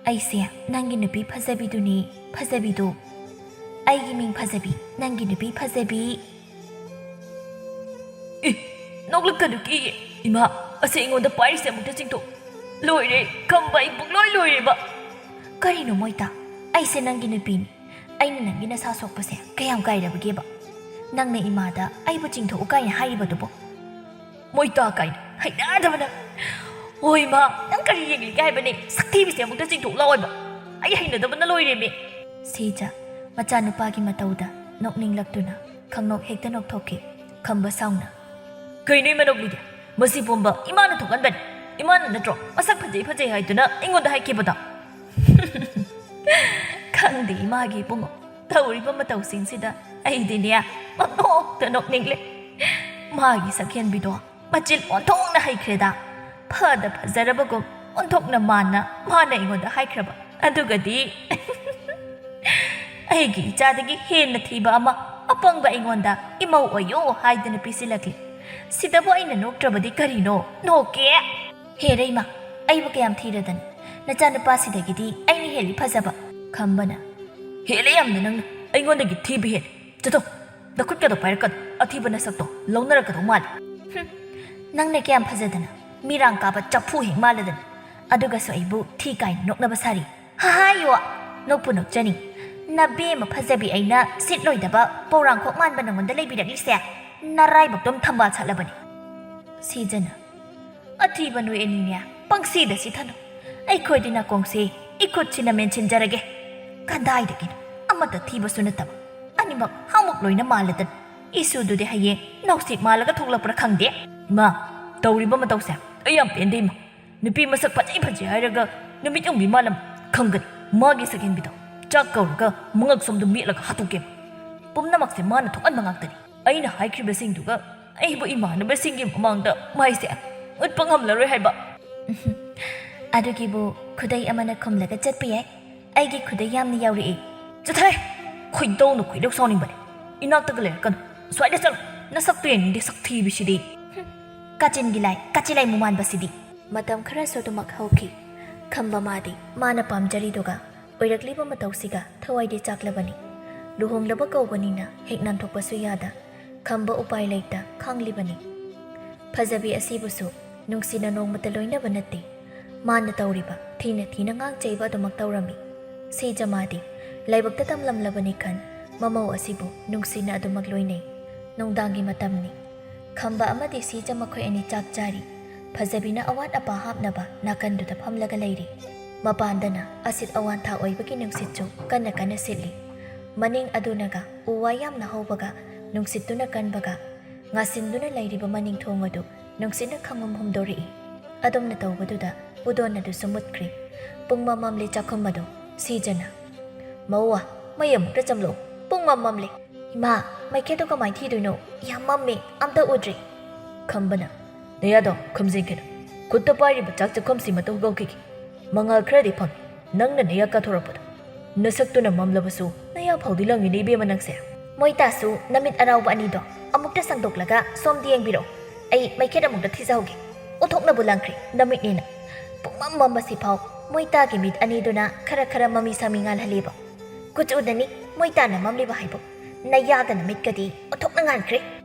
ꯑꯩꯁꯦ ꯅꯪꯒꯤ ꯅꯨꯄꯤ ꯐꯖꯕꯤꯗꯨꯅꯤ, ꯐꯖꯕꯤꯗꯨ꯫ ꯑꯩꯒꯤ ꯃꯤꯡ ꯐꯖꯕꯤ, ꯅꯪꯒꯤ ꯅꯨꯄꯤ ꯐꯖꯕꯤ꯫" "ꯑꯦ, ꯅꯣꯛꯂꯛꯀꯅꯨ, ꯀꯤꯌꯦ꯫ ꯏꯃꯥ, ꯑꯁꯤ ꯑꯩꯉꯣꯟꯗ ꯄꯥꯏꯔꯤꯁꯦ ꯑꯃꯨꯛꯇ ꯆꯤꯡꯊꯣꯛ꯫ ꯂꯣꯏꯔꯦ, ꯈꯝꯕ, ꯑꯩ ꯄꯨꯡꯂꯣꯏ ꯂꯣꯏꯔꯦꯕ꯫" "ꯀꯔꯤꯅꯣ ꯃꯣꯏꯇꯥ? ꯑꯩꯁꯦ ꯅꯪꯒꯤ ꯅꯨꯄꯤꯅꯤ꯫ ꯑꯩꯅ ꯅꯪꯒꯤ ꯅꯁꯥ ꯁꯣꯛꯄꯁꯦ ꯀꯌꯥꯝ ꯀꯥꯏꯔꯕꯒꯦꯕ? ꯅꯪꯅ ꯏꯃꯥꯗ ꯑꯩꯕꯨ ꯆꯤꯡꯊꯣꯛꯎ ꯀꯥꯏꯅ ꯍꯥꯏꯔꯤꯕꯗꯨꯕꯣ?" "ꯃꯣꯏꯇꯥ ꯀꯥꯏꯅ ꯍꯩꯅꯗꯕꯅ꯫ ꯍꯣꯏ ꯏꯃꯥ, ꯅꯪ ꯀꯔꯤ ꯌꯦꯡꯂꯤꯒꯦ ꯍꯥꯏꯕꯅꯦ? ꯁꯛꯊꯤꯕꯤꯁꯦ ꯑꯃꯨꯛꯇ ꯆꯤꯡꯊꯣꯛ ꯂꯥꯎꯑꯣꯕ꯫ ꯑꯩ ꯍꯩꯅꯗꯕꯅ ꯂꯣꯏꯔꯦꯃꯤ꯫" ꯁꯤꯖ ꯃꯆꯥꯅꯨꯄꯥꯒꯤ ꯃꯇꯧꯗ ꯅꯣꯛꯅꯤꯡꯂꯛꯇꯨꯅ ꯈꯪꯅꯣꯛ ꯍꯦꯛꯇ ꯅꯣꯛꯊꯣꯛꯈꯤ꯫ ꯈꯝꯕ ꯁꯥꯎꯅ, "ꯀꯩꯅꯣ ꯏꯃꯥ ꯅꯣꯛꯂꯤꯗꯤ? ꯃꯁꯤ ꯄꯨꯝꯕ ꯏꯃꯥꯅ ꯊꯣꯛꯍꯟꯕꯅꯤ꯫ ꯏꯃꯥꯅ ꯅꯠꯇ꯭ꯔꯣ ꯃꯁꯛ ꯐꯖꯩ ꯐꯖꯩ ꯍꯥꯏꯗꯨꯅ ꯑꯩꯉꯣꯟꯗ ꯍꯥꯏꯈꯤꯕꯗꯣ?" "ꯈꯪꯗꯦ ꯏꯃꯥꯒꯤ ꯏꯕꯨꯡꯉꯣ, ꯇꯧꯔꯤꯕ ꯃꯇꯧꯁꯤꯡꯁꯤꯗ ꯑꯩꯗꯤꯅꯦ ꯄꯪꯅꯣꯛꯇ ꯅꯣꯛꯅꯤꯡꯂꯦ꯫ ꯃꯥꯒꯤ ꯁꯛꯍꯦꯟꯕꯤꯗꯣ ꯃꯆꯤꯜ ꯑꯣꯟꯊꯣꯛꯅ ꯍꯩꯈ꯭ꯔꯦꯗ꯫ ꯐꯗ ꯐꯖꯔꯕꯒꯨꯝ ꯑꯣꯟꯊꯣꯛꯅ ꯃꯥꯟꯅ ꯃꯥꯅ ꯑꯩꯉꯣꯟꯗ ꯍꯥꯏꯈ꯭ꯔꯕ꯫ ꯑꯗꯨꯒꯗꯤ ꯑꯩꯒꯤ ꯏꯆꯥꯗꯒꯤ ꯍꯦꯟꯅ ꯊꯤꯕ ꯑꯃ ꯑꯄꯪꯕ ꯑꯩꯉꯣꯟꯗ ꯏꯃꯧ ꯑꯣꯏꯌꯣ ꯍꯥꯏꯗꯅ ꯄꯤꯁꯤꯜꯂꯛꯂꯤ꯫ ꯁꯤꯗꯕꯨ ꯑꯩꯅ ꯅꯣꯛꯇ꯭ꯔꯕꯗꯤ ꯀꯔꯤꯅꯣ? ꯅꯣꯛꯀꯦ꯫ ꯍꯦꯔꯩꯃ, ꯑꯩꯕꯨ ꯀꯌꯥꯝ ꯊꯤꯔꯗꯅ? ꯅꯆꯥꯅꯨꯄꯥꯁꯤꯗꯒꯤꯗꯤ ꯑꯩꯅ ꯍꯦꯜꯂꯤ ꯐꯖꯕ꯫ ꯈꯝꯕꯅ, ꯍꯦꯜꯂꯦ ꯌꯥꯝꯅ ꯅꯪꯅ꯫ ꯑꯩꯉꯣꯟꯗꯒꯤ ꯊꯤꯕ ꯍꯦꯜꯂꯦ꯫ ꯆꯠꯊꯣ, ꯅꯈꯨꯠꯀꯗꯣ ꯄꯥꯏꯔꯛꯀꯅꯨ꯫ ꯑꯊꯤꯕ ꯅꯁꯛꯇꯣ ꯂꯧꯅꯔꯛꯀꯗꯧ ꯃꯥꯜꯂꯦ꯫ ꯍꯨꯝ, ꯅꯪꯅ ꯀꯌꯥꯝ ꯐꯖꯗꯅ, ꯃꯤꯔꯥꯡ ꯀꯥꯕ ꯆꯐꯨ ꯍꯦꯛ ꯃꯥꯜꯂꯗꯅ꯫ ꯑꯗꯨꯒꯁꯨ ꯑꯩꯕꯨ ꯊꯤ ꯀꯥꯏꯅ ꯅꯣꯛꯅꯕ ꯁꯥꯔꯤ꯫ ꯍꯥꯍꯥꯌꯣ, ꯅꯣꯛꯄꯨ ꯅꯣꯛꯆꯅꯤ꯫ ꯅꯕꯦꯝꯃ ꯐꯖꯕꯤ ꯑꯩꯅ ꯁꯤꯠꯂꯣꯏꯗꯕ ꯄꯧꯔꯥꯡꯈꯣꯛ ꯃꯥꯟꯕ ꯅꯉꯣꯟꯗ ꯂꯩꯕꯤꯔꯛꯂꯤꯁꯦ꯫ ꯅꯔꯥꯏꯕꯛꯇꯣꯝ ꯊꯝꯕꯥꯜ ꯁꯥꯠꯂꯕꯅꯤ꯫ ꯁꯤꯖꯅ, ꯑꯊꯤꯕ ꯅꯣꯏ ꯑꯅꯤꯅꯦ ꯄꯪꯁꯤꯗ ꯁꯤꯊꯅꯨ꯫ ꯑꯩꯈꯣꯏꯗꯤ ꯅꯥꯀꯣꯡꯁꯦ ꯏꯈꯨꯠꯁꯤꯅ ꯃꯦꯟꯁꯤꯟꯖꯔꯒꯦ꯫ ꯀꯗꯥꯏꯗꯒꯤꯅꯣ, ꯑꯃꯠꯇ ꯊꯤꯕꯁꯨ ꯅꯠꯇꯕ, ꯑꯅꯤꯃꯛ ꯍꯥꯃꯨꯛ ꯂꯣꯏꯅ ꯃꯥꯜꯂꯗꯅ꯫ ꯏꯁꯨꯗꯨꯗꯤ ꯍꯌꯦꯡ ꯅꯥꯎꯁꯦꯛ ꯃꯥꯜꯂꯒ ꯊꯣꯛꯂꯛꯄ꯭ꯔꯥ ꯈꯪꯗꯦ꯫ ꯏꯃꯥ, ꯇꯧꯔꯤꯕ ꯃꯇꯧꯁꯦ ꯑꯩ ꯌꯥꯝ ꯄꯦꯟꯗꯦ ꯏꯃꯥ꯫ ꯅꯨꯄꯤ ꯃꯁꯛ ꯐꯖꯩ ꯐꯖꯩ ꯍꯥꯏꯔꯒ ꯅꯨꯃꯤꯠ ꯌꯨꯡꯕꯤ ꯃꯥꯜꯂꯝ ꯈꯪꯒꯅꯤ꯫ ꯃꯥꯒꯤ ꯁꯛꯍꯦꯟꯕꯤꯗꯣ ꯆꯥꯛ ꯀꯧꯔꯒ ꯃꯉꯛ ꯁꯣꯝꯗ ꯃꯦꯠꯂꯒ ꯍꯥꯠꯇꯣꯛꯀꯦꯕ꯫ ꯄꯨꯝꯅꯃꯛꯁꯦ ꯃꯥꯅ ꯊꯣꯛꯍꯟꯕ ꯉꯥꯛꯇꯅꯤ꯫ ꯑꯩꯅ ꯍꯥꯏꯈ꯭ꯔꯤꯕꯁꯤꯡꯗꯨꯒ ꯑꯩꯕꯨ ꯏꯃꯥꯟꯅꯕꯁꯤꯡꯒꯤ ꯃꯃꯥꯡꯗ ꯃꯥꯏꯁꯦ ꯎꯠꯄ ꯉꯝꯂꯔꯣꯏ ꯍꯥꯏꯕ꯫ ꯑꯗꯨꯒꯤꯕꯨ ꯈꯨꯗꯩ ꯑꯃꯅ ꯈꯨꯝꯂꯒ ꯆꯠꯄ ꯌꯥꯏ꯫ ꯑꯩꯒꯤ ꯈꯨꯗꯩ ꯌꯥꯝꯅ ꯌꯥꯎꯔꯛꯏ꯫ ꯆꯠꯊꯔꯦ! ꯈꯣꯏꯗꯧꯅ ꯈꯣꯏꯗꯧ ꯁꯥꯎꯅꯤꯡꯕꯅꯦ꯫ ꯏꯅꯥꯛꯇꯒ ꯂꯩꯔꯛꯀꯅꯨ꯫ ꯁ꯭ꯋꯥꯏꯗ ꯆꯠꯂꯣ꯫ ꯅꯁꯛꯇꯨ ꯌꯦꯡꯅꯤꯡꯗꯦ, ꯁꯛ ꯊꯤꯕꯤꯁꯤꯗꯤ꯫ ꯍꯨꯝ, ꯀꯥꯆꯤꯟꯒꯤ ꯂꯥꯏ, ꯀꯥꯆꯤꯟ ꯂꯥꯏ ꯃꯨꯃꯥꯟꯕꯁꯤꯗꯤ꯫ ꯃꯇꯝ ꯈꯔꯁꯨ ꯑꯗꯨꯃꯛ ꯍꯧꯈꯤ꯫ ꯈꯝꯕ ꯃꯥꯗꯤ ꯃꯥꯅ ꯄꯥꯝꯖꯔꯤꯗꯨꯒ ꯑꯣꯏꯔꯛꯂꯤꯕ ꯃꯇꯧꯁꯤꯒ ꯊꯋꯥꯏꯗꯤ ꯆꯥꯛꯂꯕꯅꯤ꯫ ꯂꯨꯍꯣꯡꯂꯕ ꯀꯧꯕꯅꯤꯅ ꯍꯦꯛ ꯅꯥꯟꯊꯣꯛꯄꯁꯨ ꯌꯥꯗ ꯈꯝꯕ ꯎꯄꯥꯏ ꯂꯩꯇ ꯈꯥꯡꯂꯤꯕꯅꯤ꯫ ꯐꯖꯕꯤ ꯑꯁꯤꯕꯨꯁꯨ ꯅꯨꯡꯁꯤꯅ ꯅꯣꯡꯃꯇ ꯂꯣꯏꯅꯕ ꯅꯠꯇꯦ꯫ ꯃꯥꯅ ꯇꯧꯔꯤꯕ ꯊꯤꯅ ꯊꯤꯅ ꯉꯥꯡ ꯆꯩꯕ ꯑꯗꯨꯃꯛ ꯇꯧꯔꯝꯃꯤ꯫ ꯁꯤꯖꯃꯥꯗꯤ ꯂꯥꯏꯕꯛꯇ ꯇꯝꯂꯝꯂꯕꯅꯤ ꯈꯟ ꯃꯃꯧ ꯑꯁꯤꯕꯨ ꯅꯨꯡꯁꯤꯅ ꯑꯗꯨꯃꯛ ꯂꯣꯏꯅꯩ꯫ ꯅꯨꯡꯗꯥꯡꯒꯤ ꯃꯇꯝꯅꯤ꯫ ꯈꯝꯕ ꯑꯃꯗꯤ ꯁꯤꯖ ꯃꯈꯣꯏ ꯑꯅꯤ ꯆꯥꯛ ꯆꯥꯔꯤ꯫ ꯐꯖꯕꯤꯅ ꯑꯋꯥꯠ ꯑꯄꯥ ꯍꯥꯞꯅꯕ ꯅꯥꯀꯟꯗꯨꯗ ꯐꯝꯂꯒ ꯂꯩꯔꯤ꯫ ꯃꯄꯥꯟꯗꯅ ꯑꯁꯤꯠ ꯑꯋꯥꯟꯊꯥ ꯑꯣꯏꯕꯒꯤ ꯅꯨꯡꯁꯤꯠꯁꯨ ꯀꯟꯅ ꯀꯟꯅ ꯁꯤꯠꯂꯤ꯫ ꯃꯅꯤꯡ ꯑꯗꯨꯅꯒ ꯎ ꯋꯥ ꯌꯥꯝꯅ ꯍꯧꯕꯒ ꯅꯨꯡꯁꯤꯠꯇꯨꯅ ꯀꯟꯕꯒ ꯉꯥꯁꯤꯟꯗꯨꯅ ꯂꯩꯔꯤꯕ ꯃꯅꯤꯡ ꯊꯣꯡ ꯑꯗꯨ ꯅꯨꯡꯁꯤꯠꯅ ꯈꯪꯍꯨꯝ ꯍꯨꯝꯗꯣꯔꯛꯏ꯫ ꯑꯗꯨꯝꯅ ꯇꯧꯕꯗꯨꯗ ꯄꯨꯗꯣꯟ ꯑꯗꯨꯁꯨ ꯃꯨꯠꯈ꯭ꯔꯦ꯫ ꯄꯨꯡꯃꯝ ꯃꯝꯂꯤ ꯆꯥꯛꯈꯨꯝ ꯑꯗꯨ꯫ ꯁꯤꯖꯅ, "ꯃꯧꯋꯥ, "ꯃꯩ ꯑꯃꯨꯛꯇ ꯆꯝꯂꯛꯎ, ꯄꯨꯡ ꯃꯝ ꯃꯝꯂꯦ꯫ ꯏꯃꯥ, ꯃꯩꯈꯦꯠꯇꯣ ꯀꯃꯥꯏꯅ ꯊꯤꯗꯣꯏꯅꯣ? ꯌꯥꯝ ꯃꯝꯃꯦ, ꯑꯝꯇ ꯎꯗ꯭ꯔꯦ꯫" ꯈꯝꯕꯅ, "ꯅꯌꯥꯗꯣ ꯈꯨꯝꯖꯤꯟꯒꯅꯨ, ꯈꯨꯠꯇ ꯄꯥꯏꯔꯤꯕ ꯆꯥꯛ ꯆꯥꯛꯈꯨꯝꯁꯤꯃꯇ ꯍꯨꯒꯧꯈꯤꯒꯦ꯫ ꯃꯉꯥꯜ ꯈꯔꯗꯤ ꯐꯪꯉꯤ, ꯅꯪꯅ ꯅꯌꯥ ꯀꯥꯊꯣꯔꯛꯄꯗꯣ꯫ ꯅꯁꯛꯇꯨꯅ ꯃꯝꯂꯕꯁꯨ ꯅꯌꯥ ꯐꯥꯎꯗꯤ ꯂꯪꯉꯤꯅꯦ ꯏꯕꯦꯝꯃ ꯅꯪꯁꯦ꯫" "ꯃꯣꯏꯇꯥꯁꯨ ꯅꯃꯤꯠ ꯑꯔꯥꯎꯕ ꯑꯅꯤꯗꯣ ꯑꯃꯨꯛꯇ ꯁꯪꯗꯣꯛꯂꯒ ꯁꯣꯝꯗ ꯌꯦꯡꯕꯤꯔꯛꯑꯣ꯫ ꯑꯩ ꯃꯩꯈꯦꯠ ꯑꯃꯨꯛꯇ ꯊꯤꯖꯍꯧꯒꯦ꯫ ꯑꯣꯟꯊꯣꯛꯅꯕꯨ ꯂꯪꯈ꯭ꯔꯦ ꯅꯃꯤꯠꯅꯦꯅ꯫ ꯄꯨꯡꯃꯝ ꯃꯝꯕꯁꯤꯐꯥꯎ ꯃꯣꯏꯇꯥꯒꯤ ꯃꯤꯠ ꯑꯅꯤꯗꯨꯅ ꯈꯔ ꯈꯔ ꯃꯃꯤ ꯁꯥꯃꯤ ꯉꯥꯜꯍꯜꯂꯤꯕ꯫ ꯀꯨꯆꯨꯗꯅꯤ ꯃꯣꯏꯇꯥꯅ ꯃꯝꯂꯤꯕ ꯍꯥꯏꯕꯨ꯫ ꯅꯌꯥꯒ ꯅꯃꯤꯠꯀꯗꯤ ꯑꯣꯟꯊꯣꯛꯅ ꯉꯥꯟꯈ꯭ꯔꯦ꯫"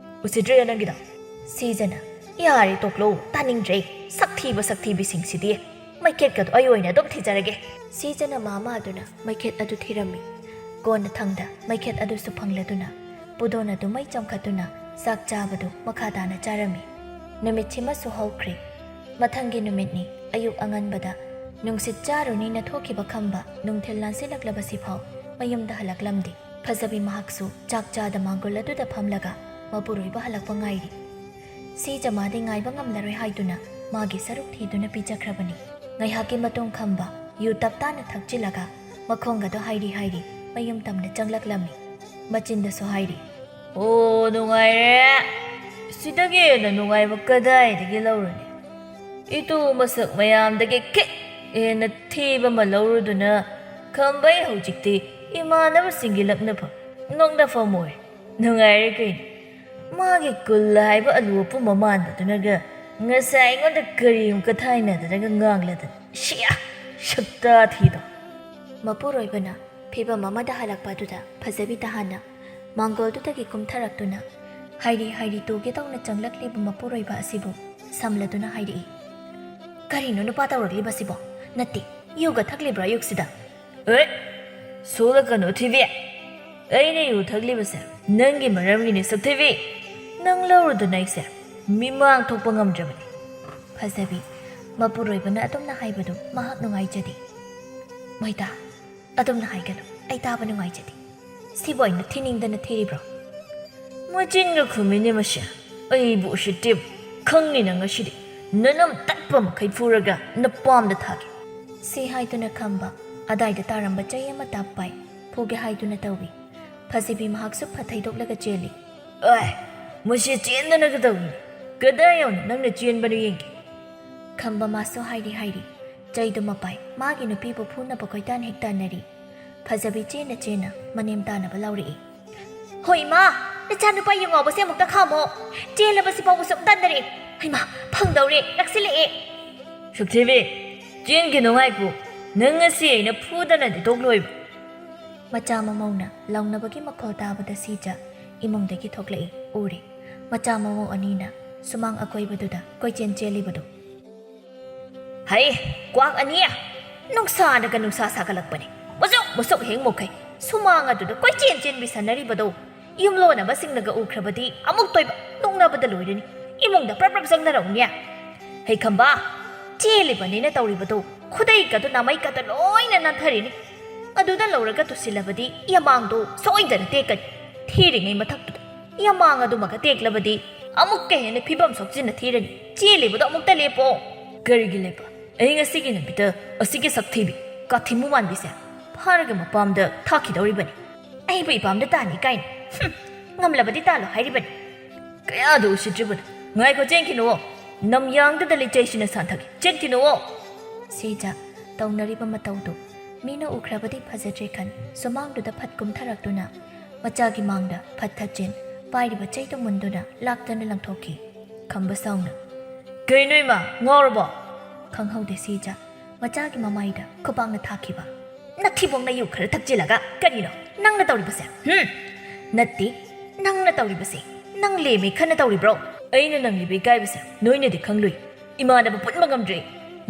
"ꯎꯁꯤꯠꯇ꯭ꯔꯦ ꯅꯪꯒꯤꯗꯣ꯫" ꯁꯤꯖꯅ, "ꯌꯥꯔꯦ ꯇꯣꯛꯂꯣ, ꯇꯥꯅꯤꯡꯗ꯭ꯔꯦ꯫ ꯁꯛꯊꯤꯕ ꯁꯛꯊꯤꯕꯤꯁꯤꯡꯁꯤꯗꯤ꯫ ꯃꯩꯈꯦꯠꯀꯗꯣ ꯑꯩ ꯑꯣꯏꯅ ꯑꯗꯨꯝ ꯊꯤꯖꯔꯒꯦ꯫" ꯁꯤꯖꯅ ꯃꯃꯥꯗꯨꯅ ꯃꯩꯈꯦꯠ ꯑꯗꯨ ꯊꯤꯔꯝꯃꯤ꯫ ꯀꯣꯟꯅꯊꯪꯗ ꯃꯩꯈꯦꯠ ꯑꯗꯨꯁꯨ ꯐꯪꯂꯗꯨꯅ ꯄꯨꯗꯣꯟ ꯑꯗꯨ ꯃꯩ ꯆꯝꯈꯠꯇꯨꯅ ꯆꯥꯛ ꯆꯥꯕꯗꯨ ꯃꯈꯥ ꯇꯥꯅ ꯆꯥꯔꯝꯃꯤ꯫ ꯅꯨꯃꯤꯠꯁꯤꯃꯁꯨ ꯍꯧꯈ꯭ꯔꯦ꯫ ꯃꯊꯪꯒꯤ ꯅꯨꯃꯤꯠꯅꯤ꯫ ꯑꯌꯨꯛ ꯑꯉꯟꯕꯗ ꯅꯨꯡꯁꯤꯠ ꯆꯥꯔꯨꯅꯤꯅ ꯊꯣꯛꯈꯤꯕ ꯈꯝꯕ ꯅꯨꯡꯊꯤꯜ ꯂꯥꯟꯁꯤꯜꯂꯛꯂꯕꯁꯤꯐꯥꯎ ꯃꯌꯨꯝꯗ ꯍꯜꯂꯛꯂꯝꯗꯦ꯫ ꯐꯖꯕꯤ ꯃꯍꯥꯛꯁꯨ ꯆꯥꯛ ꯆꯥꯗ ꯃꯥꯡꯒꯣꯜ ꯑꯗꯨꯗ ꯐꯝꯂꯒ ꯃꯄꯨꯔꯣꯏꯕ ꯍꯜꯂꯛꯄ ꯉꯥꯏꯔꯤ꯫ ꯁꯤꯖꯃꯥꯗꯤ ꯉꯥꯏꯕ ꯉꯝꯂꯔꯣꯏ ꯍꯥꯏꯗꯨꯅ ꯃꯥꯒꯤ ꯁꯔꯨꯛ ꯊꯤꯗꯨꯅ ꯄꯤꯖꯈ꯭ꯔꯕꯅꯤ꯫ ꯉꯥꯏꯍꯥꯛꯀꯤ ꯃꯇꯨꯡ ꯈꯝꯕ ꯌꯨ ꯇꯞ ꯇꯥꯅ ꯊꯛꯆꯤꯜꯂꯒ ꯃꯈꯣꯡꯒꯗꯣ ꯍꯥꯏꯔꯤ ꯍꯥꯏꯔꯤ ꯃꯌꯨꯝ ꯇꯝꯅ ꯆꯪꯂꯛꯂꯝꯃꯤ꯫ ꯃꯆꯤꯟꯗꯁꯨ ꯍꯥꯏꯔꯤ, "ꯑꯣ, ꯅꯨꯡꯉꯥꯏꯔꯦ꯫ ꯁꯤꯗꯒꯤ ꯍꯦꯟꯅ ꯅꯨꯡꯉꯥꯏꯕ ꯀꯗꯥꯏꯗꯒꯤ ꯂꯧꯔꯨꯅꯤ? ꯏꯇꯨ ꯃꯁꯛ ꯃꯌꯥꯝꯗꯒꯤ ꯈꯤꯠ ꯍꯦꯟꯅ ꯊꯤꯕ ꯑꯃ ꯂꯧꯔꯨꯗꯨꯅ ꯈꯝꯕꯩ ꯍꯧꯖꯤꯛꯇꯤ ꯏꯃꯥꯟꯅꯕꯁꯤꯡꯒꯤ ꯂꯛꯅꯐꯝ, ꯅꯣꯛꯅꯐꯝ ꯑꯣꯏ꯫ ꯅꯨꯡꯉꯥꯏꯔꯦ ꯀꯩꯅꯣ꯫ ꯃꯥꯒꯤ ꯀꯨꯜ ꯍꯥꯏꯕ ꯑꯂꯨ ꯑꯄꯨꯝꯕ ꯃꯥꯟꯕꯗꯨꯅꯒ ꯉꯁꯥꯏ ꯑꯩꯉꯣꯟꯗ ꯀꯔꯤ ꯑꯃꯨꯛꯀ ꯊꯥꯏꯅꯗꯅꯒ ꯉꯥꯡꯂꯗꯅ꯫ ꯁꯤꯌꯥ! ꯁꯛꯇꯥ ꯊꯤꯗꯣ!" ꯃꯄꯨꯔꯣꯏꯕꯅ ꯐꯤꯚꯝ ꯑꯃꯗ ꯍꯜꯂꯛꯄ ꯑꯗꯨꯗ ꯐꯖꯕꯤ ꯇꯍꯥꯟꯅ ꯃꯥꯡꯒꯣꯜꯗꯨꯗꯒꯤ ꯀꯨꯝꯊꯔꯛꯇꯨꯅ ꯍꯥꯏꯔꯤ ꯍꯥꯏꯔꯤ ꯇꯨꯒꯦ ꯇꯧꯅ ꯆꯪꯂꯛꯂꯤꯕ ꯃꯄꯨꯔꯣꯏꯕ ꯑꯁꯤꯕꯨ ꯁꯝꯂꯗꯨꯅ ꯍꯥꯏꯔꯛꯏ, "ꯀꯔꯤꯅꯣ ꯅꯨꯄꯥ ꯇꯧꯔꯛꯂꯤꯕꯁꯤꯕꯣ? ꯅꯠꯇꯦ, ꯌꯨꯒ ꯊꯛꯂꯤꯕ꯭ꯔꯣ ꯑꯌꯨꯛꯁꯤꯗ?" "ꯑꯦ, ꯁꯣꯛꯂꯛꯀꯅꯨ ꯊꯤꯕꯤ꯫ ꯑꯩꯅ ꯌꯨ ꯊꯛꯂꯤꯕꯁꯦ ꯅꯪꯒꯤ ꯃꯔꯝꯒꯤꯅꯤ ꯁꯛꯊꯤꯕꯤ꯫ ꯅꯪ ꯂꯧꯔꯨꯗꯅ ꯑꯩꯁꯦ ꯃꯤꯃꯥꯡ ꯊꯣꯛꯄ ꯉꯝꯗ꯭ꯔꯕꯅꯤ꯫" ꯐꯖꯕꯤ, ꯃꯄꯨꯔꯣꯏꯕꯅ ꯑꯗꯨꯝꯅ ꯍꯥꯏꯕꯗꯨ ꯃꯍꯥꯛ ꯅꯨꯡꯉꯥꯏꯖꯗꯦ꯫ "ꯃꯣꯏꯇꯥ, ꯑꯗꯨꯝꯅ ꯍꯥꯏꯒꯅꯨ, ꯑꯩ ꯇꯥꯕ ꯅꯨꯡꯉꯥꯏꯖꯗꯦ꯫ ꯁꯤꯕꯨ ꯑꯩꯅ ꯊꯤꯅꯤꯡꯗꯅ ꯊꯤꯔꯤꯕ꯭ꯔꯣ?" "ꯃꯆꯤꯟꯒ ꯈꯨꯝꯃꯤꯅꯦ ꯃꯁꯤ꯫ ꯑꯩꯕꯨ ꯎꯁꯤꯠꯇꯦ꯫ ꯈꯪꯅꯤ ꯅꯪ ꯉꯁꯤꯗꯤ꯫ ꯅꯅꯝ ꯇꯠꯄ ꯃꯈꯩ ꯐꯨꯔꯒ ꯅꯄꯥꯝꯗ ꯊꯥꯒꯦ꯫" ꯁꯤ ꯍꯥꯏꯗꯨꯅ ꯈꯝꯕ ꯑꯗꯥꯏꯗ ꯇꯥꯔꯝꯕ ꯆꯩ ꯑꯃ ꯇꯞ ꯄꯥꯏ꯫ ꯐꯨꯒꯦ ꯍꯥꯏꯗꯨꯅ ꯇꯧꯏ꯫ ꯐꯖꯕꯤ ꯃꯍꯥꯛꯁꯨ ꯐꯠ ꯊꯩꯗꯣꯛꯂꯒ ꯆꯦꯜꯂꯤ꯫ ꯑꯦ, ꯃꯁꯤ ꯆꯦꯟꯗꯅ ꯀꯩꯗꯧꯏ? ꯀꯗꯥꯏ ꯌꯧꯅ ꯅꯪꯅ ꯆꯦꯟꯕꯅꯣ ꯌꯦꯡꯒꯦ꯫ ꯈꯝꯕ ꯃꯥꯁꯨ ꯍꯥꯏꯔꯤ ꯍꯥꯏꯔꯤ꯫ ꯆꯩꯗꯨ ꯃꯄꯥꯏ ꯃꯥꯒꯤ ꯅꯨꯄꯤꯕꯨ ꯐꯨꯅꯕ ꯀꯣꯏꯇꯥꯟ ꯍꯦꯛ ꯇꯥꯟꯅꯔꯤ꯫ ꯐꯖꯕꯤ ꯆꯦꯟꯅ ꯆꯦꯟꯅ ꯃꯅꯦꯝ ꯇꯥꯅꯕ ꯂꯥꯎꯔꯛꯏ꯫ ꯍꯣꯏ ꯏꯃꯥ, ꯅꯆꯥꯅꯨꯄꯥ ꯌꯨ ꯉꯥꯎꯕꯁꯦ ꯑꯃꯨꯛꯇ ꯈꯥꯝꯃꯣ꯫ ꯆꯦꯜꯂꯕꯁꯤ ꯐꯥꯎꯕ ꯁꯨꯝ ꯇꯟꯗꯔꯦ꯫ ꯍꯩꯃꯥ, ꯐꯪꯗꯧꯔꯦ, ꯅꯛꯁꯤꯜꯂꯛꯑꯦ꯫ ꯁꯛꯊꯤꯕꯤ, ꯆꯦꯟꯈꯤꯅꯨ ꯉꯥꯏꯈꯣ꯫ ꯅꯪ ꯉꯁꯤ ꯑꯩꯅ ꯐꯨꯗꯅꯗꯤ ꯇꯣꯛꯂꯣꯏꯕ꯫ ꯃꯆꯥ ꯃꯃꯧꯅ ꯂꯥꯎꯅꯕꯒꯤ ꯃꯈꯣꯜ ꯇꯥꯕꯗ ꯁꯤꯖ ꯏꯃꯨꯡꯗꯒꯤ ꯊꯣꯛꯂꯛꯏ꯫ ꯎꯔꯦ, ꯃꯆꯥ ꯃꯃꯧ ꯑꯅꯤꯅ ꯁꯨꯃꯥꯡ ꯑꯀꯣꯏꯕꯗꯨꯗ ꯀꯣꯏꯆꯦꯟ ꯆꯦꯜꯂꯤꯕꯗꯨ꯫ ꯍꯩ, ꯀ꯭ꯋꯥꯛ ꯑꯅꯤ! ꯅꯨꯡꯁꯥꯅꯒ ꯅꯨꯡꯁꯥ ꯁꯥꯒꯠꯂꯛꯄꯅꯦ꯫ ꯃꯨꯁꯨꯛ ꯃꯨꯁꯨꯛ ꯍꯦꯛ ꯃꯨꯈꯩ ꯁꯨꯃꯥꯡ ꯑꯗꯨꯗ ꯀꯣꯏꯆꯦꯟ ꯆꯦꯟꯕꯤ ꯁꯥꯟꯅꯔꯤꯕꯗꯣ ꯌꯨꯝꯂꯣꯟꯅꯕꯁꯤꯡꯅꯒ ꯎꯈ꯭ꯔꯕꯗꯤ ꯑꯃꯨꯛꯇꯣꯏꯕ ꯅꯣꯛꯅꯕꯗ ꯂꯣꯏꯔꯅꯤ꯫ ꯏꯃꯨꯡꯗ ꯄ꯭ꯔꯞ ꯄ꯭ꯔꯞ ꯆꯪꯅꯔꯛꯎꯅꯦ꯫ ꯍꯩ ꯈꯝꯕ, ꯆꯦꯜꯂꯤꯕꯅꯤꯅ ꯇꯧꯔꯤꯕꯗꯣ, ꯈꯨꯗꯩꯒꯗꯣ ꯅꯥꯃꯩꯒꯗꯣ ꯂꯣꯏꯅ ꯅꯥꯟꯊꯔꯤꯅꯤ꯫ ꯑꯗꯨꯗ ꯂꯧꯔꯒ ꯇꯨꯁꯤꯜꯂꯕꯗꯤ ꯌꯥꯃꯥꯡꯗꯣ ꯁꯣꯏꯗꯅ ꯇꯦꯛꯀꯅꯤ꯫ ꯊꯤꯔꯤꯉꯩ ꯃꯊꯛꯇꯨꯗ ꯌꯥꯃꯥꯡ ꯑꯗꯨꯃꯒ ꯇꯦꯛꯂꯕꯗꯤ ꯑꯃꯨꯛꯀ ꯍꯦꯟꯅ ꯐꯤꯕꯝ ꯁꯣꯛꯆꯤꯟꯅ ꯊꯤꯔꯅꯤ꯫ ꯆꯦꯜꯂꯤꯕꯗꯣ ꯑꯃꯨꯛꯇ ꯂꯦꯞꯄꯣ꯫ ꯀꯔꯤꯒꯤ ꯂꯦꯞꯄ? ꯑꯩ ꯉꯁꯤꯒꯤ ꯅꯨꯃꯤꯠꯇ ꯑꯁꯤꯒꯤ ꯁꯛꯊꯤꯕꯤ, ꯀꯥꯊꯤꯃꯨ ꯃꯥꯟꯕꯤꯁꯦ ꯐꯥꯔꯒ ꯃꯄꯥꯝꯗ ꯊꯥꯈꯤꯗꯧꯔꯤꯕꯅꯤ꯫ ꯑꯩꯕꯨ ꯏꯄꯥꯝꯗ ꯇꯥꯅꯤ ꯀꯥꯏꯅ꯫ ꯍꯨꯝ, ꯉꯝꯂꯕꯗꯤ ꯇꯥꯜꯂꯣ ꯍꯥꯏꯔꯤꯕꯅꯤ꯫ ꯀꯌꯥꯗ ꯎꯁꯤꯠꯇ꯭ꯔꯤꯕꯅꯣ? ꯉꯥꯏꯈꯣ, ꯆꯦꯟꯈꯤꯅꯨꯋꯣ꯫ ꯅꯝꯌꯥꯡꯗꯨꯗ ꯂꯤꯆꯩꯁꯤꯅ ꯁꯥꯟꯊꯒꯦ꯫ ꯆꯦꯟꯈꯤꯅꯨꯋꯣ꯫ ꯁꯤꯖ ꯇꯧꯅꯔꯤꯕ ꯃꯇꯧꯗꯨ ꯃꯤꯅ ꯎꯈ꯭ꯔꯕꯗꯤ ꯐꯖꯗ꯭ꯔꯦ ꯈꯟ ꯁꯨꯃꯥꯡꯗꯨꯗ ꯐꯠ ꯀꯨꯝꯊꯔꯛꯇꯨꯅ ꯃꯆꯥꯒꯤ ꯃꯥꯡꯗ ꯐꯠ ꯊꯠꯆꯤꯟ ꯄꯥꯏꯔꯤꯕ ꯆꯩꯗꯨ ꯃꯨꯟꯗꯨꯅ ꯂꯥꯛꯇꯅ ꯂꯪꯊꯣꯛꯈꯤ꯫ ꯈꯝꯕ ꯁꯥꯎꯅ, "ꯀꯩꯅꯣ ꯏꯃꯥ, ꯉꯥꯎꯔꯕꯣ?" ꯈꯪꯍꯧꯗꯦ ꯁꯤꯖ ꯃꯆꯥꯒꯤ ꯃꯃꯥꯏꯗ ꯈꯨꯕꯥꯛꯅ ꯊꯥꯈꯤꯕ꯫ "ꯅꯊꯤꯕꯣꯡ ꯅꯌꯨ ꯈꯔ ꯊꯛꯆꯤꯜꯂꯒ ꯀꯔꯤꯅꯣ ꯅꯪꯅ ꯇꯧꯔꯤꯕꯁꯦ? ꯍꯨꯝ? ꯅꯠꯇꯦ, ꯅꯪꯅ ꯇꯧꯔꯤꯕꯁꯦ꯫ ꯅꯪ ꯂꯦꯝꯃꯦ ꯈꯟꯅ ꯇꯧꯔꯤꯕ꯭ꯔꯣ?" ꯑꯩꯅ ꯅꯪꯂꯤꯕ ꯏꯀꯥꯏꯕꯁꯦ ꯅꯣꯏꯅꯗꯤ ꯈꯪꯂꯨꯏ꯫ ꯏꯃꯥꯟꯅꯕ ꯄꯨꯟꯕ ꯉꯝꯗ꯭ꯔꯦ꯫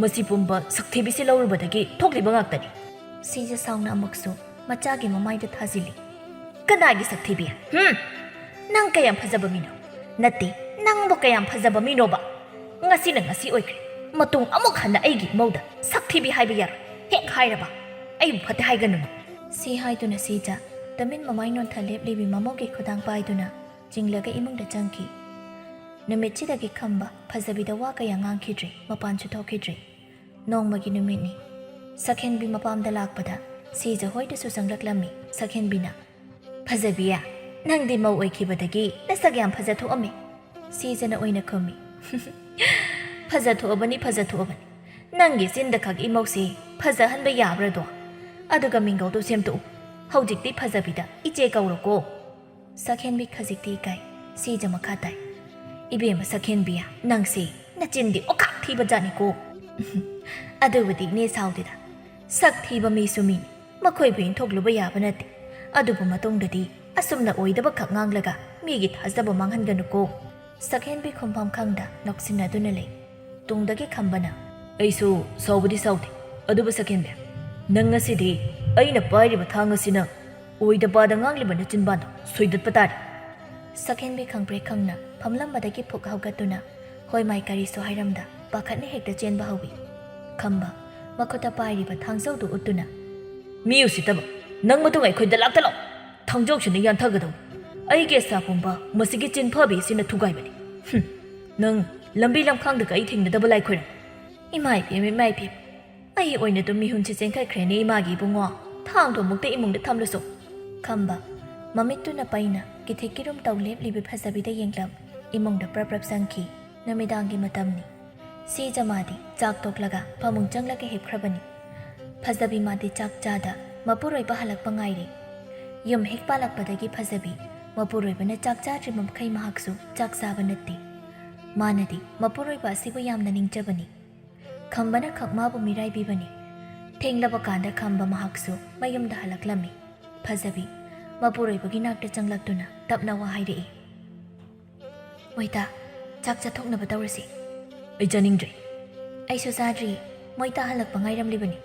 ꯃꯁꯤ ꯄꯨꯝꯕ ꯁꯛꯊꯤꯕꯤꯁꯤ ꯂꯧꯔꯨꯕꯗꯒꯤ ꯊꯣꯛꯂꯤꯕ ꯉꯥꯛꯇꯅꯤ꯫ ꯁꯤꯖ ꯁꯥꯎꯅ ꯑꯃꯨꯛꯁꯨ ꯃꯆꯥꯒꯤ ꯃꯃꯥꯏꯗ ꯊꯥꯖꯤꯜꯂꯤ꯫ "ꯀꯅꯥꯒꯤ ꯁꯛꯊꯤꯕꯤ? ꯍꯨꯝ? ꯅꯪ ꯀꯌꯥꯝ ꯐꯖꯕ ꯃꯤꯅꯣ? ꯅꯠꯇꯦ, ꯅꯪꯕꯨ ꯀꯌꯥꯝ ꯐꯖꯕ ꯃꯤꯅꯣꯕ? ꯉꯁꯤꯅ ꯉꯁꯤ ꯑꯣꯏꯈ꯭ꯔꯦ꯫ ꯃꯇꯨꯡ ꯑꯃꯨꯛ ꯍꯟꯅ ꯑꯩꯒꯤ ꯏꯃꯧꯗ ꯁꯛꯊꯤꯕꯤ ꯍꯥꯏꯕ ꯌꯥꯔꯣꯏ꯫ ꯍꯦꯛ ꯍꯥꯏꯔꯕ ꯑꯩꯕꯨ ꯐꯠꯇꯦ ꯍꯥꯏꯒꯅꯨ ꯅꯪ꯫" ꯁꯤ ꯍꯥꯏꯗꯨꯅ ꯁꯤꯖ ꯇꯨꯃꯤꯟ ꯃꯃꯥꯏ ꯅꯣꯟꯊ ꯂꯦꯞꯂꯤꯕꯤ ꯃꯃꯧꯒꯤ ꯈꯨꯗꯥꯡ ꯄꯥꯏꯗꯨꯅ ꯆꯤꯡꯂꯒ ꯏꯃꯨꯡꯗ ꯆꯪꯈꯤ꯫ ꯅꯨꯃꯤꯠꯁꯤꯗꯒꯤ ꯈꯝꯕ ꯐꯖꯕꯤꯗ ꯋꯥ ꯀꯌꯥ ꯉꯥꯡꯈꯤꯗ꯭ꯔꯦ, ꯃꯄꯥꯟꯁꯨ ꯊꯣꯛꯈꯤꯗ꯭ꯔꯦ꯫ ꯅꯣꯡꯃꯒꯤ ꯅꯨꯃꯤꯠꯅꯤ꯫ ꯁꯛꯍꯦꯟꯕꯤ ꯃꯄꯥꯝꯗ ꯂꯥꯛꯄꯗ ꯁꯤꯖ ꯍꯣꯏꯗꯁꯨ ꯆꯪꯂꯛꯂꯝꯃꯤ꯫ ꯁꯛꯍꯦꯟꯕꯤꯅ, "ꯐꯖꯕꯤ, ꯅꯪꯗꯤ ꯃꯧ ꯑꯣꯏꯈꯤꯕꯗꯒꯤ ꯅꯁꯛ ꯌꯥꯝ ꯐꯖ ꯊꯣꯛꯑꯝꯃꯤ꯫" ꯁꯤꯖꯅ ꯑꯣꯏꯅ ꯈꯨꯝꯃꯤ꯫ "ꯐꯖ ꯊꯣꯛꯑꯕꯅꯤ, ꯐꯖ ꯊꯣꯛꯑꯕꯅꯤ꯫ ꯅꯪꯒꯤ ꯆꯤꯟꯗ ꯈꯛ ꯏꯃꯧꯁꯤ ꯐꯖꯍꯟꯕ ꯌꯥꯕ꯭ꯔꯗꯣ? ꯑꯗꯨꯒ ꯃꯤꯡꯒꯧꯗꯣ ꯁꯦꯝꯗꯣꯛꯎ꯫ ꯍꯧꯖꯤꯛꯇꯤ ꯐꯖꯕꯤꯗ ꯏꯆꯦ ꯀꯧꯔꯣꯀꯣ꯫" ꯁꯛꯍꯦꯟꯕꯤ ꯈꯖꯤꯛꯇꯤ ꯏꯀꯥꯏ꯫ ꯁꯤꯖ ꯃꯈꯥ ꯇꯥꯏ꯫ "ꯏꯕꯦꯝꯃ ꯁꯛꯍꯦꯟꯕꯤ, ꯅꯪꯁꯤ ꯅꯆꯤꯟꯗꯤ ꯑꯣꯀꯥꯛ ꯊꯤꯕ ꯖꯥꯠꯅꯤꯀꯣ꯫" "ꯑꯗꯨꯕꯨꯗꯤ ꯏꯅꯦ ꯁꯥꯎꯗꯦꯗ꯫ ꯁꯛ ꯊꯤꯕ ꯃꯤꯁꯨ ꯃꯤꯅꯤ꯫ ꯃꯈꯣꯏꯕꯨ ꯏꯟꯊꯣꯛꯂꯨꯕ ꯌꯥꯕ ꯅꯠꯇꯦ꯫ ꯑꯗꯨꯕꯨ ꯃꯇꯨꯡꯗꯗꯤ ꯑꯁꯨꯝꯅ ꯑꯣꯏꯗꯕ ꯈꯛ ꯉꯥꯡꯂꯒ ꯃꯤꯒꯤ ꯊꯥꯖꯕ ꯃꯥꯡꯍꯟꯒꯅꯨꯀꯣ꯫" ꯁꯛꯍꯦꯟꯕꯤ ꯈꯨꯝꯐꯝ ꯈꯪꯗ ꯅꯣꯛꯁꯤꯟꯅꯗꯨꯅ ꯂꯩ꯫ ꯇꯨꯡꯗꯒꯤ ꯈꯝꯕꯅ, "ꯑꯩꯁꯨ ꯁꯥꯎꯕꯗꯤ ꯁꯥꯎꯗꯦ꯫ ꯑꯗꯨꯕꯨ ꯁꯛꯍꯦꯟꯕꯤ, ꯅꯪ ꯉꯁꯤꯗꯤ ꯑꯩꯅ ꯄꯥꯏꯔꯤꯕ ꯊꯥꯡ ꯑꯁꯤꯅ ꯑꯣꯏꯗ ꯄꯥꯗ ꯉꯥꯡꯂꯤꯕ ꯅꯆꯤꯟꯕꯥꯟꯗꯣ ꯁꯣꯏꯗꯠꯄ ꯇꯥꯔꯦ꯫" ꯁꯛꯍꯦꯟꯕꯤ ꯈꯪꯄ꯭ꯔꯦꯛ ꯈꯪꯅ ꯐꯝꯂꯝꯕꯗꯒꯤ ꯐꯨꯛ ꯍꯧꯒꯠꯇꯨꯅ ꯍꯣꯏ ꯃꯥꯏ ꯀꯔꯤꯁꯨ ꯍꯥꯏꯔꯝꯗ ꯄꯥꯈꯠꯅ ꯍꯦꯛꯇ ꯆꯦꯟꯕ ꯍꯧꯏ꯫ ꯈꯝꯕ, ꯃꯈꯨꯠꯇ ꯄꯥꯏꯔꯤꯕ ꯊꯥꯡꯖꯧꯗꯨ ꯎꯠꯇꯨꯅ, "ꯃꯤ ꯎꯁꯤꯠꯇꯕ, ꯅꯪ ꯃꯇꯨꯡ ꯑꯩꯈꯣꯏꯗ ꯂꯥꯛꯇ ꯂꯥꯛꯑꯣ꯫ ꯊꯥꯡꯖꯧꯁꯤꯅ ꯌꯥꯟꯊꯒꯗꯧ꯫ ꯑꯩꯒꯤ ꯑꯁꯥ ꯄꯨꯝꯕ ꯃꯁꯤꯒꯤ ꯆꯤꯟꯐꯕꯤ ꯑꯁꯤꯅ ꯊꯨꯒꯥꯏꯕꯅꯤ꯫ ꯍꯨꯝ, ꯅꯪ ꯂꯝꯕꯤ ꯂꯝꯈꯥꯡꯗꯒ ꯑꯩ ꯊꯦꯡꯅꯗꯕ ꯂꯥꯏ ꯈꯣꯏꯔꯝ꯫" "ꯏꯃꯥ ꯏꯕꯦꯝ, ꯏꯃꯥ ꯏꯕꯦꯝ, ꯑꯩ ꯑꯣꯏꯅ ꯑꯗꯨꯝ ꯃꯤꯍꯨꯟꯁꯤ ꯆꯦꯟꯈꯠꯈ꯭ꯔꯦꯅꯦ ꯏꯃꯥꯒꯤ ꯏꯕꯨꯡꯉꯣ꯫ ꯊꯥꯡꯗꯣ ꯑꯃꯨꯛꯇ ꯏꯃꯨꯡꯗ ꯊꯝꯂꯨꯁꯣ꯫" ꯈꯝꯕ, ꯃꯃꯤꯠꯇꯨꯅ ꯄꯩꯅ ꯀꯤꯊꯤꯛ ꯀꯤꯔꯨꯝ ꯇꯧ ꯂꯦꯞꯂꯤꯕꯤ ꯐꯖꯕꯤꯗ ꯌꯦꯡꯂꯝ ꯏꯃꯨꯡꯗ ꯄ꯭ꯔꯞ ꯄ꯭ꯔꯞ ꯆꯪꯈꯤ꯫ ꯅꯨꯃꯤꯗꯥꯡꯒꯤ ꯃꯇꯝꯅꯤ꯫ ꯁꯤꯖ ꯃꯥꯗꯤ ꯆꯥꯛ ꯇꯣꯛꯂꯒ ꯐꯃꯨꯡ ꯆꯪꯂꯒ ꯍꯤꯞꯈ꯭ꯔꯕꯅꯤ꯫ ꯐꯖꯕꯤ ꯃꯥꯗꯤ ꯆꯥꯛ ꯆꯥꯗ ꯃꯄꯨꯔꯣꯏꯕ ꯍꯜꯂꯛꯄ ꯉꯥꯏꯔꯤ꯫ ꯌꯨꯝ ꯍꯦꯛ ꯄꯥꯜꯂꯛꯄꯗꯒꯤ ꯐꯖꯕꯤ ꯃꯄꯨꯔꯣꯏꯕꯅ ꯆꯥꯛ ꯆꯥꯗ꯭ꯔꯤꯕ ꯃꯈꯩ ꯃꯍꯥꯛꯁꯨ ꯆꯥꯛ ꯆꯥꯕ ꯅꯠꯇꯦ꯫ ꯃꯥꯅꯗꯤ ꯃꯄꯨꯔꯣꯏꯕ ꯑꯁꯤꯕꯨ ꯌꯥꯝꯅ ꯅꯤꯡꯖꯕꯅꯤ꯫ ꯈꯝꯕꯅ ꯈꯛ ꯃꯥꯕꯨ ꯃꯤꯔꯥꯏꯕꯤꯕꯅꯤ꯫ ꯊꯦꯡꯂꯕ ꯀꯥꯟꯗ ꯈꯝꯕ ꯃꯍꯥꯛꯁꯨ ꯃꯌꯨꯝꯗ ꯍꯜꯂꯛꯂꯝꯃꯤ꯫ ꯐꯖꯕꯤ ꯃꯄꯨꯔꯣꯏꯕꯒꯤ ꯅꯥꯛꯇ ꯆꯪꯂꯛꯇꯨꯅ ꯇꯞꯅ ꯋꯥ ꯍꯥꯏꯔꯛꯏ꯫ "ꯃꯣꯏꯇꯥ, ꯆꯥꯛ ꯆꯥꯊꯣꯛꯅꯕ ꯇꯧꯔꯁꯤ꯫" "ꯑꯩ ꯆꯥꯅꯤꯡꯗ꯭ꯔꯦ꯫" "ꯑꯩꯁꯨ ꯆꯥꯗ꯭ꯔꯤꯌꯦ꯫ ꯃꯣꯏꯇꯥ ꯍꯜꯂꯛꯄ ꯉꯥꯏꯔꯝꯂꯤꯕꯅꯤ꯫"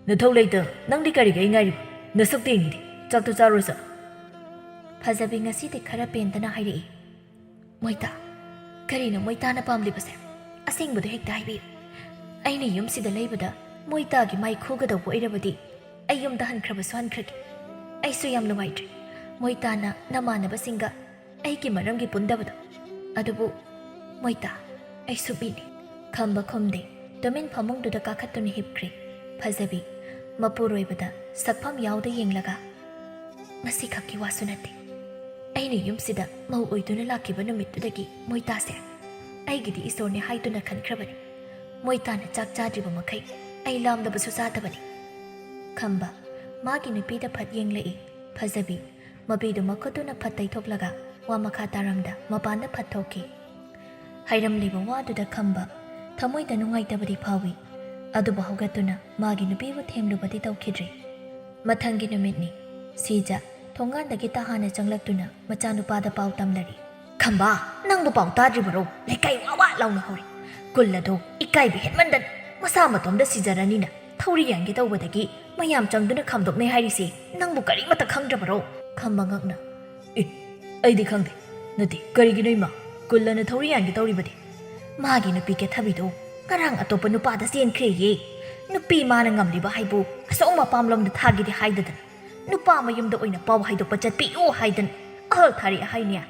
"ꯅꯊꯧ ꯂꯩꯇ ꯅꯪꯗꯤ ꯀꯔꯤꯒꯤ ꯑꯩ ꯉꯥꯏꯔꯤꯕ? ꯅꯁꯛꯇ ꯌꯦꯡꯅꯤꯡꯗꯦ꯫ ꯆꯥꯛꯇꯨ ꯆꯥꯔꯨꯔꯁꯤ꯫" ꯐꯖꯕꯤ ꯉꯁꯤꯗꯤ ꯈꯔ ꯄꯦꯟꯗꯅ ꯍꯥꯏꯔꯛꯏ꯫ "ꯃꯣꯏꯇꯥ, ꯀꯔꯤꯅꯣ ꯃꯣꯏꯇꯥꯅ ꯄꯥꯝꯂꯤꯕꯁꯦ? ꯑꯁꯦꯡꯕꯗꯨ ꯍꯦꯛꯇ ꯍꯥꯏꯕꯤꯌꯨ꯫ ꯑꯩꯅ ꯌꯨꯝꯁꯤꯗ ꯂꯩꯕꯗ ꯃꯣꯏꯇꯥꯒꯤ ꯃꯥꯏ ꯈꯨꯒꯗꯧꯕ ꯑꯣꯏꯔꯕꯗꯤ ꯑꯩ ꯌꯨꯝꯗ ꯍꯟꯈ꯭ꯔꯕꯁꯨ ꯍꯟꯈ꯭ꯔꯒꯦ꯫ ꯑꯩꯁꯨ ꯌꯥꯝ ꯅꯨꯡꯉꯥꯏꯇ꯭ꯔꯦ꯫ ꯃꯣꯏꯇꯥꯅ ꯅꯃꯥꯟꯅꯕꯁꯤꯡꯒ ꯑꯩꯒꯤ ꯃꯔꯝꯒꯤ ꯄꯨꯟꯗꯕꯗꯣ꯫ ꯑꯗꯨꯕꯨ ꯃꯣꯏꯇꯥ, ꯑꯩꯁꯨ ꯃꯤꯅꯤ꯫" ꯈꯝꯕ ꯈꯨꯝꯗꯦ꯫ ꯇꯨꯃꯤꯟ ꯐꯃꯨꯡꯗꯨꯗ ꯀꯥꯈꯠꯇꯨꯅ ꯍꯤꯞꯈ꯭ꯔꯦ꯫ ꯐꯖꯕꯤ ꯃꯄꯨꯔꯣꯏꯕꯗ ꯁꯛꯐꯝ ꯌꯥꯎꯗ ꯌꯦꯡꯂꯒ, "ꯉꯁꯤꯈꯛꯀꯤ ꯋꯥꯁꯨ ꯅꯠꯇꯦ꯫ ꯑꯩꯅ ꯌꯨꯝꯁꯤꯗ ꯃꯧ ꯑꯣꯏꯗꯨꯅ ꯂꯥꯛꯈꯤꯕ ꯅꯨꯃꯤꯠꯇꯨꯗꯒꯤ ꯃꯣꯏꯇꯥꯁꯦ ꯑꯩꯒꯤꯗꯤ ꯏꯁꯣꯔꯅꯦ ꯍꯥꯏꯗꯨꯅ ꯈꯟꯈ꯭ꯔꯕꯅꯤ꯫ ꯃꯣꯏꯇꯥꯅ ꯆꯥꯛ ꯆꯥꯗ꯭ꯔꯤꯕ ꯃꯈꯩ ꯑꯩ ꯂꯥꯝꯗꯕꯁꯨ ꯆꯥꯗꯕꯅꯤ꯫" ꯈꯝꯕ ꯃꯥꯒꯤ ꯅꯨꯄꯤꯗ ꯐꯠ ꯌꯦꯡꯂꯛꯏ꯫ ꯐꯖꯕꯤ ꯃꯄꯤꯗꯨ ꯃꯈꯨꯠꯇꯨꯅ ꯐꯠ ꯇꯩꯊꯣꯛꯂꯒ ꯋꯥ ꯃꯈꯥ ꯇꯥꯔꯝꯗ ꯃꯄꯥꯟꯗ ꯐꯠ ꯊꯣꯛꯈꯤ꯫ ꯍꯥꯏꯔꯝꯂꯤꯕ ꯋꯥꯗꯨꯗ ꯈꯝꯕ ꯊꯃꯣꯏꯗ ꯅꯨꯡꯉꯥꯏꯇꯕꯗꯤ ꯐꯥꯎꯏ꯫ ꯑꯗꯨꯕꯨ ꯍꯧꯒꯠꯇꯨꯅ ꯃꯥꯒꯤ ꯅꯨꯄꯤꯕꯨ ꯊꯦꯝꯂꯨꯕꯗꯤ ꯇꯧꯈꯤꯗ꯭ꯔꯦ꯫ ꯃꯊꯪꯒꯤ ꯅꯨꯃꯤꯠꯅꯤ꯫ ꯁꯤꯖ ꯊꯣꯡꯒꯥꯟꯗꯒꯤ ꯇꯍꯥꯟꯅ ꯆꯪꯂꯛꯇꯨꯅ ꯃꯆꯥꯅꯨꯄꯥꯗ ꯄꯥꯎ ꯇꯝꯂꯔꯤ꯫ "ꯈꯝꯕ, ꯅꯪꯕꯨ ꯄꯥꯎ ꯇꯥꯗ꯭ꯔꯤꯕꯔꯣ? ꯂꯩꯀꯥꯏ ꯋꯥ ꯋꯥ ꯂꯥꯎꯅ ꯍꯧꯔꯦ꯫ ꯀꯨꯜ ꯑꯗꯨ ꯏꯀꯥꯏꯕ ꯍꯦꯟꯃꯟꯗꯅ ꯃꯁꯥ ꯃꯇꯣꯝꯗ ꯁꯤꯖꯔꯅꯤꯅ ꯊꯧꯔꯤ ꯌꯥꯟꯒꯦ ꯇꯧꯕꯗꯒꯤ ꯃꯌꯥꯝ ꯆꯪꯗꯨꯅ ꯈꯥꯝꯗꯣꯛꯅꯩ ꯍꯥꯏꯔꯤꯁꯦ ꯅꯪꯕꯨ ꯀꯔꯤꯃꯠꯇ ꯈꯪꯗ꯭ꯔꯕꯔꯣ?" ꯈꯝꯕ ꯉꯛꯅ, "ꯑꯦ, ꯑꯩꯗꯤ ꯈꯪꯗꯦ꯫ ꯅꯠꯇꯦ, ꯀꯔꯤꯒꯤꯅꯣ ꯏꯃꯥ? ꯀꯨꯜꯂꯅ ꯊꯧꯔꯤ ꯌꯥꯟꯒꯦ ꯇꯧꯔꯤꯕꯗꯤ?" "ꯃꯥꯒꯤ ꯅꯨꯄꯤ ꯀꯦꯊꯕꯤꯗꯣ ꯉꯔꯥꯡ ꯑꯇꯣꯞꯄ ꯅꯨꯄꯥꯗ ꯆꯦꯟꯈ꯭ꯔꯦꯌꯦ꯫ ꯅꯨꯄꯤ ꯃꯥꯅ ꯉꯝꯂꯤꯕ ꯍꯥꯏꯕꯨ ꯑꯁꯣꯝ ꯃꯄꯥꯝꯂꯣꯝꯗ ꯊꯥꯒꯦꯗꯤ ꯍꯥꯏꯗꯗꯅ ꯅꯨꯄꯥ ꯃꯌꯨꯝꯗ ꯑꯣꯏꯅ ꯄꯥꯎ ꯍꯥꯏꯗꯣꯛꯄ ꯆꯠꯄꯤꯌꯨ ꯍꯥꯏꯗꯅ ꯑꯍꯜ ꯊꯥꯔꯛꯑꯦ ꯍꯥꯏꯅꯦ꯫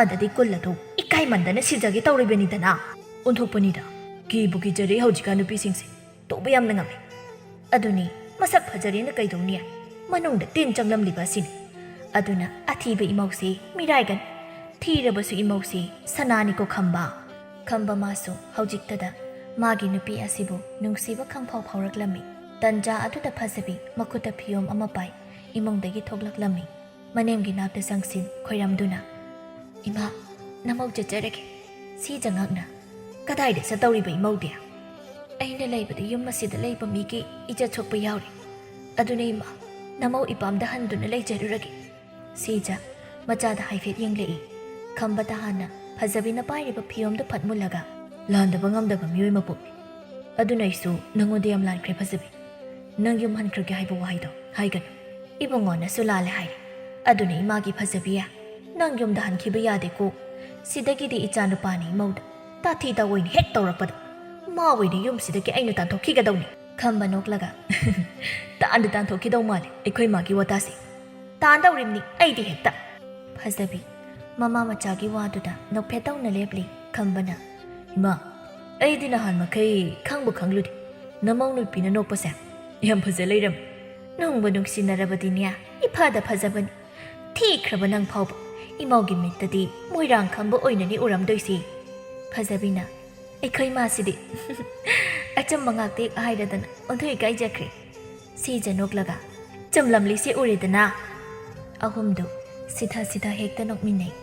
ꯑꯗꯗꯤ ꯀꯨꯜ ꯑꯗꯨ ꯏꯀꯥꯏꯃꯟꯗꯅ ꯁꯤꯖꯒꯦ ꯇꯧꯔꯤꯕꯅꯤꯗꯅ꯫" "ꯑꯣꯟꯊꯣꯛꯄꯅꯤꯗ, ꯀꯤꯕꯨ ꯀꯤꯖꯔꯦ ꯍꯧꯖꯤꯛꯀꯥꯟ ꯅꯨꯄꯤꯁꯤꯡꯁꯦ꯫ ꯇꯧꯕ ꯌꯥꯝꯅ ꯉꯝꯃꯤ꯫ ꯑꯗꯨꯅꯤ, ꯃꯁꯛ ꯐꯖꯔꯦꯅ ꯀꯩꯗꯧꯅꯤ? ꯃꯅꯨꯡꯗ ꯇꯤꯟ ꯆꯪꯂꯝꯂꯤꯕ ꯑꯁꯤꯅꯤ꯫ ꯑꯗꯨꯅ ꯑꯊꯤꯕ ꯏꯃꯧꯁꯤ ꯃꯤꯔꯥꯏꯒꯅꯤ꯫ ꯊꯤꯔꯕꯁꯨ ꯏꯃꯧꯁꯤ ꯁꯅꯥꯅꯤꯀꯣ ꯈꯝꯕ꯫" ꯈꯝꯕ ꯃꯥꯁꯨ ꯍꯧꯖꯤꯛꯇꯗ ꯃꯥꯒꯤ ꯅꯨꯄꯤ ꯑꯁꯤꯕꯨ ꯅꯨꯡꯁꯤꯕ ꯈꯪꯐꯥꯎ ꯐꯥꯎꯔꯛꯂꯝꯃꯤ꯫ ꯇꯟꯖꯥ ꯑꯗꯨꯗ ꯐꯖꯕꯤ ꯃꯈꯨꯠꯇ ꯐꯤꯌꯣꯝ ꯑꯃ ꯄꯥꯏ ꯏꯃꯨꯡꯗꯒꯤ ꯊꯣꯛꯂꯛꯂꯝꯃꯤ꯫ ꯃꯅꯦꯝꯒꯤ ꯅꯥꯛꯇ ꯆꯪꯁꯤꯟ ꯈꯣꯏꯔꯝꯗꯨꯅ, "ꯏꯃꯥ, ꯅꯃꯧ ꯆꯠꯆꯔꯒꯦ꯫" ꯁꯤꯖ ꯉꯛꯅ, "ꯀꯗꯥꯏꯗ ꯆꯠꯇꯧꯔꯤꯕ ꯏꯃꯧꯗꯤ?" "ꯑꯩꯅ ꯂꯩꯕꯗ ꯌꯨꯝ ꯑꯁꯤꯗ ꯂꯩꯕ ꯃꯤꯒꯤ ꯏꯖꯠ ꯁꯣꯛꯄ ꯌꯥꯎꯔꯤ꯫ ꯑꯗꯨꯅ ꯏꯃꯥ, ꯅꯃꯧ ꯏꯄꯥꯝꯗ ꯍꯟꯗꯨꯅ ꯂꯩꯖꯔꯨꯔꯒꯦ꯫" ꯁꯤꯖ ꯃꯆꯥꯗ ꯍꯥꯏꯐꯦꯠ ꯌꯦꯡꯂꯛꯏ꯫ ꯈꯝꯕ ꯇꯍꯥꯟꯅ ꯐꯖꯕꯤꯅ ꯄꯥꯏꯔꯤꯕ ꯐꯤꯌꯣꯝꯗꯨ ꯐꯠ ꯃꯨꯜꯂꯒ, "ꯂꯥꯟꯗꯕ ꯉꯝꯗꯕ ꯃꯤꯑꯣꯏ ꯃꯄꯣꯛꯅꯤ꯫ ꯑꯗꯨꯅ ꯑꯩꯁꯨ ꯅꯉꯣꯟꯗ ꯌꯥꯝ ꯂꯥꯟꯈ꯭ꯔꯦ ꯐꯖꯕꯤ꯫ ꯅꯪ ꯌꯨꯝ ꯍꯟꯈ꯭ꯔꯒꯦ ꯍꯥꯏꯕ ꯋꯥꯍꯩꯗꯣ ꯍꯥꯏꯒꯅꯨ꯫ ꯏꯕꯨꯡꯉꯣꯅꯁꯨ ꯂꯥꯜꯂꯦ ꯍꯥꯏꯔꯦ꯫ ꯑꯗꯨꯅ ꯏꯃꯥꯒꯤ ꯐꯖꯕꯤ, ꯅꯪ ꯌꯨꯝꯗ ꯍꯟꯈꯤꯕ ꯌꯥꯗꯦꯀꯣ꯫ ꯁꯤꯗꯒꯤꯗꯤ ꯏꯆꯥ ꯅꯨꯄꯥꯅꯤ ꯏꯃꯧꯗ ꯇꯥꯊꯤ ꯇꯥꯑꯣꯏꯅ ꯍꯦꯛ ꯇꯧꯔꯛꯄꯗ ꯃꯥ ꯑꯣꯏꯅ ꯌꯨꯝꯁꯤꯗꯒꯤ ꯑꯩꯅ ꯇꯥꯟꯊꯣꯛꯈꯤꯒꯗꯧꯅꯤ꯫" ꯈꯝꯕ ꯅꯣꯛꯂꯒ, "ꯇꯥꯟꯗ ꯇꯥꯟꯊꯣꯛꯈꯤꯗꯧ ꯃꯥꯜꯂꯦ ꯑꯩꯈꯣꯏ ꯃꯥꯒꯤ ꯋꯥꯇꯥꯁꯦ꯫ ꯇꯥꯟꯗꯧꯔꯤꯕꯅꯤ ꯑꯩꯗꯤ ꯍꯦꯛꯇ꯫" ꯐꯖꯕꯤ ꯃꯃꯥ ꯃꯆꯥꯒꯤ ꯋꯥꯗꯨꯗ ꯅꯣꯛꯐꯦꯠ ꯇꯧꯅ ꯂꯦꯞꯂꯤ꯫ ꯈꯝꯕꯅ, "ꯏꯃꯥ, ꯑꯩꯗꯤ ꯅꯍꯥꯟ ꯃꯈꯩ ꯈꯪꯕꯨ ꯈꯪꯂꯨꯗꯦ ꯅꯃꯧ ꯅꯨꯄꯤꯅ ꯅꯣꯛꯄꯁꯦ꯫ ꯌꯥꯝ ꯐꯖ ꯂꯩꯔꯝꯃꯤ꯫ ꯅꯨꯡꯕꯨ ꯅꯨꯡꯁꯤꯅꯔꯕꯗꯤꯅꯦ, ꯏꯐꯗ ꯐꯖꯕꯅꯤ꯫ ꯊꯤꯈ꯭ꯔꯕ ꯅꯪ ꯐꯥꯎꯕ ꯏꯃꯧꯒꯤ ꯃꯤꯠꯇꯗꯤ ꯃꯣꯏꯔꯥꯡ ꯈꯝꯕ ꯑꯣꯏꯅꯅꯤ ꯎꯔꯝꯗꯣꯏꯁꯤ꯫ ꯐꯖꯕꯤꯅ, "ꯑꯩꯈꯣꯏ ꯃꯥꯁꯤꯗꯤ ꯑꯆꯨꯝꯕ ꯉꯥꯛꯇ ꯍꯦꯛ ꯍꯥꯏꯔꯗꯅ ꯑꯣꯟꯊꯣꯛ ꯏꯀꯥꯏꯖꯈ꯭ꯔꯦ꯫" ꯁꯤꯖ ꯅꯣꯛꯂꯒ, "ꯆꯨꯝꯂꯝꯂꯤꯁꯦ ꯎꯔꯦꯗꯅ?" ꯑꯍꯨꯝꯗꯨ ꯁꯤꯊ ꯁꯤꯊ ꯍꯦꯛꯇ ꯅꯣꯛꯃꯤꯟꯅꯩ꯫